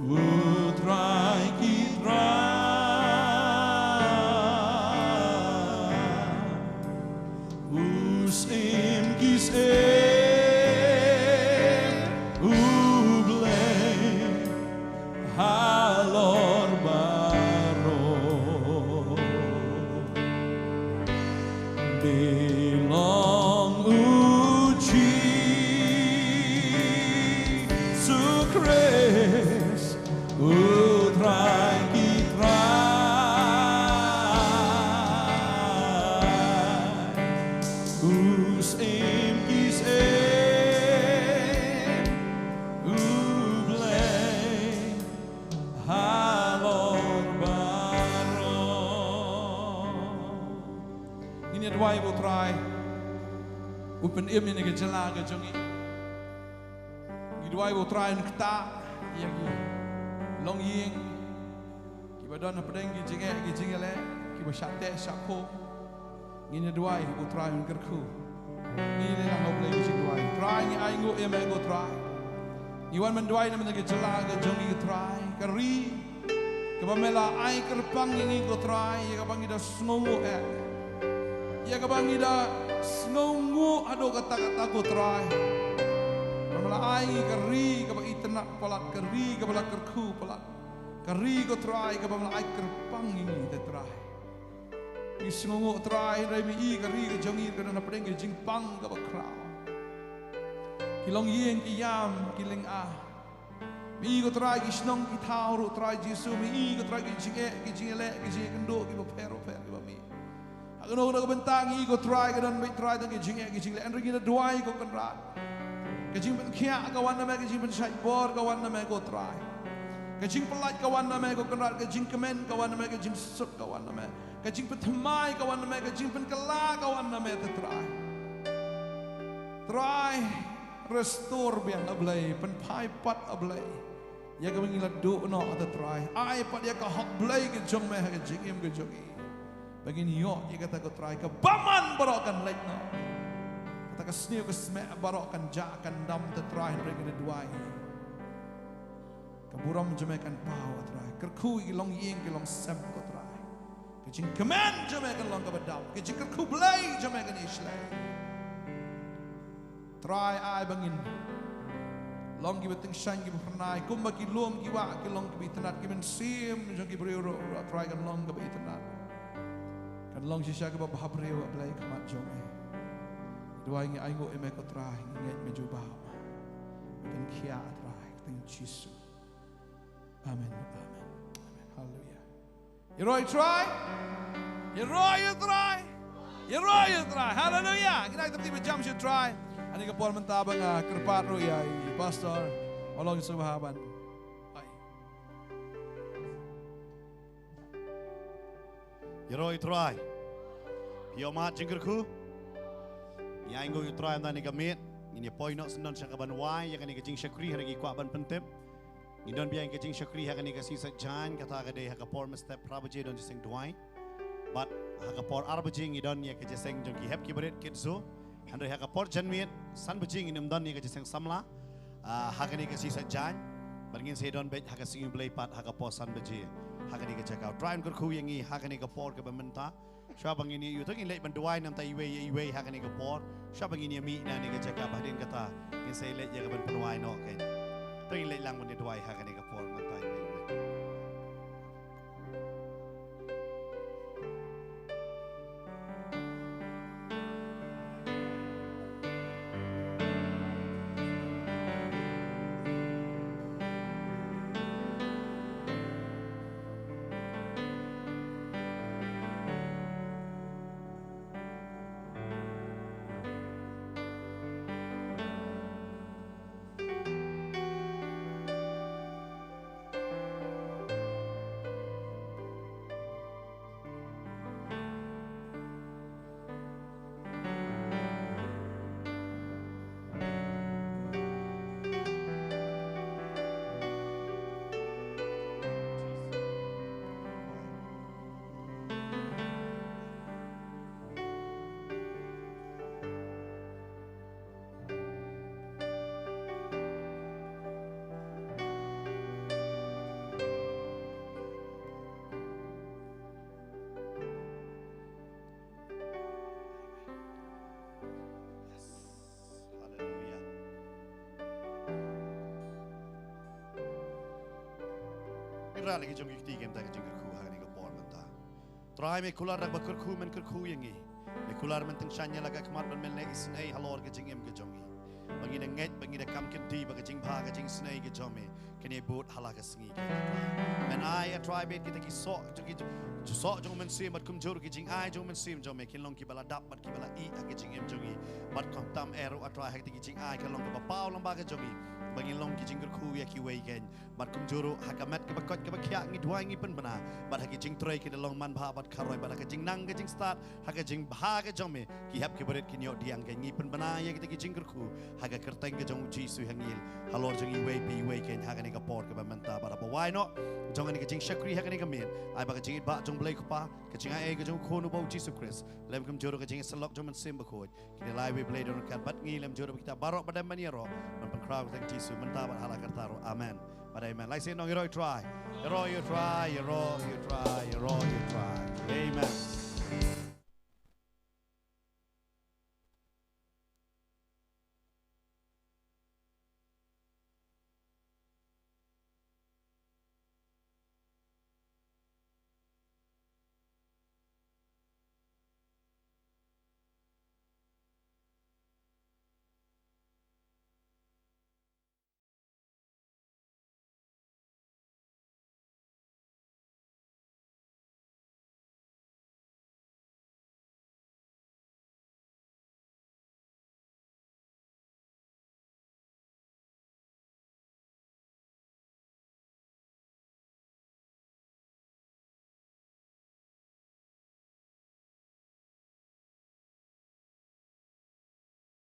U Trai ki trai, U Syiem ki syiem, U Blei halor baroh. Me long U Jisu Khrist, U Trai ki trai, U Syiem ki syiem, U Blei halor baroh. Ngin ïa duwai ba U Trai un pynim ïa kane ka jylla ka jong ngi. Ngi duwai ba U Trai un ktah ïa ki longïing kiba don hapdeng ki jingeh ki jingïaleh, kiba shah teh shah khuh. Ngin ïa duwai ba U Trai un kyrkhu. Ngin ïa leh lang ha U Blei ka jingduwai. Trai, ngi ainguh ïa me ko Trai. Ngi wan ban duwai na bynta ka jylla ka jong ngi ko Trai, ka ri kaba me la ai kyrpang ïa ngi ko Trai, ïa kaba ngi da sngewnguh eh, ïa kaba ngi da sngewnguh haduh katta katta ko Trai. Ba me la ai ngi ka ri kaba itynnad palat, ka ri kaba la kyrkhu palat, ka ri ko Trai kaba me la ai kyrpang ïa ngi te Trai. Ngi sngewnguh Trai, hynrei me i ka ri ka jong ngi ka don hapdeng ka jingpang kaba khraw. Ki longïing ki ïam, ki lynga. Me i ko Trai ki shnong ki thaw ruh Trai Jisu, me i ko Trai ki jingeh ki jingïaleh ki jingïakynduh kiba pher bapher kiba mih. Ha kano kano ka bynta ngi i ko Trai ka don beit Trai tang ki jingeh ki jingleh, hynrei ngi da duwai ko Kynrad. Ka jingpynkhiah ka wan na me, ka jingpynshait bor ka wan na me ko Trai. Ka jingpyllait ka wan na me ko Kynrad, ka jingkmen ka wan na me, ka jingsuk ka wan na me. Ka jingpynthymmai ka wan na me, ka jingpynkylla ka wan na me te Trai. Trai, Restore biang, A Blei, pynphai pat, A Blei, ïa kaba ngi la duh noh, A Trai. Ai pat ïa ka hok Blei ka jong me ha ka jingim ka jong ngi, ba ngin ïoh ïa kata, ko Trai, ka bymman baroh kan leit noh. Kata ka sniew ka smiej baroh kan jah kan dam, A Trai, hynrei ngi da duwai, ka burom jong me kan paw, A Trai. Kyrkhu ïa ki longïing ki longsem, ko Trai. Ka jingkmen jong me kan long kaba dap, ka jingkyrkhu Blei jong me kan ïashlei. Trai, ai ba ngin long kiba tyngshaiñ, kiba phyrnai, kumba ki lum ki wah ki long kiba itynnad, ki mynsiem jong ki briew ruh, ruh, Trai, kan long kaba itynnad. Kan long shisha kaba bhabriew, A Blei, ha khmat jong me. Duwai ngi ainguh ïa me, ko Trai, ngi ngeit me jubab. Pynkhiah, Trai, ha ka kyrteng Jisu. Amen. Amen. Amen. Haleluia. Ïaroh ïa U Trai. Ïaroh ïa U Trai. Ïaroh ïa U Trai. Haleluia. Ngin ïa kynti ba jam sha U Trai. Ha kane ka por mynta ba nga kyrpad ruh ïa i pastor. Ïa long sngewbha ban. Bye. Ïaroh ïa U Trai. Phi ïoh mad jingkyrkhu? Ngi ainguh ïa U Trai mynta ha kane ka miet. Ngin ïa poi noh shen don sha kaban wai ïa kane ka jingshakri, hynrei ngi kwah ban pyntip. Ngi don biang ka jingshakri ha kane ka sngi Saitjaiñ, kata ka dei ha ka por mynstep phra baje don jingïaseng duwai. Bad ha ka por ar baje ngi don ïa ka jingïaseng jong ki hep ki barit, Kids Zoo. Hynrei ha ka por janmiet san baje ngin ym don ïa ka jingïaseng samla, ah, ha kane ka sngi Saitjaiñ. Bad ngin sa don beit ha ka sngi U Blei pat ha ka por san baje ha kane ka jaka. U Trai un kyrkhu ïa ngi ha kane ka por kaba mynta. Shuwa ba ngin ïa ïoh, to ngin leit ban duwai na bynta iwei ïa iwei ha kane ka por. Shuwa ba ngin ïa mih na kane ka jaka, ba hadien kata ngin sa leit ïa kaban pynduwai noh kein. To ngin leit lang ban ïa duwai ha kane ka por na bynta iwei ïa iwei. Yes. Haleluia. Ngin rah la ki jong ki kti kein ha ka jingkyrkhu ha kane ka por mynta. Trai, me kular da kaba kyrkhu men kyrkhu ïa ngi. Me kular men tyngshaiñ ïa la ka khmat ban men leh isynei halor ka jingim ka jong ngi. Ba ngi da ngeit, ba ngi da kam kynti ba ka jingbha ka jingisynei ka jong me kan ïa bud ha la ka sngi. Men ai, A Trai, bad kita ki soh jong ki, soh jong u Mynsiem bad kumjuh ki jingai jong u Mynsiem jong me kin long kiba la dap bad kiba la ih ha ka jingim jong ngi. Bad khamtam eh ruh, A Trai, ha kita ki jingai kan long kaba paw lang ba ka jong ngi, ba ngin long ki jingkyrkhu ïa kiwei kein. Bad kumjuh ruh ha ka met kaba koit kaba khiah ngi duwai ngi pynbna. Bad ha ki jingtrei ki da long manbha bad kharoi, bad ha ka jingnang ka jingstad ha ka jingbha ka jong me, ki hep ki barit kin ïoh diang kein. Ngi pynbna ïa kita ki jingkyrkhu ha ka kyrteng ka jong u Jisu ha ngi, halor jong iwei pa iwei kein ha kane ka por kaba mynta. Bad haba wai noh jong kane ka jingshakri ha kane ka miet, ai ba ka jingïeit ba jong u Blei Kpa, ka jingai ei ka jong u Khun uba u Jisu Khrist, lem kumjuh ruh ka jingïasyllok jong u Mynsiem Bakhuid, kin ïa la iwei Blei don ryngkat bad ngi, lem kumjuh ruh bad kita baroh ba dei ban ïaroh, ban pynkhraw ha ka kyrteng Jisu mynta bad ha la karta ruh. Amen. Bad amen. Lai sien nong, ïaroh ïa U Trai. Ïaroh ïa U Trai, ïaroh ïa U Trai, ïaroh ïa U Trai. Amen.